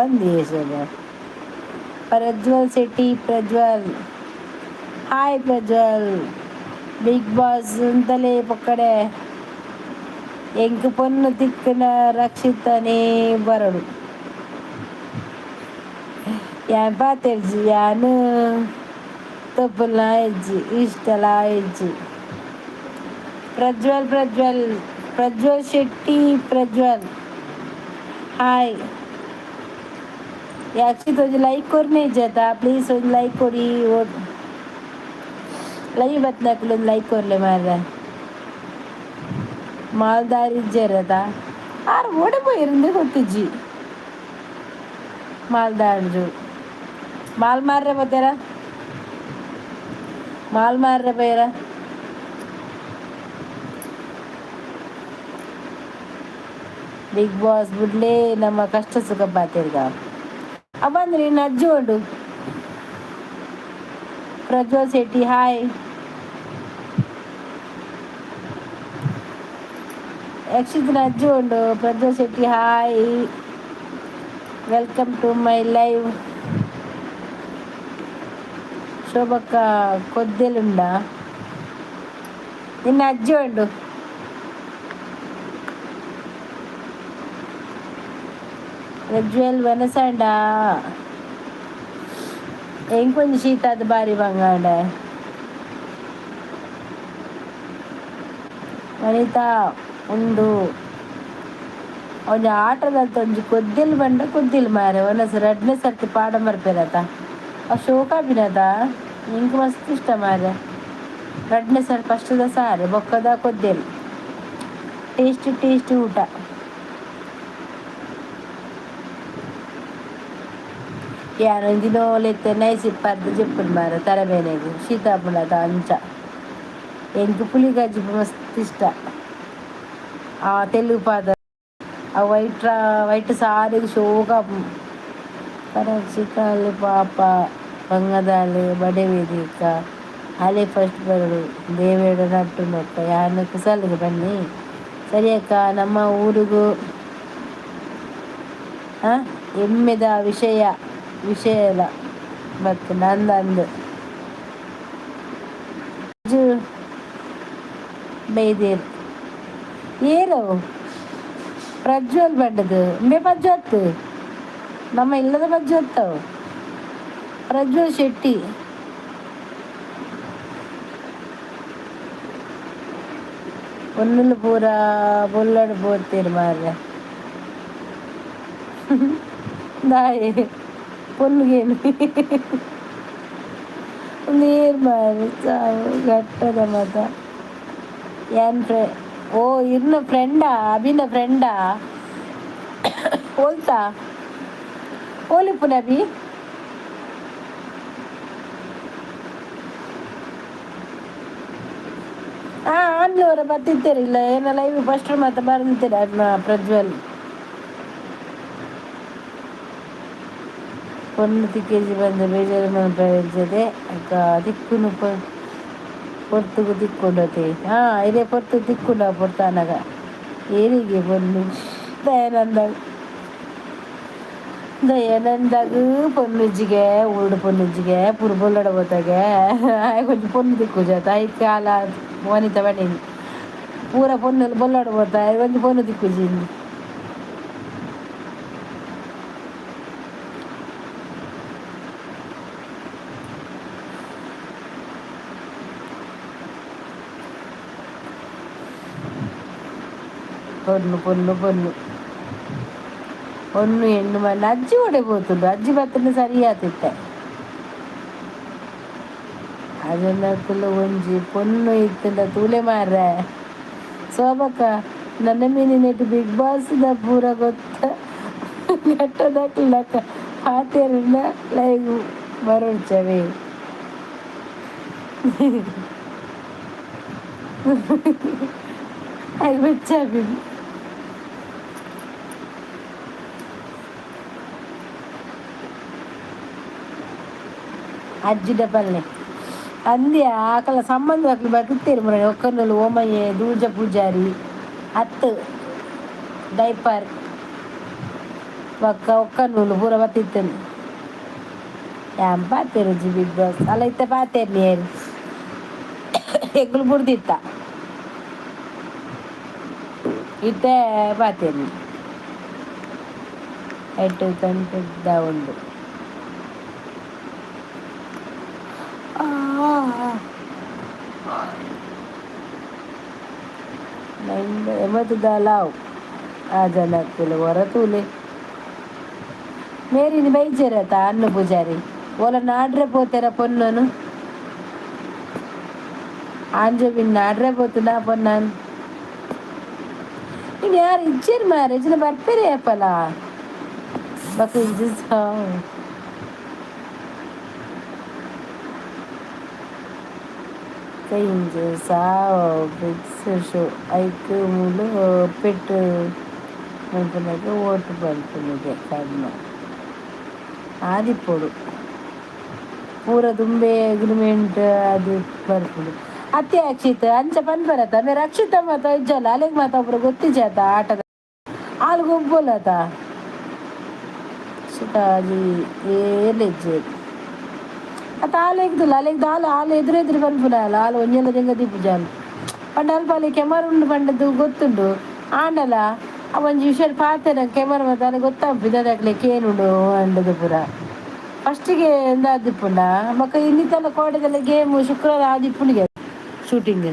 ಒಂಜಿ Yashoda. Prajwal Shetty Prajwal hi Prajwal. Big boss ಉಂತಲೆ ಪೊಕ್ಕಡೆ ಎಂಕ್ ಪೊನ್ನು ತಿಕ್ಕುನ ರಕ್ಷಿತನೇ ಬರೊಡು. ಯಾನ್ ಪಾತೆರ್ಜಿ ಯಾನ್ ತೊಪ್ಪುಲ್ನ ಇಜ್ಜಿ ಇಷ್ಟಲ ಇಜ್ಜಿ. ಪ್ರಜ್ವಲ್ ಪ್ರಜ್ವಲ್ ಪ್ರಜ್ವಲ್ ಶೆಟ್ಟಿ ಪ್ರಜ್ವಲ್ ಹಾಯ್. ಯಕ್ಷಿತ್ ಒಂಜಿ ಲೈಕ್ ಕೊರ್ನೆ ಇಜ್ಜತ ಪ್ಲೀಸ್ ಒಂಜಿ ಲೈಕ್ ಕೊಡಿ. ಲೈವ್ ಬತ್ತಿನಕುಲು ಒಂಜಿ ಲೈಕ್ ಕೊರ್ಲೆ ಮಾರ್ರೆ. ಮಾಲ್ದಾರ್ ಇಜ್ಜೆರ್ ಅತ ಆರ್ ಓಡೆ ಪೋಯೆರ್ ಗೊತ್ತಿಜ್ಜಿ. ಮಾಲ್ದಾರ್ಜು ಮಾಲ್ ಮಾರ್ರೆ ಪೋತೆರಾ ಮಾಲ್ ಮಾರ್ರೆ ಪೋಯೆರ. ಬಿಗ್ ಬಾಸ್ ಬುಡ್ಲೆ ನಮ್ಮ ಕಷ್ಟ ಸುಖ ಪಾತೆರ್ಗ ಅವಂದ್ರೆ ನಿನ್ನ ಅಜ್ಜಿ ಉಂಡು. ಪ್ರಜ್ವಲ್ ಶೆಟ್ಟಿ ಹಾಯ್. ಯಕ್ಷಿತ್ನ ಅಜ್ಜಿ ಉಂಡು. Prajwal Shetty hi, welcome to my live. ಶೋಭಕ್ಕ ಕೊದ್ದೆಲುಂಡ ನಿನ್ನ ಅಜ್ಜಿ ಉಂಡು. ಪ್ರಜ್ವಲ್ ವನಸಂಡ ಎಂಕೊಂಜಿ ಶೀತ ಆದ್ ಬಾರಿ ಬಂಗಾಂಡ. ವನಿತಾ ಉಂಡು. ಒಂಜಿ ಆಟದಲ್ತ ಒಂಜಿ ಕೊದ್ದಿಲ್ ಬಂಡ ಕೊದ್ದಿಲ್ ಮಾರೆ ಒನಸ್ ರಡ್ನೇ ಸರ್ತಿ ಪಾಡ ಮರ್ಪೇರತ ಆ ಶೋಕ ಬಿನದ ನಿಂಗೆ ಮಸ್ತ್ ಇಷ್ಟ ಮಾರೆ. ರಡ್ನೇ ಸರ್ ಫಸ್ಟ್ದ ಸಾರು ಬೊಕ್ಕದ ಕೊದ್ದಿಲ್ ಟೇಸ್ಟಿ ಟೇಸ್ಟಿ ಊಟ. ಯಾನ್ ದಿನೋಲ ಇತ್ತೆ ನೈಸ್ ಇಪ್ಪರ್ದು ಜೆಪ್ಪುಂಡು ಮಾರೆ ತರಬೇನೆಗ್ ಶೀತ ಆಪುಂಡತ ಅಂಚ. ಎಂಕ್ ಪುಳಿ ಕಜಿಪು ಮಸ್ತ್ ಇಷ್ಟ. ಆ ತೆಲುಗು ಪಾದ ಆ ವೈಟ್ ವೈಟ್ ಸಾರಿಗೆ ಶೋಕ. ಪರಕ್ಷಿಕಾಲು ಪಾಪ ಬಂಗದಾಲು ಬಡವೇದಿಕ್ಕ ಅಲೆ ಫಸ್ಟ್ ಬರಡು ದೇವೇಡ ನಟ್ಟು ನೊಕ್ಕ ಯಾನ್ ಕುಸಲ್ಗ್ ಬನ್ನಿ ಸರಿ ಅಕ್ಕ. ನಮ್ಮ ಊರುಗು ಎಮ್ಮೆದ ವಿಷಯ ವಿಷಯಲ ಬತ್ತ್ಂಡ ಅಂದ್ ಅಂದ್ ಬೈದೇರ್ ಏರವು ಪ್ರಜ್ವಲ್ ಬಂಡದು ಇಂಬೆ ಪಜ್ಜೊತ್ತು ನಮ್ಮ ಇಲ್ಲದ ಪಜ್ಜೊತ್ತವು ಪ್ರಜ್ವಲ್ ಶೆಟ್ಟಿ. ಪೊನ್ನುಲು ಪೂರ ಬೊಲ್ಲಡ್ ಪೋತೆರ್ ಮಾರ್ರೆ ದಾಯೆ ಪೊನ್ನುಗೇನು ಉಂದು ಏರ್ ಮಾರ್ರೆ ಸಾವು ಘಟ್ಟದ ಮತ ಯಾನ್ ಫ್ರೆ ಓ ಇರ್ನ ಫ್ರೆಂಡಾ ಅಭಿನ ಫ್ರೆಂಡಾ ಓಲ್ತಾ ಓಲಿಪ್ಪುನ ಅಭಿ. ಹಾಂ ಆನ್ಲವರ ಬತ್ತಿತ್ತೀರಿಲ್ಲ ಏನ ಲೈವ್ ಫಸ್ಟ್ ಮತ್ತೆ ಬಂದಿತ್ತೀರ ಪ್ರಜ್ವಲ್. ಪೊನ್ನು ತಿಕ್ಕೆಜಿ ಬಂದು ಬೇಜಾರು ಮಲ್ಪೆರೆ ಅಕ್ಕ ತಿಕ್ಕುನು ಪೊರ್ತುಗು ತಿಕ್ಕೊಂಡತೆ. ಹಾಂ ಇದೇ ಪೊರ್ತು ತಿಕ್ಕುಂಡ ಪೊರ್ತಾನಗ ಏರಿಗೆ ಪೊನ್ನು ದಯಾನಂದ ದಯಾನಂದಗ್ ಪೊನ್ನುಜ್ಜಿಗೆ ಊರುಡು ಪೊನ್ನುಜ್ಜಿಗೆ ಪೂರ ಬೊಲ್ಲಡ ಪೋತಾಗೆ ಆಯೆ ಕೊಂಚ ಪೊನ್ನು ತಿಕ್ಕುಜಾತ ಐಕ್ ಆಲ ವನಿತ ಬನ್ನಿನಿ ಪೂರ ಪೊನ್ನುಲು ಬೊಲ್ಲಡ ಪೋತ ಒಂಜಿ ಪೊನ್ನು ತಿಕ್ಕುಜಿ. ಪೊನ್ನು ಪೊನ್ನು ಪೊನ್ನು ಪೊನ್ನು ಹೆಣ್ಣು ಮಲ್ಲ ಅಜ್ಜಿ ಒಡೆ ಪೋತುಂಡು ಅಜ್ಜಿ ಬತ್ತನ ಸರಿಯಾತಿತ್ತೆ ಅದನ್ನಕುಲು ಒಂಜಿ ಪೊನ್ನು ಇತ್ತುಂಡ ತೂಲೆ ಮಾರ್ರೆ. ಸೋಬಕ್ಕ ನನ್ನ ಮೀನಿನೆಟ್ ಬಿಗ್ ಬಾಸ್ ದ ಪೂರ ಗೊತ್ತ ಘಟ್ಟದಕ್ಲಕ್ಕ ಪಾತೆರ್ಂಡ ಲೈವ್ ಬರೊಡ್ಚವೇ. ಆಯ್ ಬೆಚ್ಚಾಪಿನಿ. ಅಜ್ಜಿಡ ಪಲ್ಲೆ ಅಂದ್ಯ ಆಕಲ ಸಂಬಂಧ ಅಕ್ಲು ಬದುಕ್ತೇರು ಮುರ ಒಕ್ಕರ್ನಲು ಓಮಯ್ಯೆ ದೂಜ ಪೂಜಾರಿ ಅತ್ತು ಡೈಪರ್ ಒಕ್ಕ ಒಕ್ಕರ್ನೂಲು ಪೂರ ಬತ್ತಿತ್ತನು ಯಾನ್ ಪಾತೆರುಜಿ ಬಿಗ್ ಬಾಸ್ ಅಲ್ಲ ಇತ್ತೆ ಪಾತೆರ್ನಿ ಏರ್ ಎಂಕುಲು ಬುಡ್ದಿತ್ತ ಇತ್ತೆ ಪಾತೆರ್ನಿ ಎಟ್ಟು ಕಂಟೆದ ಉಂಡು. ಎಮತುದಾಲಾವ್ ಆ ಜನಕ್ಕುಲು ಒರ ತೂಲೆ ಮೇರಿನಿ ಬೈಜೆರತ ಅನ್ನು ಪೂಜಾರಿ ಓಲ ನಾಡ್ರೆ ಪೋತೆರ ಪೊನ್ನನು ಆಂಜೋವಿನ್ ನಾಡ್ರೆ ಪೋತುನಾ ಪೊನ್ನನ್ ಇನ್ನು ಯಾರು ಇಜ್ಜೆರ್ ಮಾರ್ರೆ ಇಜ್ಜಿಂಡ ಬರ್ಪೆರೆ ಏಪಲ ಬೊಕ ಇಂಚ ಸಾವು. ಕೈಂಜ ಸಾವು ಬಿಗ್ಸ್ ಶೋ ಐಕ್ ಮೂಲು ಪೆಟ್ಟು ಮನ್ಪುನಗ ಓಟು ಪನ್ಪುನಿಗೆ ಕರ್ಮ ಆದಿಪ್ಪೊಡು ಪೂರ ದುಂಬೆ ಅಗ್ರಿಮೆಂಟ್ ಅದು ಬರ್ಪುಂಡು ಅತ್ತೆ ಅಕ್ಷಿತ್ ಅಂಚ ಪನ್ಪರತ ಮೇರ್ ಅಕ್ಷಿತ ಮಾತ ಇಜ್ಜಲ್ಲ ಅಲೆಗ್ ಮಾತ ಪೂರ ಗೊತ್ತಿಜ್ಜಾತ ಆಟದ ಆಲ್ ಗೊಬ್ಬುಲತ ಅಕ್ಷಿತಾಜಿ ಏರ್ಲ ಇಜ್ಜೆರ್ ಅತ್ತ ಆಲ್ ಎಗ್ದುಲ್ಲ ಅಲೆಗ್ ದಾಲ ಆಲ್ ಎದುರು ಎದುರು ಪನ್ಪುನ ಆಲ್ ಒಂಜೆಲ ದೆಂಗ ದೀಪುಜಾಲ್ ಪಂಡ ಅಲ್ಪ ಅಲ್ಲಿ ಕೆಮರ ಉಂಡು ಪಂಡದ್ದು ಗೊತ್ತುಂಡು ಆಂಡಲ ಆ ಒಂಜಿ ವಿಷಯ ಪಾತೆರ ಕೆಮರ ಮಾತ ಅಲೆ ಗೊತ್ತಾಪುಜಿ ದಾದಾಕ್ಲೆ ಕೇನುಂಡು ಅಂಡದು ಪೂರ ಫಸ್ಟಿಗೆ ಎಂದಾದಿಪ್ಪುಂಡ ಬೊಕ ಇನ್ನಿತಲ ಕೋಡೆದೆಲ್ಲ ಗೇಮ್ ಶುಕ್ರವಾರ ಆದಿಪ್ಪುಂಡಿಗೆ ಶೂಟಿಂಗ್.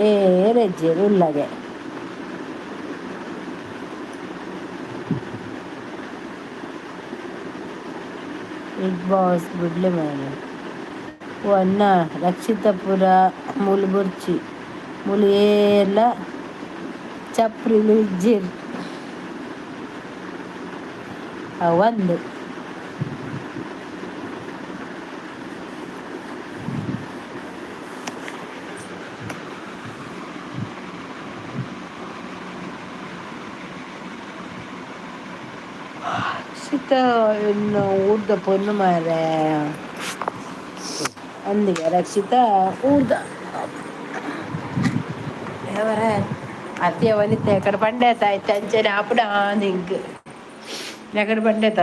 ಏರೆಜ್ಜೆರ್ ಉಲ್ಲಗೆ. ಬಿಗ್ ಬಾಸ್ ಬುಡ್ಲೆ ಮಾರ್ರೆ. ಓ ಅಣ್ಣ ರಕ್ಷಿತ ಪೂರ ಮೂಲು ಬೊರ್ಚಿ ಮೂಲು ಏರ್ಲ ಚಪ್ರಿಲು ಇಜ್ಜೆರ್. ಅವ್ ಅಂದ್. ರಕ್ಷಿತ ಎನ್ನ ಊರ್ದ ಪೊನ್ನು ಮಾರ್ರೆ. ಅಂದಿಗೆ ರಕ್ಷಿತಾ ಊರ್ದ ದೇವರೇ ಅತ್ಯ ವನಿತೆ ಎಕಡೆ పండేತ ಐತೆ ಅಂಚನೆ ಆಪುಡ ನಿಂಕ್ ಎಕಡೆ పండేತ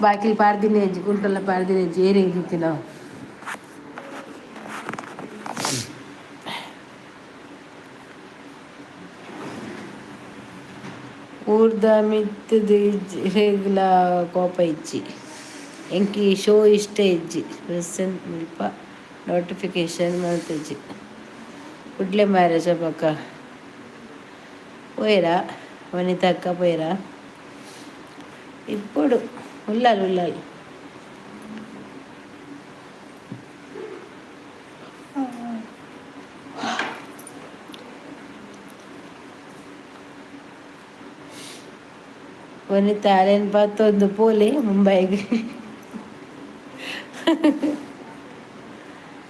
ಬಾಕಿಲ್ ಪಾಡ್ದಿನಿ ಅಜ್ಜಿ ಕುಂಟಲ್ಲ ಪಾಡ್ದಿನಿ ಅಜ್ಜಿ ಏರಿಗೆ ತಿಂತಿನ ಊರ್ದ ಮಿತ್ತುದು ಇರೆಗ್ಲ ಕೋಪ ಇಜ್ಜಿ ಎಂಕ್ ಈ ಶೋ ಇಷ್ಟ ಇಜ್ಜಿ ಪ್ರೆಸೆಂಟ್ ಮುಲ್ಪ ನೋಟಿಫಿಕೇಶನ್ ಮಲ್ತಿಜಿ ಕುಡ್ಲೆ ಮಾರ್ರೆ ಶೋಭಕ್ಕ ಪೋಯೆರಾ ವನಿತಕ್ಕ ಪೋಯೆರಾ ಇಪ್ಪೊಡು ಉಲ್ಲಲ್ ಉಲ್ಲಲ್. ವನಿತಾ ಅರೆನ್ ಪತ್ತೊಂದು ಪೋಲೆ ಮುಂಬೈಗ್.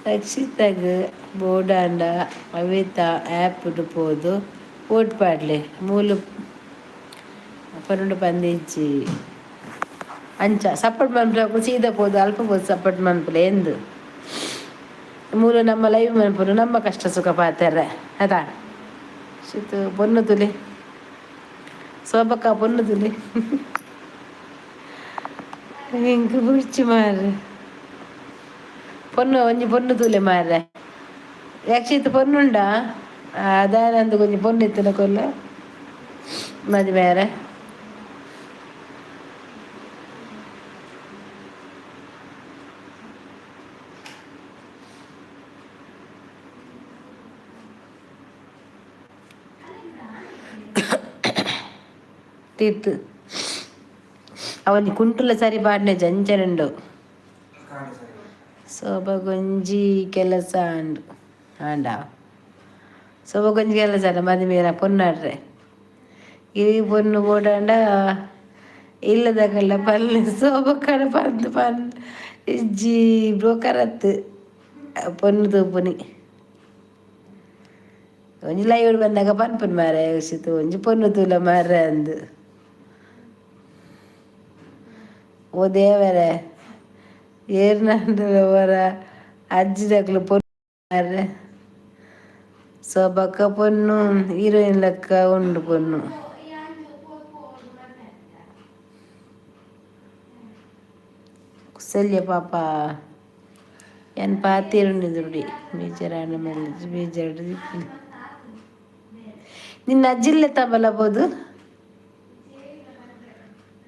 ರಕ್ಷಿತಗ್ ಬೋಡಾಂಡ ಅವೆತ ಆ್ಯಪ್ ಡ್ ಪೋದು ವೋಟ್ ಪಾಡ್ಲೆ ಮೂಲು ಪನೊಡು ಪಂದ್ ಇಜ್ಜಿ. ಅಂಚ ಸಪೋರ್ಟ್ ಮನ್ಪುನಕುಲು ಸೀದಾ ಪೋದು ಅಲ್ಪ ಪೋದು ಸಪೋರ್ಟ್ ಮನ್ಪುಲೆ ಎಂದ್. ಮೂಲು ನಮ್ಮ ಲೈವ್ ಮನ್ಪುನು ನಮ್ಮ ಕಷ್ಟ ಸುಖ ಪಾತೆರ್ರೆ ಅತಾ. ಶಿತ್ ಪೊನ್ನು ತೂಲೆ ಶೋಭಕ್ಕ ಪೊನ್ನು ತೂಲೆ ಎಂಕ್ ಬೊರ್ಚಿ ಮಾರ್ರೆ. ಪೊನ್ನು ಒಂಜಿ ಪೊನ್ನು ತೂಲೆ ಮಾರ್ರೆ. ರಕ್ಷಿತ್ ಪೊನ್ನುಂಡಾ ದಾಯೆನಂದ್ ಒಂಜಿ ಪೊನ್ನು ಇತ್ತಿನ ಕೊರ್ಲೆ ಮದಿಮೆ ಆಯೆರೆ. ತಿರ್ತ್ ಅವೊಂಜಿ ಕುಂಟುಲ ಸರಿ ಪಾಡ್ನೆ ಅಂಚನೆ ಉಂಡು. ಸೋಭಗೊಂಜಿ ಕೆಲಸ ಆಂಡ್ ಆಂಡ ಸೋಭಗೊಂಜಿ ಕೆಲಸ ಆಂಡ ಮದಿಮೆದ ಪೊನ್ನಾಡ್ರೆ ಈ ಪೊನ್ನು ಬೋಡಾಂಡ ಇಲ್ಲದಕಲ್ನ ಪಲ್ಲೆ ಸೋಭಕ್ಕಡ ಪಂದ್ ಪನ್ ಇಜ್ಜಿ ಬ್ರೋಕರ್ ಅತ್ತ್ ಪೊನ್ನು ತೂಪುನಿ ಒಂಜಿ ಲೈವ್ ಬನ್ನಗ ಪನ್ಪುನು ಮಾರ್ರೆ ಒಂಜಿ ಪೊನ್ನು ತೂಲ ಮಾರ್ರೆ ಅಂದ್. ಓ ದೇವರೇ ಏರ್ನಂಡಲ ಒರ ಅಜ್ಜಿದಕ್ಲು ಪೊನ್ನು ಮಾರ್ರೆ ಸೋಭಕ್ಕ ಪೊನ್ನು ಹೀರೋಯಿನ್ ಲೆಕ್ಕ ಉಂಡು ಪೊನ್ನು. ಕುಸಲ್ಯ ಪಾಪ ಯಾನ್ ಪಾತೆರೊಂದು ಬೇಜಾರಾಂಡ ಮಲ್ಲೆಜಿ ಬೇಜಾರ್ಡ್ ಇಪ್ಪುನಿ. ನಿನ್ನ ಅಜ್ಜಿಲ್ಲೆ ತಬಲ ಪೋದು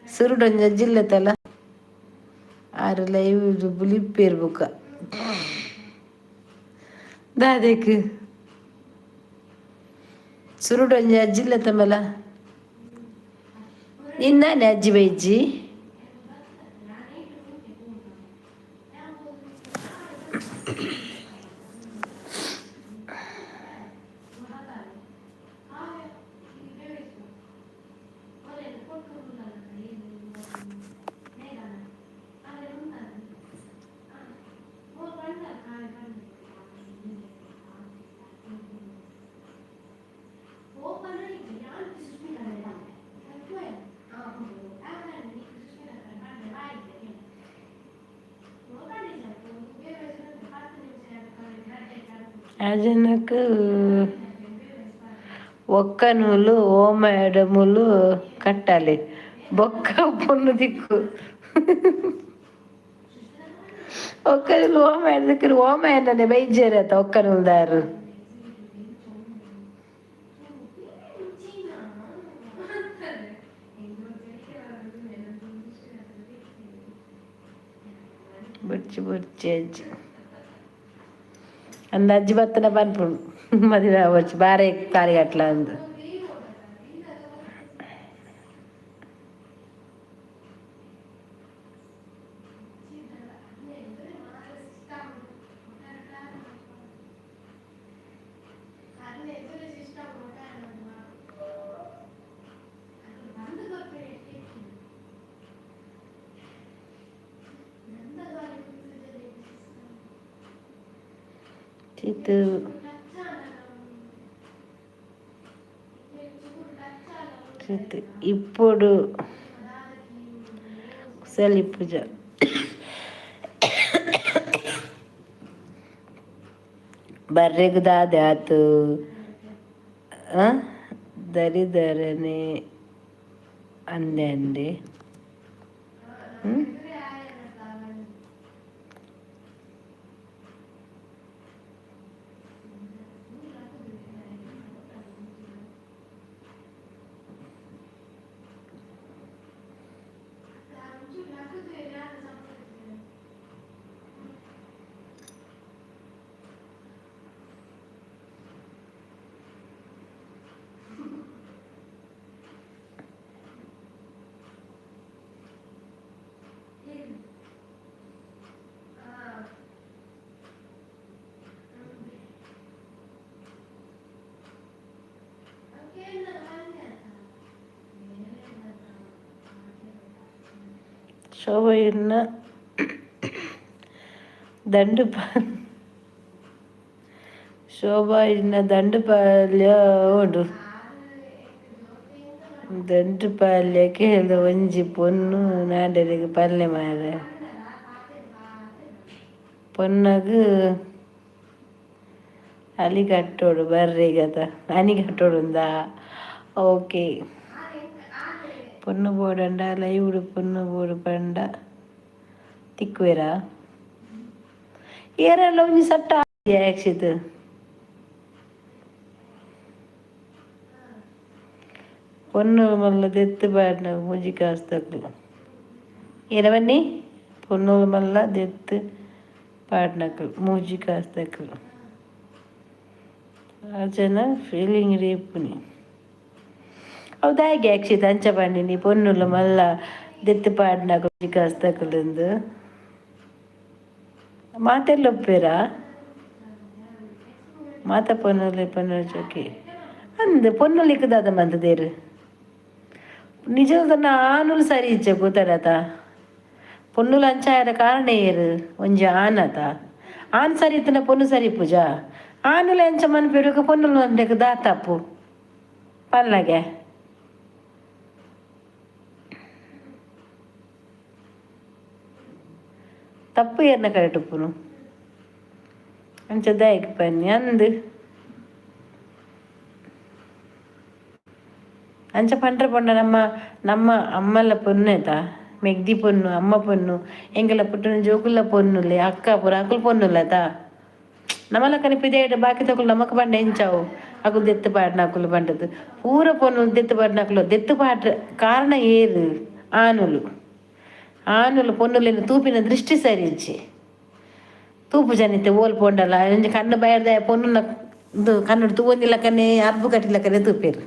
ಸುರುಡೊಂಜಿ ಅಜ್ಜಿಲ್ಲೆ ತಲ ಆರ್ ಲೈವ್ ಬುಲಿಪೆರ್ ಬೊಕ ದಾದೆಕ್ ಸುರುಡೊಂಜಿ ಅಜ್ಜಿಲ್ಲೆ ತಬಲ ನಿನ್ನಾನೆ ಅಜ್ಜಿ ಬೈಜ್ಜಿ. ಅಜನಕ್ ಒಕ್ಕನೂಲು ಓಮಾಯಡ ಮೂಲು ಕಟ್ಟಾಲೆ ಬೊಕ್ಕ ಪೊನ್ನು ದಿಕ್ಕು ಒಕ್ಕನೂಲು ಓಮಾಯಡ ದಿಕ್ಕು ಓಮಾಯಡನೆ ಬೈಜೇರತ ಒಕ್ಕನೂಲ್ದಾರು. ಬೊರ್ಚಿ ಬೊರ್ಚಿ ಅಜ್ಜಿ ಅಂದ ಅಜ್ಜಿ ಬತ್ತನ ಪನ್ಪುಂಡು ಮದುವೆ ಆವೊಚ್ಚಿ ಬಾರೆ ತಾರಿ ಕಟ್ಲ ಅಂದ್. ಚಿತ್ತು ಚಿತ್ತು ಇಪ್ಪೊಡು ಕುಸಲಿ ಪೂಜ ಬರ್ರೆಗ್ ದಾದೆ ಆತು ದರಿದರನೆ ಅಂದೆ ಅಂದೆ. ಶೋಭೆಯನ್ನ ದಂಡು ಶೋಭಾ ಇನ್ನ ದಂಡುಪಾಲ್ಯ ಉಂಡು. ದಂಡುಪಾಲ್ಯ ಕೇಳ್ದ ಒಂಜಿ ಪೊನ್ನು ನಾಡೆರೆಗ್ ಪಲ್ಲೆ ಮಾರೆ ಪೊನ್ನಗ್ ಅಲಿ ಕಟ್ಟೋಡು ಬರ್ರೆಗತ ಅನಿ ಕಟ್ಟೋಡುಂದ ಓಕೆ. ಪೊನ್ನು ಬೋಡಂಡ ಲೈವ್ ಪೊನ್ನು ಬೋಡು ಪಂಡ ತಿಕ್ಕುವೆರಾ ಏರೆಲ್ಲ ಒಂಜಿ ಸಟ್ಟ ಆಕ್ಷಿತ್. ಪೊನ್ನು ಮಲ್ಲ ದೆತ್ತ್ ಪಾಡ್ನ ಮೂಜಿ ಕಾಸ್ದಕುಲು ಏರ ಬನ್ನಿ ಪೊನ್ನು ಮಲ್ಲ ದೆತ್ತ್ ಪಾಡ್ನಕುಲು ಮೂಜಿ ಕಾಸ್ದಕುಲು ಆ ಜನ ಫೀಲಿಂಗ್ ರೇಪುನಿ ಅವು ದಾಯೆಗ್ ಅಕ್ಷಿತ್ ಅಂಚ ಪಂಡಿನಿ ಪೊನ್ನುಲು ಮಲ್ಲ ದೆತ್ತ್ ಪಾಡ್ನಕುಲು ಮೂಜಿ ಕಾಸ್ದಕುಲುಂದು ಮಾತೆರ್ಲ ಒಪ್ಪೇರಾ ಮಾತ ಪೊನ್ನುಲು ಪೊನ್ನು ಚೋಕಿ ಅಂದ್ ಪೊನ್ನುಲಿಕ್ ದಾದ ಮಂತುದೆರ್ ನಿಜವಾದ ಆನುಲು ಸರಿ ಇಜ್ಜ ಗೊತ್ತಡತ ಪೊನ್ನುಲು ಅಂಚ ಆಯೆರೆ ಕಾರಣ ಏರ್ ಒಂಜಿ ಆನ್ ಅತ ಆನ್ ಸರಿ ಇತ್ತ್ಂಡ ಪೊನ್ನು ಸರಿ ಇಪ್ಪುಜಾ ಆನುಲು ಎಂಚ ಮನ್ಪೆರ್ ಬೊಕ ಪೊನ್ನುಲು ಮನ್ಪುನೆಕ್ ದಾದ ತಪ್ಪು ಪನ್ಲಗೆ. ತಪ್ಪು ಏರ್ನ ಕಡೆಟ್ ಉಪ್ಪುನು ಅಂಚ ದಾಯೆಗ್ ಪನ್ನಿ ಅಂದ್ ಅಂಚ ಪಂಡ್ರೆ ಪಂಡ ನಮ್ಮ ನಮ್ಮ ಅಮ್ಮಲ ಪೊನ್ನೆತ ಮೆಗ್ದಿ ಪೊನ್ನು ಅಮ್ಮ ಪೊನ್ನು ಎಂಕಲ ಪುಟ್ಟುನ ಜೋಕುಲ್ಲ ಪೊನ್ನುಲೆ ಅಕ್ಕ ಪೂರ ಅಕುಲು ಪೊನ್ನುಲ್ಲತ ನಮಲಕನೆ ಪಿದಯಿಡ್ ಬಾಕಿದಕುಲು ನಮಕ್ ಪಂಡ ಎಂಚಾವು ಅಕುಲು ದೆತ್ತ್ ಪಾಡ್ನ ಅಕುಲು ಪಂಡದ್ ಪೂರ ಪೊನ್ನುಲು ದೆತ್ತ್ ಪಾಡ್ನಕುಲು ದೆತ್ತ್ ಪಾಡ್ರೆ ಕಾರಣ ಏರ್ ಆನುಲು ಆನುಲು ಪೊನ್ನುಲೆನ್ ತೂಪಿನ ದೃಷ್ಟಿ ಸರಿ ಇಜ್ಜಿ ತೂಪು ಜನಿತೆ ಓಲ್ ಪೋಂಡಲ ಒಂಜಿ ಕಣ್ಣು ಬಾಯರ್ದ ಪೊನ್ನುನ ಉಂದು ಕಣ್ಣುಡು ತೂವೊಂದಿಲಕನೆ ಅರ್ಬು ಕಟ್ಟಿಲಕನೆ ತೂಪೆರ್.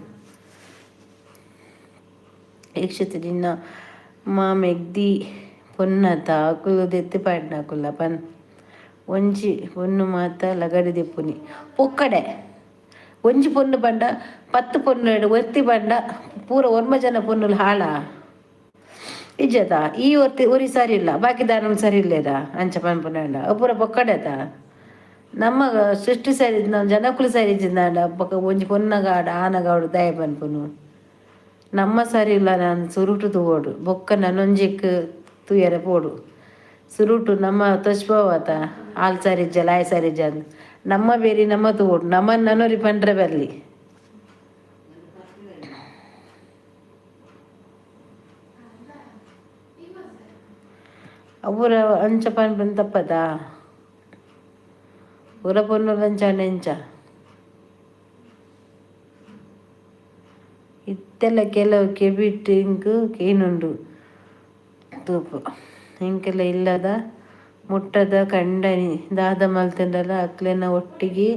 ಯಕ್ಷತೆ ನಿನ್ನ ಮಾ ಮೆಗ್ದಿ ಪೊನ್ನತ ಅಕುಲು ದೆತ್ತ್ ಪಾಡ್ನಕುಲ್ಲ ಪನ್ ಒಂಜಿ ಪೊನ್ನು ಮಾತ ಲಗಡೆ ದೆಪ್ಪುನಿ ಪೊಕ್ಕಡೆ ಒಂಜಿ ಪೊನ್ನು ಪಂಡ ಪತ್ತ್ ಪೊನ್ನು ಒರ್ತಿ ಪಂಡ ಪೂರ ಒರ್ಂಬ ಜನ ಪೊನ್ನುಲು ಹಾಳ ಇಜ್ಜತ ಈ ಒರ್ತಿ ಒರಿ ಸರಿ ಇಲ್ಲ ಬಾಕಿದಾರನ್ ಸರಿ ಇಲ್ಲೇದ ಅಂಚ ಪನ್ಪುನಾಂಡ ಅವು ಪೂರ ಪೊಕ್ಕಡೆತ ನಮ್ಮ ಸೃಷ್ಟಿ ಸರಿ ಜನಕುಲು ಸರಿ ಇಜ್ಜಿಂದಾಂಡ ಬೊಕ ಒಂಜಿ ಪೊನ್ನಗಾಡ ಆನಗಾಡು ದಾಯೆ ಪನ್ಪುನು ನಮ್ಮ ಸರಿ ಇಲ್ಲ ನಾನು ಸುರುಟು ತೂವೊಡು ಬೊಕ್ಕ ನನೊಂಜಿಕ್ ತೂಯರೆ ಪೋಡು ಸುರುಟು ನಮ್ಮ ತೋಜ್ಪಾವತ ಆಲ್ ಸರಿ ಇಜ್ಜಲ್ಲ ಆಯ್ ಸರಿ ಇಜ್ಜ ಅಂದ್ ನಮ್ಮ ಬೇರಿ ನಮ್ಮ ತೂವೊಡು ನಮ್ಮ ನನೊರಿ ಪಂಡ್ರೆ ಬರ್ಲಿ. ಅವು ಪೂರ ಅಂಚ ಪನ್ಪುನ ತಪ್ಪದ ಪೂರ ಪೊನ್ನುಲು ಅಂಚಾಂಡ ಎಂಚ ಇತ್ತೆಲ ಕೆಲವು ಕೆಬಿಟ್ ಎಂಕ್ ಕೇನುಂಡು ತೂಪು ಎಂಕೆಲ ಇಲ್ಲದ ಮುಟ್ಟದ ಕಂಡನಿ ದಾದ ಮಲ್ತಂಡಲ ಅಕ್ಲೆನ ಒಟ್ಟಿಗೆ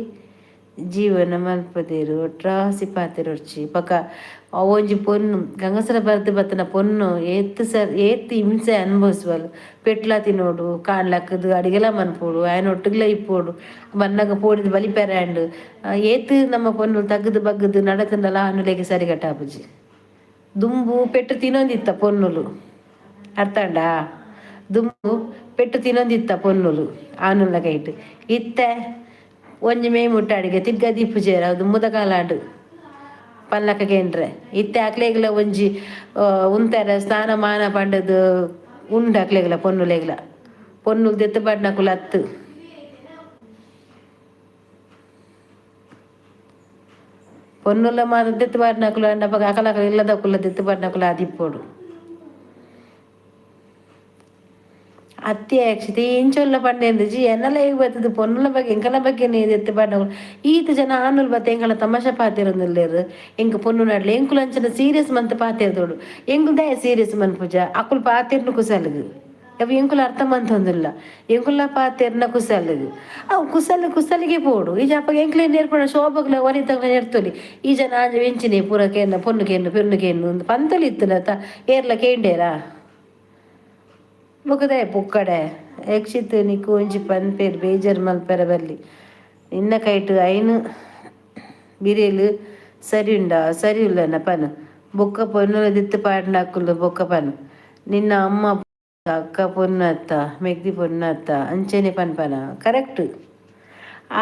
ಜೀವನ ಮಲ್ಪದೇರು ಒಟ್ರಾಸಿ ಪಾತೆರೊಡ್ಚಿ. ಬೊಕ ಅವೊಂಜಿ ಪೊನ್ನು ಗಂಗಸರ ಬರ್ದು ಬತ್ತನ ಪೊನ್ನು ಏತ್ ಸರ್ ಏತ್ ಹಿಂಸೆ ಅನುಭವಿಸುವಲ್. ಪೆಟ್ಲ ತಿನ್ನೋಡು, ಕಾಡ್ಲಕ್ಕದು ಅಡಿಗೆಲ ಮನ್ಪೊಡು, ಆಯನ ಒಟ್ಟುಗ್ಲ ಇಪ್ಪೊಡು, ಬನ್ನಗ ಪೋಡಿದ್ ಬಲಿಪೆರೆ ಆಂಡ್. ಏತ್ ನಮ್ಮ ಪೊನ್ನು ತಗ್ಗುದು ಬಗ್ಗುದು ನಡತುಂಡಲ ಆನುಲೆಗ್ ಸರಿಗಟ್ಟಾಪುಜಿ. ದುಂಬು ಪೆಟ್ಟು ತಿನ್ನೊಂದಿತ್ತ ಪೊನ್ನುಲು, ಅರ್ಥಾಂಡಾ? ದುಂಬು ಪೆಟ್ಟು ತಿನ್ನೊಂದಿತ್ತ ಪೊನ್ನುಲು ಆನುಲ್ನ ಕೈಟ್. ಇತ್ತೆ ಒಂಜಿ ಮೇ ಮುಟ್ಟ ಅಡಿಗೆ ತಿರ್ಗ ದೀಪುಜೆರ್. ಅವು ದುಂಬುದ ಕಾಲಾಂಡ್ ಪಲ್ಲಕ್ಕ ಕೇಂಡ್ರೆ. ಇತ್ತೆ ಅಕ್ಲೆಗ್ಲ ಒಂಜಿ ಉಂತಾರೆ ಸ್ಥಾನ ಮಾನ ಪಂಡದು ಉಂಡು ಅಕ್ಲೆಗ್ಲ ಪೊನ್ನುಲೆಗ್ಲ. ಪೊನ್ನುಲು ದೆತ್ತ್ ಪಾಡ್ನಕುಲು ಅತ್ತ್. ಪೊನ್ನುಲ ಮಾತ ದೆತ್ತ್ ಪಾಡ್ನಕುಲು ಆಂಡ ಅಪಗ ಅಕಲಕಲ ಇಲ್ಲದಕುಲ್ಲ ದೆತ್ತ್ ಪಾಡ್ನಕುಲು ಆದಿಪ್ಪೊಡು. ಅತ್ತೆ ಅಕ್ಷಿತ್ ಇಂಚೊಲ್ಲ ಪಂಡೆಂದು ಎನ್ನಲ ಈಗ ಬತ್ತದು ಪೊನ್ನುಲ ಬಗ್ಗೆ ಎಂಕಲ ಬಗ್ಗೆ ದೆತ್ತ್ ಪಾಡ್ನಕುಲು. ಈತ್ ಜನ ಆನುಲ್ ಬತ್ತೆ ಎಂಕಲ ತಮಾಷೆ ಪಾತೆರೊಂದುಲ್ಲೆರ್. ಎಂಕ್ ಪೊನ್ನು ನಡ್ಲೆ ಎಂಕುಲು ಅಂಚನ ಸೀರಿಯಸ್ ಮಂತ್ ಪಾತೆರ್ದೋಡು. ಎಂಕುಲು ದಾಯೆ ಸೀರಿಯಸ್ ಮನ್ಪುಜ? ಅಕುಲು ಪಾತೆರ್ನು ಕುಸಲ್ಗ್ ಅವು ಎಂಕುಲು ಅರ್ಥ ಮಂತೊಂದುಲ್ಲ. ಎಂಕುಲ ಪಾತೆರ್ನ ಕುಸಲ್ಗ್ ಅವು ಕುಸಲ್ ಕುಸಲಿಗೆ ಪೋಡು. ಈ ಅಪಗ ಎಂಕ್ಲೆ ನೇರ್ಪುಣ ಶೋಭಗ್ಲ ವನಿತಗ್ಲ ನೆರ್ತೊಲಿ. ಈ ಜನ ಆಂಜ ಎಂಚಿನೆ ಪೂರ ಕೇನ್ನ ಪೊನ್ನು ಕೇನ್ನು ಪೆನ್ನು ಕೇನ್ನು ಅಂದ್ ಪಂತೊಲಿ ಇತ್ತುಂಡತ. ಏರ್ಲ ಕೇಂಡೇರಾ? ಬೊಕ ಪೊಕ್ಕಡೆ ಯಕ್ಷಿತ್ ನಿಕ್ಕು ಒಂಜಿ ಪನ್ಪೆರ್, ಬೇಜಾರ್ ಮಲ್ಪೆರೆ ಬಲ್ಲಿ. ನಿನ್ನ ಕೈಟ್ ಐನ್ ಬಿರೆಲ್ ಸರಿ ಉಂಡಾ ಸರಿ ಉಲ್ಲನ ಪನ್. ಬೊಕ್ಕ ಪೊನ್ನುಲ ದಿತ್ತು ಪಾಡ್ನಕುಲು ಬೊಕ್ಕ ಪನ್. ನಿನ್ನ ಅಮ್ಮ ಅಕ್ಕ ಪೊನ್ನತ್ತ ಮೆಗ್ದಿ ಪೊನ್ನತ್ತ ಅಂಚನೆ ಪನ್ಪನ? ಕರೆಕ್ಟ್.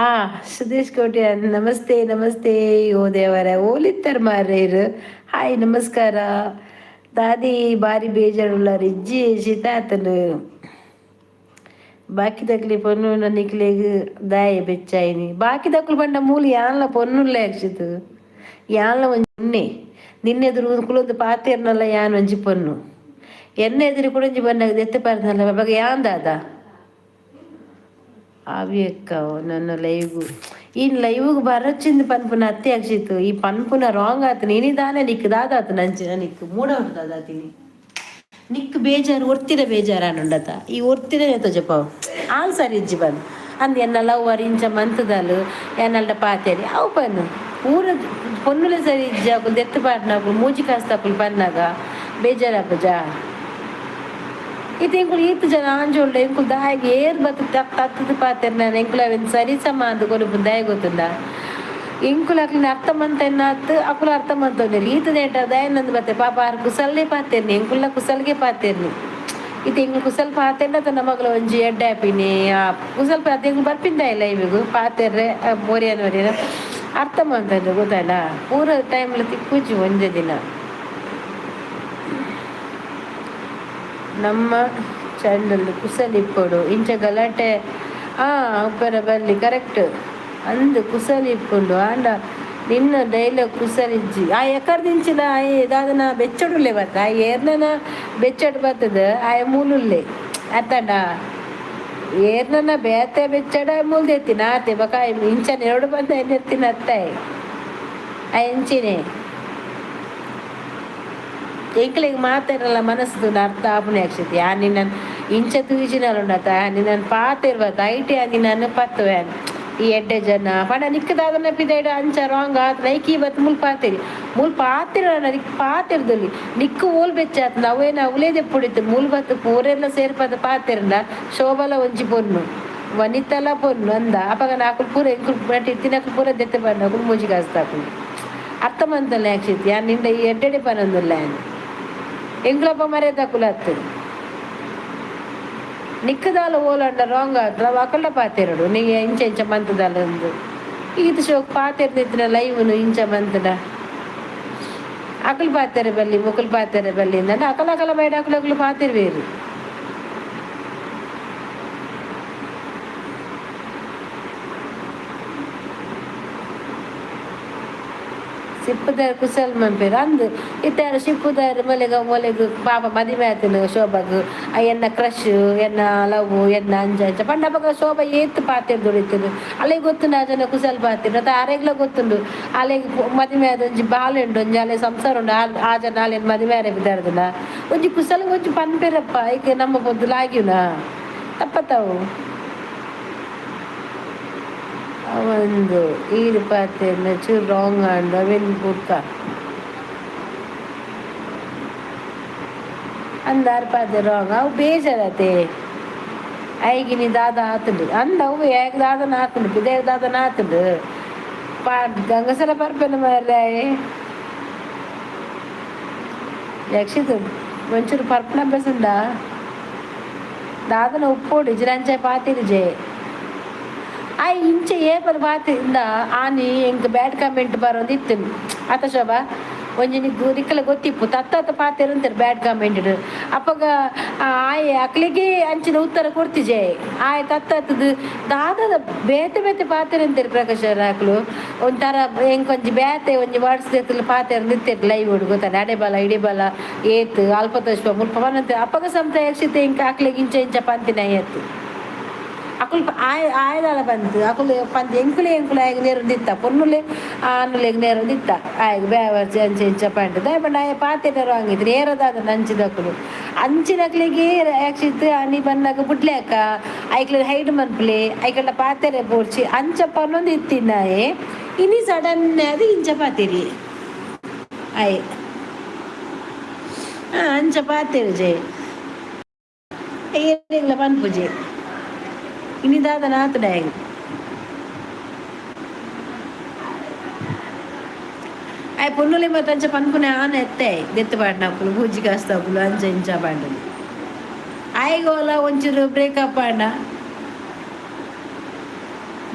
ಆ ಸುದೇಶ್ ಕೋಟ್ಯಾನ್ ನಮಸ್ತೆ ನಮಸ್ತೆ. ಓ ದೇವರ ಓಲಿತ್ತರ್ ಮಾರ್ರೇರು. ಹಾಯ್, ನಮಸ್ಕಾರ. ದಾದಿ ಬಾರಿ ಬೇಜಾರುಳ್ಳಾರ್ ಇಜ್ಜಿ ಶೀತ ಆತುಂಡು. ಬಾಕಿದಕ್ಲೆ ಪೊನ್ನು ನಿಕ್ಲೆಗ್ ದಾಯೆ ಬೆಚ್ಚಾಯಿನಿ? ಬಾಕಿದಕುಲು ಪಂಡ ಮೂಲು ಯಾನ್ಲ ಪೊನ್ನುಲ್ಲೆ ಅಕ್ಷಿತ್, ಯಾನ್ಲ ಒಂಜಿ ಪೊನ್ನೆ. ನಿನ್ನೆದುರು ಕುಲೊಂದು ಪಾತೆರ್ನಲ್ಲ ಯಾನ್ ಒಂಜಿ ಪೊನ್ನು. ಎನ್ನ ಎದುರು ಕುಡೊಂಜಿ ಬನ್ನಗ ದೆತ್ತ್ ಪಾರ್ದನಲ್ಲ ಅಪಗ ಯಾನ್ ದಾದ? ಆವಿ ಅಕ್ಕ ನನ್ನ ಲೈವ್ಗು ಈ ಲೈವ್ಗ್ ಬರೊಚ್ಚಿಂದ್ ಪನ್ಪುನ ಅತ್ತೆ ಅಕ್ಷಿತ್. ಈ ಪನ್ಪುನ ರಾಂಗ್ ಆತನ. ಇನಿ ದಾನೆ ನಿಕ್ ದಾದಾತನ ಅಂಚಿನ ನಿಕ್ ಮೂಡೌಟ್ ದಾದಾತಿನಿ? ನಿಕ್ ಬೇಜಾರು ಒರ್ತಿನ ಬೇಜಾರಾನುಂಡತ? ಈ ಒರ್ತಿನ ತೋಜಪಾವು ಆಲ್ ಸರಿ ಇಜ್ಜಿ ಪನ್ ಅಂದ್. ಎನ್ನ ಲವ್ವರ್ ಇಂಚ ಮಂತುದಲ್ ಎನ್ನಲ್ಡ ಪಾತೆರಿ ಅವು ಪನ್. ಪೂರ ಪೊನ್ನುಲೆ ಸರಿ ಇಜ್ಜಿ ಅಕುಲು ದೆತ್ತ್ ಪಾಡ್ನಕುಲು ಮೂಜಿ ಕಾಸ್ದಕುಲು ಪನ್ನಗ ಬೇಜಾರಾಪುಜಾ? ಇತ್ತೆ ಎಂಕುಲು ಈತ್ ಜನ ಆಂಜೋಲ್ಡ ಎಂಕುಲು ದಾಯೆಗ್ ಏರ್ ಬತ್ತ್ ತತ್ತುದು ಪಾತೆರ್ನ ಎಂಕುಲು ಅವೆನ್ ಸರಿ ಸಮ ಅಂದ್ ಕೊನೊಪುನ ದಾಯೆ ಗೊತ್ತುಂಡ? ಎಂಕುಲು ಅಕ್ಲೆನ ಅರ್ಥ ಮಂತೆನ್ನಾತ್ ಅಕುಲು ಅರ್ಥ ಮಂತೊಂಡೆರ್. ಈತ್ ನೇಟ ದಾಯೆನಂದ್ ಬತ್ತೆ ಪಾಪ ಆರ್ ಕುಸಲ್ನೇ ಪಾತೆರ್ನಿ, ಎಂಕುಲ್ಲ ಕುಸಲ್ಗೆ ಪಾತೆರ್ನಿ. ಇತ್ತೆ ಎಂಕುಲು ಕುಸಲ್ ಪಾತೆರ್ಂಡ ನಮಗ್ಲ ಒಂಜಿ ಎಡ್ಡೆ ಆಪಿನಿ. ಆ ಕುಸಲ್ ಪಾತೆ ಎಂಕುಲು ಬರ್ಪಿನ ದಾಯೆ ಲೈವ್ಗ್ ಪಾತೆರ್ರೆ? ಒರಿಯನ ಒರಿಯನ ಅರ್ಥ ಮಂತೊಂಡೆ ಗೊತ್ತಾಂಡ? ಪೂರ ಟೈಮ್ಲ ತಿಕ್ಕುಜಿ ಒಂಜೆ ದಿನ. ನಮ್ಮ ಚಾನಲ್ ಕುಸಲ್ ಇಪ್ಪೊಡು, ಇಂಚ ಗಲಾಟೆ ಆ ಉಪ್ಪರ ಬಲ್ಲಿ. ಕರೆಕ್ಟ್ ಅಂದ್, ಕುಸಲ್ ಇಪ್ಪುಂಡು. ಆಂಡ ನಿನ್ನ ಡೈಲಾಗ್ ಕುಸಲ್ ಇಜ್ಜಿ. ಆ ಎಕರ್ದಿಂಚಿನ ಆಯೆ ದಾದನ ಬೆಚ್ಚಡುಲ್ಲೆ ಬತ್ತ. ಆ ಏರ್ನನ ಬೆಚ್ಚಡ್ ಬತ್ತದ ಆಯೆ ಮೂಲುಲ್ಲೆ ಅತ್ತಂಡ ಏರ್ನನ ಬೇತೆ ಬೆಚ್ಚಡ ಮೂಲ್ದೆತ್ತಿನ ಆತೆ. ಬೊಕ ಇಂಚ ನೆರಡು ಬಂದ ಎತ್ತಿನ ಅತ್ತಾಯೆ ಆ ಎಂಚಿನೆ. ಎಂಕ್ಲೆಗ್ ಮಾತೆರಲ್ಲ ಮನಸ್ಸು ಅರ್ಥ ಆಪುನೆ ಅಕ್ಷಿತ್. ಯಾನ್ ನಿನ್ನನ್ ಇಂಚ ತೂಜಿನಲುಂಡತ, ನಿನ್ನನ್ ಪಾತೆರ್ವತ ಐಟೆ ನಿನ್ನನ್ ಪತ್ತುವೆ. ಈ ಎಡ್ಡೆ ಜನ ಪಂಡ ನಿಕ್ಕ್ ದಾದನ ಪಿದಯ್ಡ್ ಅಂಚ ರಾಂಗ್ ಆತ್ ನೈಕಿ ಬತ್ತ್ ಮುಲ್ ಪಾತೆರಿ. ಮುಲ್ ಪಾತೆರ ನಿಕ್ ಪಾತೆರ್ದೊಲಿ. ನಿಕ್ಕ್ ಓಲ್ ಬೆಚ್ಚ ಆತ್ಂಡ ಅವೇನ ಅವ್ಲೇ ದೆಪ್ಪೊಡಿತ್ತು. ಮೂಲು ಬತ್ತ್ ಪೂರೆರ್ಲ ಸೇರ್ಪದ್ ಪಾತೆರ್ಂಡ ಶೋಭಲ ಒಂಜಿ ಪೊನ್ನು, ವನಿತಲ ಪೊನ್ನು ಅಂದ ಅಪಗ ಅಕುಲು ಪೂರ ಎಂಕುಲು ನಟ್ ಇತ್ತಿನಕುಲು ಪೂರ ದೆತ್ತ್ ಪಾಡ್ನಕುಲು ಮೂಜಿ ಕಾಸ್ದಕುಲು. ಅರ್ಥ ಮಂತೊನ್ಲೆ ಅಕ್ಷಿತ್, ಯಾನ್ ನಿಂಡ ಈ ಎಡ್ಡೆಡೆ ಪನೊಂದುಲ್ಲೆ. ಯಾನ್ ಎಂಕ್ಲಪ್ಪ ಮರ್ಯಾದಕುಲು ಅತ್ತ್. ನಿಕ್ಕ್ ದಾಲ ಓಲಾಂಡ ರಾಂಗ್ ಆತ್ಂಡ ಅಕಲ್ಡ ಪಾತೆರೊಡು ನೀ ಇಂಚ ಇಂಚ ಮಂತುದಲ್ ಅಂದ್. ಈತ್ ಶೋಕ್ ಪಾತೆರ್ದಿತ್ತಿನ ಲೈವ್ನು ಇಂಚ ಮಂತ್ಂಡ ಅಕುಲು ಪಾತೆರೆ ಬಲ್ಲಿ ಮೊಕುಲು ಪಾತೆರೆ ಬಲ್ಲಿ ಅಂದ್ಂಡ ಅಕಲ ಅಕಲ ಬೈಡ್ ಅಕುಲು ಅಕುಲು ಪಾತೆರುವೆರ್. ಸಿಪ್ಪುದಾರ್ ಕುಸಲ್ ಮನ್ಪೆರ್ ಅಂದ್. ಇತ್ತೆ ಆರ್ ಶಿಪ್ಪುದಾರ್ ಮೊಲೆಗ್ ಮೊಲೆಗ್ ಪಾಪ ಮದಿಮೆ ಆತಿನ ಶೋಭಾಗ್ ಎನ್ನ ಕ್ರಶ್ ಎನ್ನ ಲವ್ ಎನ್ನ ಅಂಚ ಅಂಚ ಪಂಡ ಅಪಗ ಶೋಭಾ ಏತ್ ಪಾತೆರ್ದೊಡು ಇತ್ತುಂಡು. ಅಲೆಗ್ ಗೊತ್ತುಂಡು ಆ ಜನ ಕುಸಲ್ ಪಾತೆರ್ನ ಅತ್ತ? ಆರೆಗ್ಲ ಗೊತ್ತುಂಡು ಅಲೆಗ್ ಮದಿಮೆ ಆದ್ ಒಂಜಿ ಬಾಲೆ ಉಂಡು, ಒಂಜಿ ಅಲೆ ಸಂಸಾರ ಉಂಡು. ಆ ಜನ ಅಲೆನ್ ಮದಿಮೆ ಆರೆ ಪಿದಾಡ್ದನ ಒಂಜಿ ಕುಸಲ್ ಒಂಜಿ ಪನ್ಪೆರಪ್ಪ. ಐಕ್ ನಮ್ಮ ಪೊದ್ದು ಲಾಗ್ಯುನ ತಪ್ಪತಾವು ಒಂದು ಈರು ಪಾತೆರ್ನ ಚೂರು ರಾಂಗ್ ಆಂಡ್ ಅವೆನ್ ಬುಕ್ಕ ಅಂದಾರ್ ಪಾತೆ ರಾಂಗ್ ಅವು ಬೇಜಾರತೆ. ಐಗಿನಿ ದಾದ ಆತುಂಡು ಅಂದ ಅವು ಏಕ ದಾದನ ಆತುಂಡು ಪಿದೇಗ ದಾದನ ಆತುಂಡು ಪಾ ಗಂಗಸರ ಪರ್ಪೆನ ಮಾರ್ರೆ. ಯಕ್ಷಿತ್ ಒಂಚೂರು ಪರ್ಪನ ಅಭ್ಯಾಸ ದಾದನ ಉಪ್ಪೋಡು ಇಜ್ರಂಚೆ ಪಾತಿರಿಜೆ ಆಯ್ ಇಂಚೆ ಏಪಲ್ ಪಾತಿಂದ ಆನಿ ಎಂಕ್ ಬ್ಯಾಡ್ ಕಮೆಂಟ್ ಬರೋದು ಅತ ಶೋಭಾ ಒಂಜಿ ನಿಕ್ಕು ನಿಕ್ಕಲ ಗೊತ್ತಿಪ್ಪು ತತ್ತ ಪಾತೆರಂತಾರೆ ಬ್ಯಾಡ್ ಕಮೆಂಟ್. ಅಪ್ಪಗ ಆಯೆ ಅಕ್ಲಿಗೆ ಅಂಚಿನ ಉತ್ತರ ಕೊಡ್ತಿಜೆ ಆಯೆ ತತ್ತತ್ತದು ದಾದದ ಬೇತೆ ಬೇತೆ ಪಾತೆರಂತಾರೆ ಪ್ರಕಾಶ್ ಅಕ್ಲು ಒಂಥರ ಎಂಕೊಂಜಿ ಬೇತೆ ಒಂಜಿ ವರ್ಡ್ಸ್ ಪಾತೆರ ನಿತ್ತೆರ್ ಲೈವ್ ಗೊತ್ತಾನೆ ಅಡೆ ಬಲ ಇಡೆ ಬಲ ಏತ್ ಅಲ್ಪ ತಶ್ಪ ಮುಲ್ಪ ಪನಂತೆ. ಅಪ್ಪಗ ಸಮತ ಯಕ್ಷಿತೆ ಇಂಕ ಅಕ್ಲಿಗೆ ಇಂಚ ಇಂಚ ಪಂತಿನ ಏತ್ ಅಕುಲು ಆಯ ಆಯದಾಲ ಬಂತು ಅಕುಲು ಪಂತಿ ಎಂಕುಲೆ ಎಂಕುಲು ಆಯಗ್ ನೇರೊಂದಿತ್ತ ಪೊನ್ನುಲೆ ಆನುಲೆಗ್ ನೇರೊಂದಿತ್ತ ಆಯಗ್ ಬೇವರ್ಸಿ ಅಂಚೆ ಇಂಚ ಪಂಡ ದಾಯೆ ಪಂಡ ಆಯ ಪಾತೆರ ವಾಂಗಿದ್ರು ಏರದಾದ ನಂಚಿದಕುಲು ಅಂಚಿನಕ್ಲೆಗೆ ಯಾಕ್ಷಿತ್ ಅನಿ ಬನ್ನಗ ಬುಡ್ಲೆ ಅಕ್ಕ ಐಕ್ಲೆ ಹೈಡ್ ಮನ್ಪುಲೆ ಐಕಲ್ಡ ಪಾತೆರೆ ಬೋಡ್ಚಿ ಅಂಚ ಪನ್ನೊಂದು ಇತ್ತಿನಾಯೆ ಇನಿ ಸಡನ್ ಅದು ಇಂಚ ಪಾತೆರಿ ಆಯೆ ಅಂಚ ಪಾತೆರುಜೆ ಏರೆಗ್ಲ ಪನ್ಪುಜೆ ಇನಿ ದಾದ ಆತುಂಡು ಆಯ್ ಪೊನ್ನುಲೆ ಮತ್ತು ಅಂಚ ಪನ್ಪುನೆ ಆನ್ ಎತ್ತೆ ದೆತ್ತು ಪಾಡ್ನಕುಲು ಪೂಜಿ ಕಾಸ್ತಕುಲು ಅಂಚ ಇಂಚ ಪಾಂಡಲು ಆಯ್ಗೋಲ ಒಂಚೂರು ಬ್ರೇಕಪ್ ಆಂಡ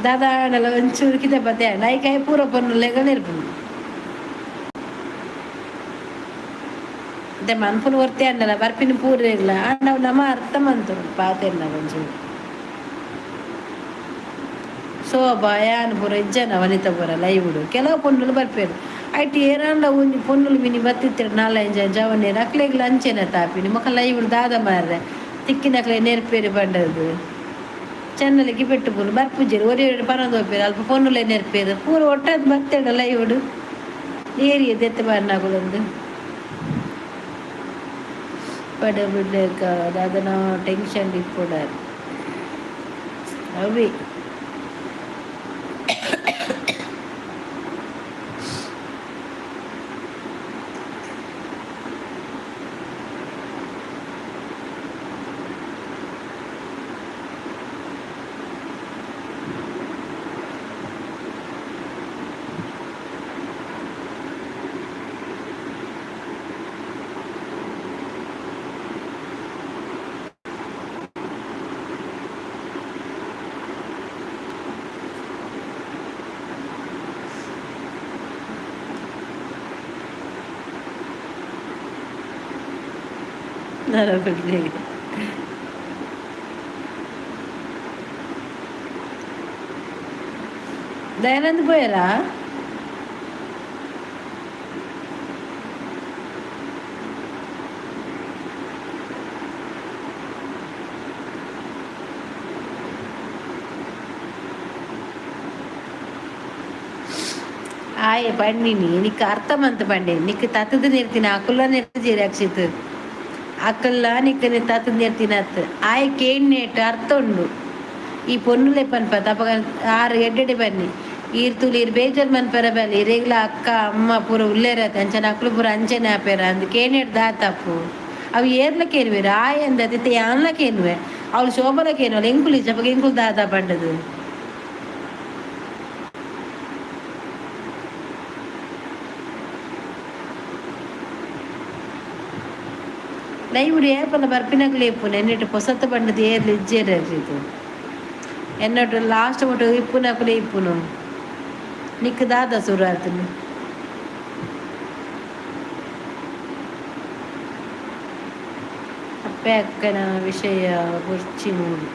ದಾದಾ ಆಂಡಲ ಒಂಚೂರು ಕಿದೆ ಬತ್ತೆ ಆಂಡ ಐಕಾಯಿ ಪೂರ ಪೊನ್ನುಲೆಗ ನೆರ್ಪುಂಡು ಮತ್ತೆ ಮನ್ಪುನು ಒರ್ತಿ ಅಂಡಲ ಬರ್ಪಿನ ಪೂರ ಇಲ್ಲ ಆಂಡ ಅವು ನಮ್ಮ ಅರ್ಥ ಮಂತುಂಡು ಪಾತೆರ್ನ ಒಂಚೂರು ಶೋಭಾ ಯಾನ್ ಪೂರ ಇಜ್ಜನ ವನಿತ ಪೂರ ಲೈವುಡು ಕೆಲವು ಪೊನ್ನುಲು ಬರ್ಪೇರು ಐಟ್ ಏರಾಂಡ ಒಂಜಿ ಪೊನ್ನುಲು ಮಿನಿ ಬತ್ತಿತ್ತೆರ್ ನಾಲೈನ್ ಜವನೆರ್ ಅಕ್ಲೆಗ್ಲ ಅಂಚೆನ ತಾಪಿನಿ ಮೊಕ ಲೈವುಡು ದಾದ ಮಾರ್ರೆ ತಿಕ್ಕಿನಕ್ಲೆ ನೆರ್ಪೇರು ಪಂಡದು ಚೆನ್ನಲಿಗೆ ಪೆಟ್ಟು ಪೂರು ಬರ್ಪುಜೆರ್ ಒರಿ ಒರಿ ಪನೊಂದು ಪೋಪೆರ್ ಅಲ್ಪ ಪೊನ್ನುಲೆ ನೆರ್ಪೇರು ಪೂರ ಒಟ್ಟಾದ್ ಬತ್ತೆಡ ಲೈವುಡು ಏರಿಯ ದೆತ್ತ ಬಾರ್ನಕುಲೊಂದು ಪಡ ಬಿಡ್ಲೇಕ ದಾದನ ಟೆನ್ಷನ್ ಇಪ್ಪುಡಾರ್ ಅವಿ ನರ ಬಿಡ್ಲಿ. ದಯಾನಂದ್ ಪೋಯರಾ? ಆಯೆ ಪಂಡಿನಿ ನಿಕ್ ಅರ್ಥ ಮಂತ್ ಪಂಡೆ ನಿಕ್ ತತ್ತದ ನೆರ್ತಿನ ಅಕುಲ್ಲ ನೆರ್ತಿಜೆರ್ ಅಕ್ಷಿತ್ ಅಕಲ್ಲ ನಿಕ್ ತತ್ತದ ನೆರ್ತಿನತ್ ಆಯೆ ಕೇಣ್ಣೇಟ್ ಅರ್ಥ ಉಂಡು ಈ ಪೊನ್ನುಲೆ ಪನ್ಪ ಅಪಗ ಆರು ಎಡ್ಡೆಡೆ ಬನ್ನಿ ಈರ್ ತೂಲು ಈರ್ ಬೇಜಾರ್ ಮನ್ಪೆರ ಬಲ್ಲಿ ಇರೆಗ್ಲ ಅಕ್ಕ ಅಮ್ಮ ಪೂರ ಉಲ್ಲೇರತ್ತೆ ಅಂಚನೆ ಅಕ್ಲು ಪೂರ ಅಂಚನೆ ಆಪೆರ ಅಂದ್ ಕೇನೇಟ್ ದಾ ತಪ್ಪು ಅವು ಏರ್ಲ ಕೇನುವೆರ್ ಆಯೆ ಅಂದ್ ಅದಿತ್ತೆ ಯಾನ್ಲ ಕೇನುವೆ ಅವಳು ಶೋಭಲ ಕೇನುವಲ್ ಎಂಕುಲು ಇಜ್ಜ ಅಪಗ ಎಂಕುಲು ದಾದ ಪಂಡದು. ಲೈವ್ ಏಪಲ ಬರ್ಪಿನಕ್ಲು ಇಪ್ಪುನೆ ಎನ್ನೆಟ್ ಪೊಸತ್ ಪಂಡದು ಏರ್ಲ ಇಜ್ಜೆರ್ ಇದು ಎನ್ನೊಟ್ಟು ಲಾಸ್ಟ್ ಮುಟ್ಟು ಇಪ್ಪುನಕುಲೆ ಇಪ್ಪುನು ನಿಕ್ ದಾದ ಸುರು ಆತುಂಡು. ಅಪ್ಪೆ ಅಕ್ಕನ ವಿಷಯ ಬುರ್ಚಿ ಮೂಡು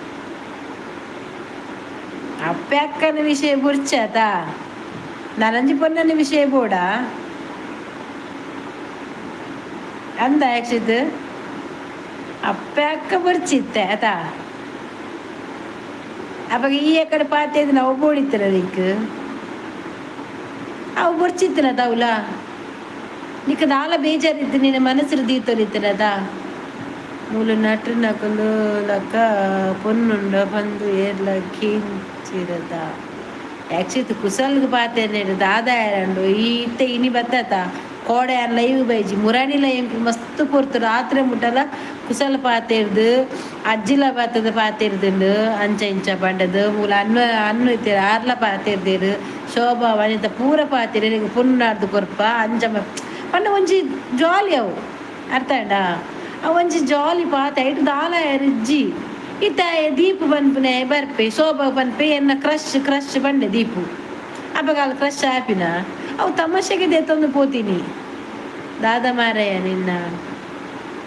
ಅಪ್ಪೆ ಅಕ್ಕನ ವಿಷಯ ಬುರ್ಚಾತ ನನಂಜಿ ಪೊನ್ನನ ವಿಷಯ ಬೋಡ ಅಂದ ಯಾಕ್ಷಿತ್ ಅಪ್ಪೆ ಅಕ್ಕ ಬುರ್ಚಿತ್ತೆ ಆತಾ ಅವಾಗ ಈ ಕಡೆ ಪಾತೆದ್ ನಾವು ಬೋಡಿತ್ತಲ್ಲ ನಿಕ್ ಅವು ಬುರ್ಚಿತ್ತನ ತೌಲ ನಿಕ್ ದಾಲ ಬೇಜಾರಿತ್ತು ನಿನ್ನ ಮನಸ್ಸು ದೀತೊಲಿತ್ತನದ. ಮೂಲು ನಟುನಕುಲು ಲಕ್ಕ ಪೊನ್ನುಂಡ ಪಂದು ಏರ್ಲ ಕೇಂಚಿರದ ಯಾಕ್ಷಿತ್ ಕುಸಲ್ಗ್ ಪಾತೆರ್ನೇಡು ದಾದ ಯಾರಂಡು ಈ ಇತ್ತೆ ಇನಿ ಬತ್ತತ ಕೋಡೆ ಯಾನ್ ಲೈವ್ ಬೈಜಿ ಮುರಾಣಿಲ ಎಂಕ್ ಮಸ್ತ್ ಪೊರ್ತು ರಾತ್ರೆ ಮುಟ್ಟಲ ಕುಸಲ್ ಪಾತೆರ್ದು ಅಜ್ಜಿಲ ಬತ್ತದ ಪಾತೆರ್ದುಂಡು ಅಂಚ ಇಂಚ ಪಂಡದು ಮೂಲ ಅನ್ನ ಅನ್ನು ಇತ್ತೆರ್ ಆರ್ಲ ಪಾತೆರ್ದೆರ್ ಶೋಭಾ ವನಿತ ಪೂರ ಪಾತೆರ್ ಪೊಣ್ಣಾರ್ದು ಕೊರ್ಪ ಅಂಚ ಪಂಡ ಒಂಜಿ ಜಾಲಿ ಅವು ಅರ್ಥ ಆಂಡಾ ಅವು ಒಂಜಿ ಜಾಲಿ ಪಾತೆ ಐಟ್ ದಾಲ ಇಜ್ಜಿ ಇತ್ತ ದೀಪು ಪನ್ಪುನೆ ಬರ್ಪೆ ಶೋಭಾ ಪನ್ಪೆ ಎನ್ನ ಕ್ರಶ್ ಕ್ರಶ್ ಪಂಡೆ ದೀಪು ಅಪಗ ಕ್ರಶ್ ಆಪಿನ ಅವು ತಮಾಷೆಗೆ ದೇತೊಂದು ಪೋತೀನಿ ದಾದ ಮಾರಯ್ಯ ನಿನ್ನ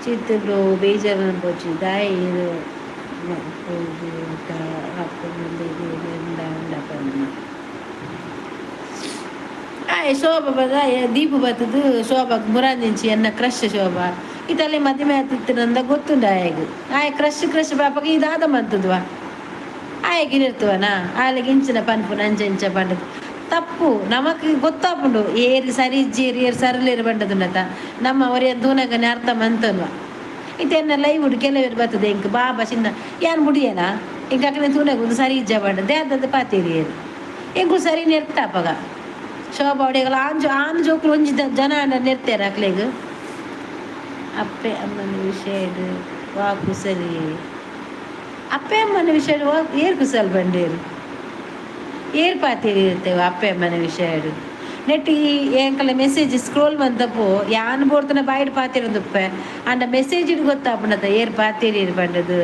ಚಿತ್ತು ಬ್ರೋ ಬೇಜಾರು ಪೋಚಿ ದಾಯ ಇರು ಆಯ್ ಶೋಭಾ ಬದ ದೀಪು ಬತ್ತದು ಶೋಭಾ ಮುರಾಂದಿಂಚಿ ಎನ್ನ ಕ್ರಶ್ ಶೋಭಾ ಇತಲ್ಲಿ ಮದಿಮೆ ಆತಿತ್ತಿನಂದ ಗೊತ್ತುಂಡು ಆಯಗ್ ಆಯ್ ಕ್ರಶ್ ಕ್ರಶ್ ಪಾಪಗ ಇದಾದ ಮಂತದ್ವಾ ಆಯಗ್ ಇರ್ತವನಾ ಆಲೆಗ್ ಇಂಚಿನ ಪನ್ಪುನ ಅಂಚ ಇಂಚ ಪಂಡದು ತಪ್ಪು ನಮಕ್ ಗೊತ್ತಾಪುಂಡು ಏರ್ ಸರಿ ಇಜ್ಜೇರು ಏರ್ ಸರಲೇರು ಬಂಡದುಂಡತ ನಮ್ಮ ಒರಿಯ ದೂನಗನೆ ಅರ್ಥ ಮಂತನ್ವ ಇತ್ತೆ ಲೈವ್ ಉಡು ಕೆಲವರು ಬರ್ತದೆ ಇಂಕ್ ಬಾಬಾ ಚಿನ್ನ ಯಾನ್ ಮುಡಿಯನಾ ಇಂಕ ಅಕನೆ ತೂನಗ ಒಂದು ಸರಿ ಇಜ್ಜ ಬಂಡದೆ ಅದ್ದದ್ದು ಪಾತೇರಿ ಏರು ಎಂಕು ಸರಿ ನೆರ್ತ ಅಪಗ ಶೋಭಾ ಒಡೆಗಲ ಆನ್ ಆನ್ ಜೋಕುಲು ಒಂಜಿ ಜನ ನೆರ್ತೇರ ಅಕ್ಲೆಗ್ ಅಪ್ಪೆ ಅಮ್ಮನ ವಿಷಯಡ್ ವಾ ಕುಸಲಿ ಅಪ್ಪೆ ಅಮ್ಮನ ವಿಷಯಡ್ ವಾ ಏರ್ ಕುಸಲ್ ಬಂಡೇರು ಏರ್ ಪಾತೇರಿ ಇರ್ತೇವೆ ಅಪ್ಪೆ ಅಮ್ಮನ ವಿಷಯಡ್ ನೆಟ್ ಈ ಎಂಕಲ ಮೆಸೇಜ್ ಸ್ಕ್ರೋಲ್ ಮಂತಪೋ ಯಾನ್ ಬೋಡ್ತನ ಬಾಯ್ಡ್ ಪಾತೆರೊಂದುಪ್ಪೆ ಅಂಡ ಮೆಸೇಜ್ ಗೊತ್ತಾಪುಂಡತ ಏರ್ ಪಾತೇರಿ ಬಂಡದು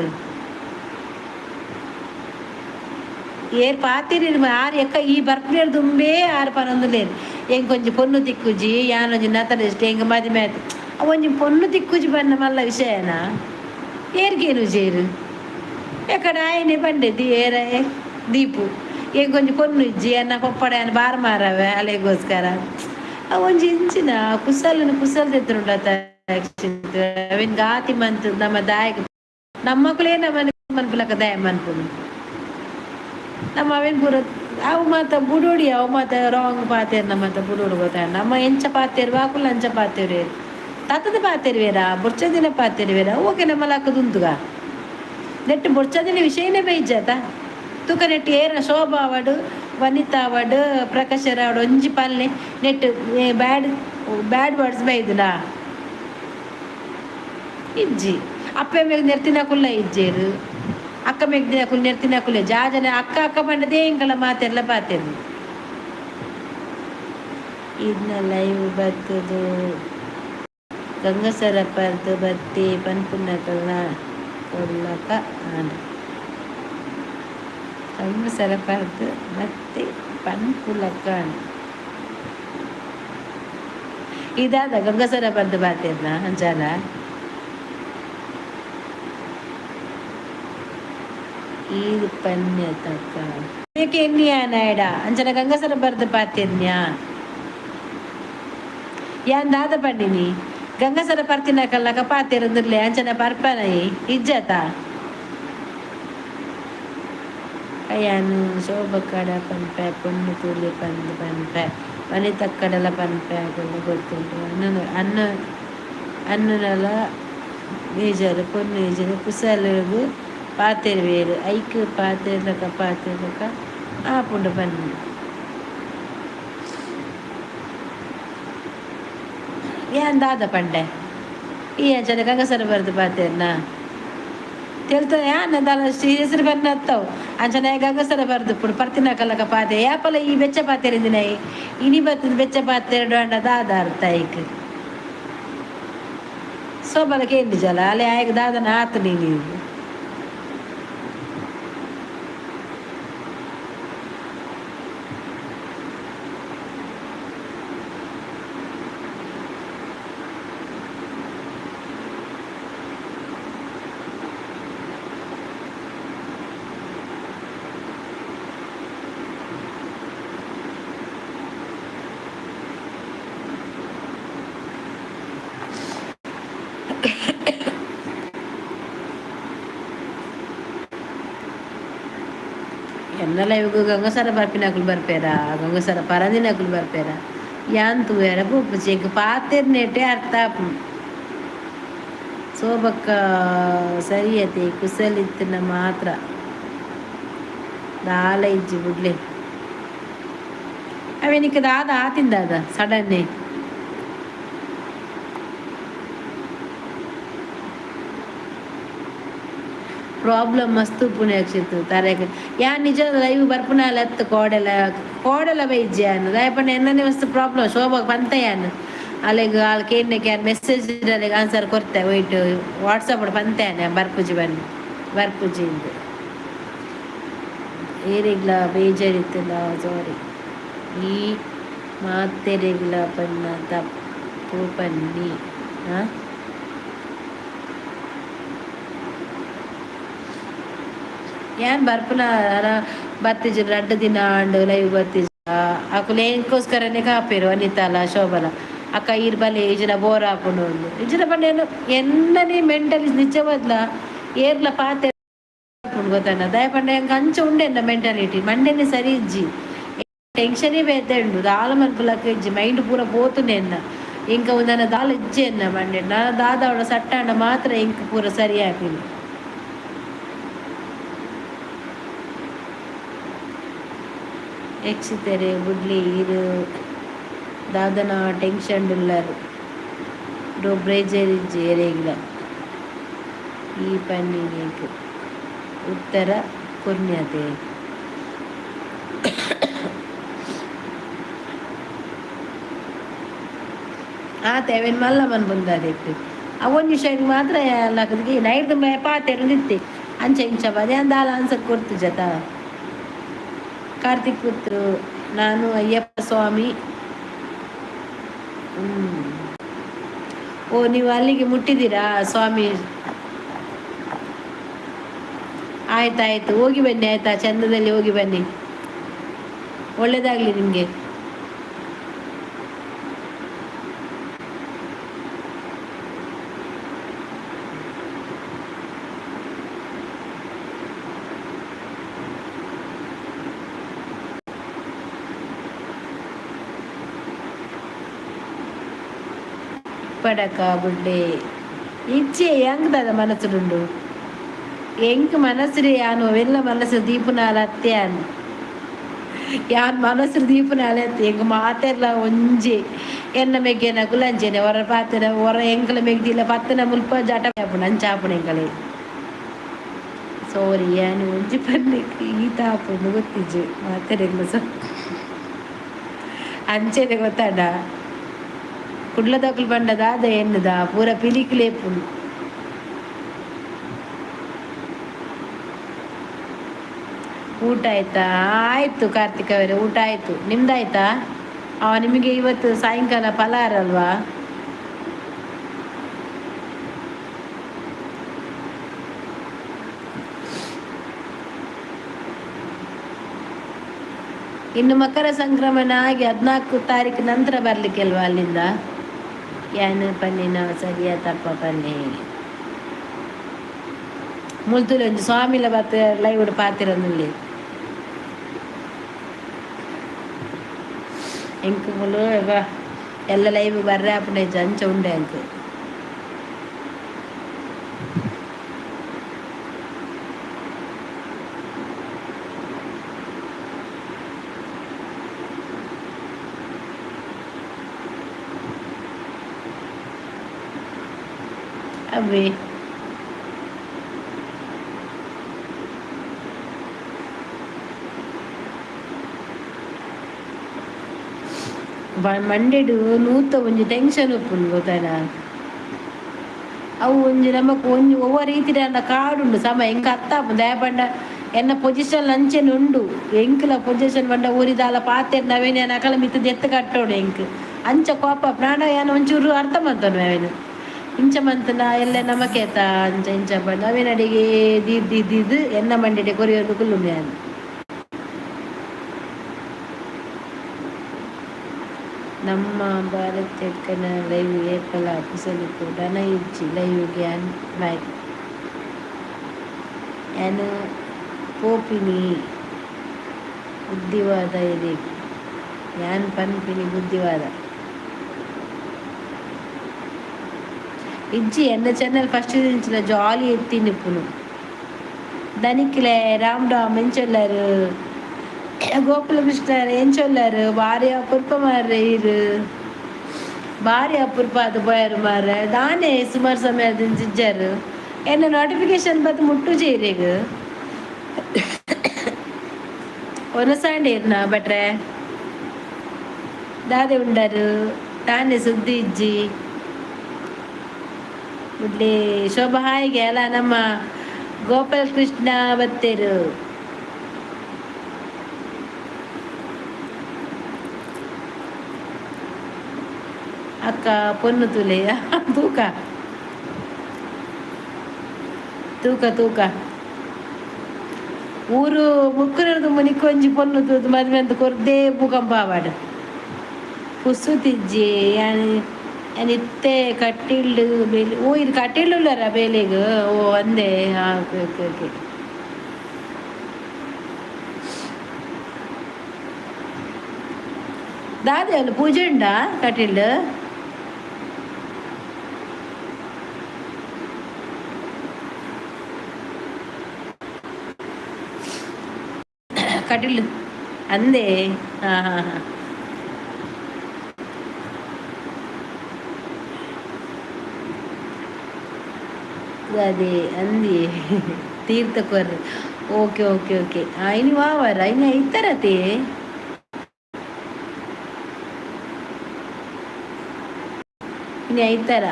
ಏರ್ ಪಾತೇರಿ ಆರ್ ಎಕ್ಕ ಈ ಬರ್ಪುನೇರ್ ದುಂಬೇ ಆರ್ ಪನೊಂದುಲ್ಲೇರ್ ಎಂಕ್ ಒಂಜಿ ಪೊನ್ನು ತಿಕ್ಕುಜಿ ಯಾನ್ ಒಂಜಿ ನತನ ಎಂಕ್ ಮದಿಮೆ ಆತು ಒಂಜಿ ಪೊನ್ನು ತಿಕ್ಕುಜಿ ಬನ್ನ ಮಲ್ಲ ವಿಷಯನಾ ಏರ್ಗೇನು ಜೇರು ಎಕ್ಕಡ ಆಯನೆ ಪಂಡೆ the ಏರ ದೀಪು ಎಂಕ್ ಒಂಜಿ ಪೊನ್ನು ಇಜ್ಜಿ ಎನ್ನ ಪೊಪ್ಪಡ ಯಾನ್ ಬಾರ್ ಮಾರವೆ ಅಲೆಗೋಸ್ಕರ ಒಂಜಿ ಇಂಚಿನ ಕುಸಲನು ಕುಸಲ್ ದೆತ್ತುಂಡತ ಅವೆನ್ ಗಾತಿ ಮಂತ್ ನಮ್ಮ ದಾಯಕ ನಮ್ಮಕುಲೇ ನಮ್ಮ ಮನ್ಪುಲಕ ದಾಯ ಮನ್ಪುನು ನಮ್ಮ ಅವೆನ್ ಪೂರ ಅವು ಮಾತ ಬುಡೋಡಿ ಅವು ಮಾತ ರಾಂಗ್ ಪಾತೇರ್ ನಮ್ಮ ಮಾತ ಬುಡೋಡು ಗೊತ್ತ ನಮ್ಮ ಎಂಚ ಪಾತೇರ್ ವಾಕುಲ ಅಂಚ ಪಾತೇರು ತತ್ತದ ಪಾತೆರ್ವೇರಾ ಬೊರ್ಚದಿನ ಪಾತೆರ್ವೇರಾ ಓಕೆ ನಮ್ಮ ಲಕ್ಕದುಂತುಗ ನೆಟ್ ಬೊರ್ಚದಿನ ವಿಷಯನೇ ಬೈಜಾತ ತುಕ ನೆಟ್ ಏರ ಶೋಭಾ ಆವಡ್ ವನಿತಾ ಆವಡ್ ಪ್ರಕಾಶ್ ಆವಡ್ ಒಂಜಿ ಪಲ್ಲೆ ನೆಟ್ ಬ್ಯಾಡ್ ಬ್ಯಾಡ್ ವರ್ಡ್ಸ್ ಬೈದುನಾ ಇಜ್ಜಿ ಅಪ್ಪೆ ಮೇಗ್ ನೆರ್ತಿನಕುಲ್ಲ ಇಜ್ಜೇರು ಅಕ್ಕ ಮೇಗ್ ದಿನಕುಲು ನೆರ್ತಿನಕುಲೆ ಜಾಜನೆ ಅಕ್ಕ ಅಕ್ಕ ಪಂಡದೇ ಇಂಕಲ ಮಾತೆರ್ಲ ಪಾತೆರ್ನು ಇದನ್ನ ಲೈವ್ ಬತ್ತದು ಗಂಗಸರ ಪರ್ದು ಬತ್ತಿ ಪನ್ಪುನಕಲ್ನ ಕೊಲ್ಲಕ ಆಂಡ್ ಗಂಗಸರ ಪರ್ದು ಬತ್ತಿ ಪನ್ಪುಲಕ ಆಂಡ್ ಇದಾದ ಗಂಗಸರ ಪರ್ದು ಬಾತೇರ್ನ ಅಂಚಾನ ಈದ್ ಪನ್ಯ ತಕ್ಕ ಎನ್ನಿಯ ನಾಯ್ಡ ಅಂಚನ ಗಂಗಸರ ಬರ್ದು ಪಾತಿರ್ನ್ಯಾ ಯಾನ್ ದಾದ ಪಂಡಿನಿ ಗಂಗಸರ ಪರ್ತಿನ ಕಲ್ಲಕ ಪಾತಿರಂದುರ್ಲೆ ಅಂಚನ ಪರ್ಪನೈ ಇಜ್ಜತ ಅಯ್ಯಾನು ಶೋಭಕಡ ಪನ್ಪೆ ಪೊಣ್ಣು ತೂಲಿ ಪಂದು ಪನ್ಪೆ ವನಿತಕ್ಕಡಲ ಪನ್ಪೆ ಅಗಲು ಗೊತ್ತುಂಟು ಅನ್ನ ಅನ್ನ ಅನ್ನನಲ ಬೇಜಾರು ಪೊಣ್ಣು ಇಜ್ಜಿ ಕುಸಲುಗು ಪಾತೆರ್ವೇರು ಐಕ್ ಪಾತೆರ್ಲಕ ಪಾತೆರ್ಲಕ ಆಪುಂಡು ಪನ್ನಿ ಯಾನ್ ದಾದ ಪಂಡೆ ಈ ಅಂಚನೆ ಗಂಗಸರ ಬರ್ದು ಪಾತೆರ್ನ ತೆಲ್ತ ಯಾನ್ ದಾಲ ಹೆಸರು ಬನ್ನ ಅತ್ತವು ಅಂಚನೆ ಗಂಗಸರ ಬರ್ದು ಪುಡು ಪರ್ತಿನ ಕಲಕ ಪಾತೆ ಯಾಪಲ ಈ ಬೆಚ್ಚ ಪಾತೆರಿಂದಿನ ಇನಿ ಬತ್ತದ ಬೆಚ್ಚ ಪಾತೆರಡು ಅಂಡ ದಾದ ಅರ್ಥ ಐಕ್ ಸೋಬಲಕ್ಕೆ ಕೇಂದಿ ಜಲ ಅಲ್ಲೇ ಆಯ್ಕ ದಾದನ ಆತು ನೀನು ಎನ್ನಲ ಇವಾಗ ಗಂಗಸರ ಬರ್ಪಿನಕುಲು ಬರ್ಪೇರ ಗಂಗಸರ ಪರಂದಿನಕುಲು ಬರ್ಪೇರ ಯಾನ್ ತೂಯರ ಪೋಪುಜಿ ಎಂಕ್ ಪಾತೆರ್ನೇಟೆ ಅರ್ಥ ಆಪುಂಡು. ಸೋಬಕ್ಕ ಸರಿಯತೆ ಕುಸಲಿತ್ತಿನ ಮಾತ್ರ ದಾಲ ಇಜ್ಜಿ ಬುಡ್ಲೆ. ಅವೆನಿಕ್ ದಾದ ಆತಿಂದಾದ ಸಡನ್ನೇ? ಪ್ರಾಬ್ಲಮ್ ಮಸ್ತ್ ಉಪ್ಪುನೆ ಅಕ್ಷಿತ್ ತರೆಕ್. ಯಾನ್ ನಿಜ ಲೈವ್ ಬರ್ಪುನ ಅತ್ತ, ಕೋಡೆಲ ಕೋಡೆಲ ಬೈಜಿ ಯಾನ್. ದಾಯೆ ಪಂಡ ಎನ್ನನೆ ಮಸ್ತ್ ಪ್ರಾಬ್ಲಮ್. ಶೋಭಾಗ್ ಪಂತ ಯಾನ್ ಅಲೆಗ್, ಆಲ್ ಕೇಂಡಕ್ಕೆ ಯಾನ್ ಮೆಸೇಜ್ ಅಲೆಗ್ ಆನ್ಸರ್ ಕೊರ್ತೆ. ವೈಟ್ ವಾಟ್ಸಪ್ ಪಂತೆ ಯಾನ್, ಬರ್ಪುಜಿ ಬನ್ನಿ ಬರ್ಪುಜಿ ಇಂದ್. ಏರೆಗ್ಲ ಬೇಜಾರಿತ್ತುಂಡ ಸಾರಿ. ಈ ಮಾತೆರೆಗ್ಲ ಪನ್ನ ತಪ್ಪು ಪನ್ನಿ. ಯಾನ್ ಬರ್ಪುನ ಬತ್ತಿಜಿ, ರಡ್ಡ್ ದಿನ ಆಂಡ್ ಲೈವ್ ಬತ್ತಿಜ. ಅಕುಲು ಎಂಕೋಸ್ಕರನೇ ಕಾಪೇರು, ಅನಿತಾಲ ಶೋಭಲ ಅಕ್ಕ ಈರ್ ಬಲೆ, ಇಜಿನ ಬೋರ್ ಆಪುಂಡು ಅಂದ್. ಇಜಿನ ಪಂಡ ಎನ್ನನೇ ಮೆಂಟಲಿ ನಿಜವಾದ್ಲ ಏರ್ಲ ಪಾತೆ ಗೊತ್ತಣ್ಣ. ದಾಯೆ ಪಂಡ ಎಂಕ್ ಅಂಚ ಉಂಡೆ ಮೆಂಟಾಲಿಟಿ, ಮಂಡೆನೆ ಸರಿ ಇಜ್ಜಿ, ಟೆನ್ಷನೇ ಬೇತೆ ಉಂಡು. ದಾಲ ಮನ್ಪುಲಕ ಇಜ್ಜಿ, ಮೈಂಡ್ ಪೂರ ಪೋತುಂಡೆ ಎನ್ನ. ಎಂಕ ಒಂದನ ದಾಲ ಇಜ್ಜಿ ಎನ್ನ ಮಂಡೆ. ನಾ ದಾದ ಸಟ್ಟಾಂಡ ಮಾತ್ರ ಎಂಕ್ ಪೂರ ಸರಿ ಆಪಿನಿ. ಯಕ್ಷಿತೆರೆ ಬುಡ್ಲಿ, ಈರ್ ದಾದನ ಟೆನ್ಷನ್ ಉಲ್ಲರ್ ಡೋ, ಬೇಜಾರಿಜ್ಜಿ ಏರೆಗ್ಲ. ಈ ಪನ್ನಿನೇಕ್ ಉತ್ತರ ಕೊರ್ನ್ಯತೆ. ಆತೆ ಅವೇನು ಮಲ್ಲ ಮನ್ಪುಂದಾದಿತ್ತು. ಅವೊಂಜಿ ಶೈನ್ ಮಾತ್ರ ಲಕ್ಕುದು ನೈಟ್ ತುಂಬ ಪಾತೆರೊಂದಿತ್ತೆ ಅಂಚ ಇಂಚ ಬದೆ ದಾಲ ಆನ್ಸರ್ ಕೊರ್ತುಜತ. ಕಾರ್ತಿಕ್ ಪುತ್ರ ನಾನು ಅಯ್ಯಪ್ಪ ಸ್ವಾಮಿ. ಓ, ನೀವು ಅಲ್ಲಿಗೆ ಮುಟ್ಟಿದ್ದೀರಾ ಸ್ವಾಮಿ? ಆಯ್ತಾಯ್ತು, ಹೋಗಿ ಬನ್ನಿ ಆಯ್ತಾ? ಚಂದದಲ್ಲಿ ಹೋಗಿ ಬನ್ನಿ, ಒಳ್ಳೇದಾಗ್ಲಿ ನಿಮಗೆ. ಪಡಕ ಬುಡ್ಲೆ ಇಚ್ಛೆ ಹೆಂಗ್ದದ ಮನಸ್ಸುಡುಂಡು ಎಂಕ್ ಮನಸ್ಸು ಯಾನು ಅವೆಲ್ಲ ಮನಸ್ಸು ದೀಪುನಾಲ ಅತ್ತೆ. ಯಾನ್ ಯಾನ್ ಮನಸ್ಸು ದೀಪುನಾಲೆ ಅತ್ತೆ. ಎಂಕ್ ಮಾತೆರ್ಲ ಒಂಜಿ. ಎನ್ನ ಮೆಗ್ಗೆನಕುಲು ಅಂಚೆನೆ ಹೊರ ಪಾತೆರ ಹೊರ ಎಂಕಲ ಮೆಗ್ದಿಲ್ಲ ಪತ್ತನ ಮುಲ್ಪ ಜಟ ಆಪುಂಡು, ಅಂಚ ಆಪುಂಡು ಎಂಕಲೆ. ಸೋರಿ, ಯಾನ್ ಒಂಜಿ ಪನ್ನಿಕ್ ಈತ ಆಪುಂಡು ಗೊತ್ತಿಜ್ಜಿ. ಮಾತೆರೆಗ್ಲ ಸ ಅಂಚೆನೆ ಗೊತ್ತಾಂಡ. ಕುಡ್ಲದಕುಲು ಪಂಡ ದಾದ ಎನ್ನುದ ಪೂರ ಪಿಲಿಕುಲೇಪುಂಡು. ಊಟ ಆಯ್ತಾ? ಆಯಿತು ಕಾರ್ತಿಕ್ ಅವರೇ, ಊಟ ಆಯಿತು. ನಿಮ್ದಾಯ್ತಾ? ನಿಮಗೆ ಇವತ್ತು ಸಾಯಂಕಾಲ ಫಲಹಾರ ಅಲ್ವಾ? ಇನ್ನು ಮಕರ ಸಂಕ್ರಮಣ ಆಗಿ 14 ತಾರೀಕು ನಂತರ ಬರಲಿಕ್ಕೆ ಅಲ್ವಾ ಅಲ್ಲಿಂದ? ಯಾನ್ ಪನ್ನಿನ ಸರಿಯಾ ತಪ್ಪ ಪನ್ನಿ. ಮುಲ್ತುಲಿ ಒಂಜಿ ಸ್ವಾಮಿಲ ಬತ್ತ ಲೈವ್ ಪಾತಿರೊಂದುಲ್ಲೆ. ಎಂಕ್ ಮುಲು ಎಲ್ಲ ಲೈವ್ ಬರ್ರೆ ಆಪುಂಡು, ಅಂಚ ಉಂಡೆ ಎಂಕ್. ಅವ್ವೆ ಮಂಡೆಡು ನೂತ ಒಂಜಿ ಟೆನ್ಷನ್ ಉಪ್ಪುಂಡು ಗೊತ್ತಾನ. ಅವು ಒಂಜಿ ನಮಕ್ ಒಂಜಿ ಒವ್ವ ರೀತಿಡ್ ಕಾಡುಂಡು ಸಮ ಎಂಕ್ ಅರ್ಥ ಆಪುಂಡು. ದಾಯೆ ಪಂಡ ಎನ್ನ ಪೊಸಿಷನ್ ಅಂಚೆನೆ ಉಂಡು. ಎಂಕ್ಲ ಪೊಸಿಷನ್ ಪಂಡ ಊರಿದಾಲ ಪಾತೆರ್ಂಡ ಅವೇನೆ ಯಾನ್ ಅಕಲ ಮಿತ್ತ್ ದೆತ್ತ್ ಕಟ್ಟೋಡು. ಎಂಕ್ ಅಂಚ ಕೋಪ ಆಪುಂಡು. ಆಂಡ ಯಾನ್ ಒಂಚೂರು ಅರ್ಥ ಮಲ್ತೊನುವೆ ಅವೆನ್. ಇಂಚ ಮಂತುಂಡ ಎಲ್ಲೆ ನಮಕೇತ ಅಂಚ ಇಂಚ ಪಂಡ ಅವೆನಡೆಗೆ ದೀದ್ ದೀದ್ ದೀದ್ ಎನ್ನ ಮಂಡೆಡೆ ಕೊರಿಯೊಂದು ಕುಲ್ಲುಂಡು ಯಾನ್. ನಮ್ಮ ಭಾರತ್ಯಕ್ಕನ ಲೈವ್ ಏಪಲ ಕುಸಲಿಪು ಡನ ಇಜ್ಜಿ ಲೈವ್ ಯಾನ್ ಬಾಯ್. ಯಾನ್ ಪೋಪಿನಿ ಬುದ್ಧಿವಾದ ಇರೆಗ್ ಯಾನ್ ಪನ್ಪಿನಿ ಬುದ್ಧಿವಾದ. ಇಜ್ಜಿ ಎನ್ನ ಚಾನಲ್ ಫಸ್ಟ್ ಇಂಚಿನ ಜಾಲಿ ಎತ್ತಿನಿಪ್ಪುನು. ದನಿಕ್ಲೆ ರಾಮ್ ರಾಮ್ ಎಂಚೊಲ್ಲರು? ಗೋಕುಲಕೃಷ್ಣ ಎಂಚೊಲ್ಲರು? ಭಾರಿ ಅಪರೂಪ ಮಾರ್ರೆ ಇರು, ಭಾರಿ ಅಪರೂಪ ಅದು ಪೋಯರು ಮಾರ್ರೆ. ದಾನೆ ಸುಮಾರು ಸಮಯ ಇಜ್ಜಾರು. ಎನ್ನ ನೋಟಿಫಿಕೇಶನ್ ಬತ್ತು ಮುಟ್ಟುಜಿ ಇರೆಗ್. ಒನಸಾಂಡ್ ಇರ್ನ ಭಟ್ರೆ? ದಾದೆ ಉಂಡರು? ತಾನೆ ಸುದ್ದಿ ಇಜ್ಜಿ. ಬುಡ್ಲಿ. ಶೋಭಾ ಹಾಯ್ಗೆ ಅಲ್ಲ, ನಮ್ಮ ಗೋಪಾಲ ಕೃಷ್ಣ ಬತ್ತೇರು. ಅಕ್ಕ ಪೊನ್ನು ತುಲೆ. ತೂಕ ತೂಕ ತೂಕ ಊರು ಮುಕ್ಕುನದು ಮುನಿಕೊಂಜಿ ಪೊನ್ನು ತೂದು ಮದುವೆ ಅಂತ ಕೊರ್ದೇ ಭೂಕಂಪ ಆವಾಡು. ಪುಸುತಿಜ್ಜಿ. ಯಾನ್ ಯಾನ್ ಇತ್ತೆ ಕಟ್ಟಿಲ್ಡು ಬೇಲೆ. ಓ, ಇದು ಕಟ್ಟಿಲ್ಡುಲ್ಲಾರ ಬೇಲೆಗ್? ಓ, ಅಂದೆ. ಹಾಂ, ಓಕೆ ಓಕೆ ಓಕೆ. ದಾದೆ ಅಲ್ಲ, ಪೂಜೆ ಉಂಡಾ ಕಟೀಲ್ಡ್? ಕಟೀಲು ಅಂದೆ. ಹಾಂ ಹಾಂ ಹಾಂ. ಅದೇ ಅಂದಿ ತೀರ್ಥ ಕೊರ್ರಿ. Okay okay okay. ಇನಿ ವಾವರ ಇನಿ ಐತರತೆ. ಇನಿ ಐತರ.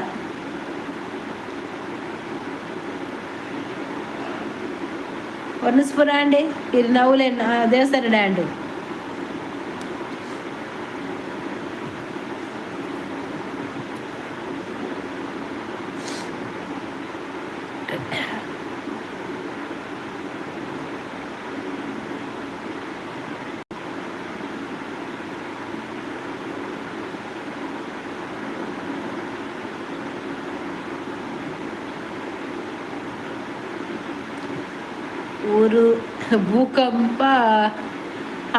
ಒನ್ನಸ್ಪುರ ಆಂಡೆ ಇರು ನವುಲೆ ದೇವಸ್ಥಾನ ಆಂಡು. ಊರು ಭೂಕಂಪ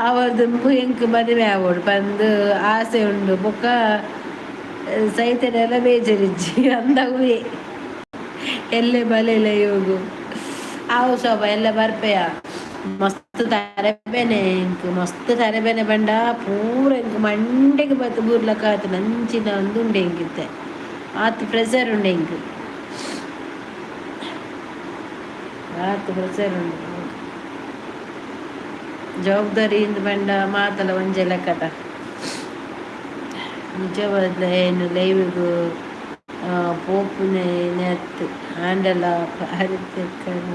ಆವರ್ದುಂಬು ಎಂಕ್ ಮದುವೆ ಆವೊಡು ಪಂದ್ ಆಸೆ ಉಂಡು. ಬೊಕ್ಕ ಸೈತೆರೆಲ್ಲ ಬೇಜಾರಿಜ್ಜಿ ಅಂದಗುವೆ ಎಲ್ಲೆ ಬಲೆಲೆ ಯೋಗು ಆವು. ಶೋಭಾ ಎಲ್ಲ ಬರ್ಪೆಯ. ಮಸ್ತ್ ತರೆಬೇನೆ ಎಂಕ್, ಮಸ್ತ್ ತರೆಬೇನೆ ಪಂಡ ಪೂರ ಎಂಕ್ ಮಂಡೆಗ್ ಬತ್ತ್ ಬೂರ್ಲಕ ಆತು. ನಂಚಿನ ಒಂದು ಉಂಡೆ ಎಂಕಿತ್ತೆ, ಆತ್ ಪ್ರೆಷರ್ ಉಂಡೆ ಎಂಕ್, ಆತ್ ಪ್ರೆಷರ್ ಉಂಡು. ಜವಾಬ್ದಾರಿಯಿಂದ ಪಂಡ ಮಾತಲ ಒಂಜೆ ಲೆಕ್ಕದ. ನಿಜವಾದ್ಲ ಏನು ಲೈವಿಗ್ ಪೋಪುನೆ ನೆತ್ ಆಂಡಲ ಭಾರತಕ್ಕನ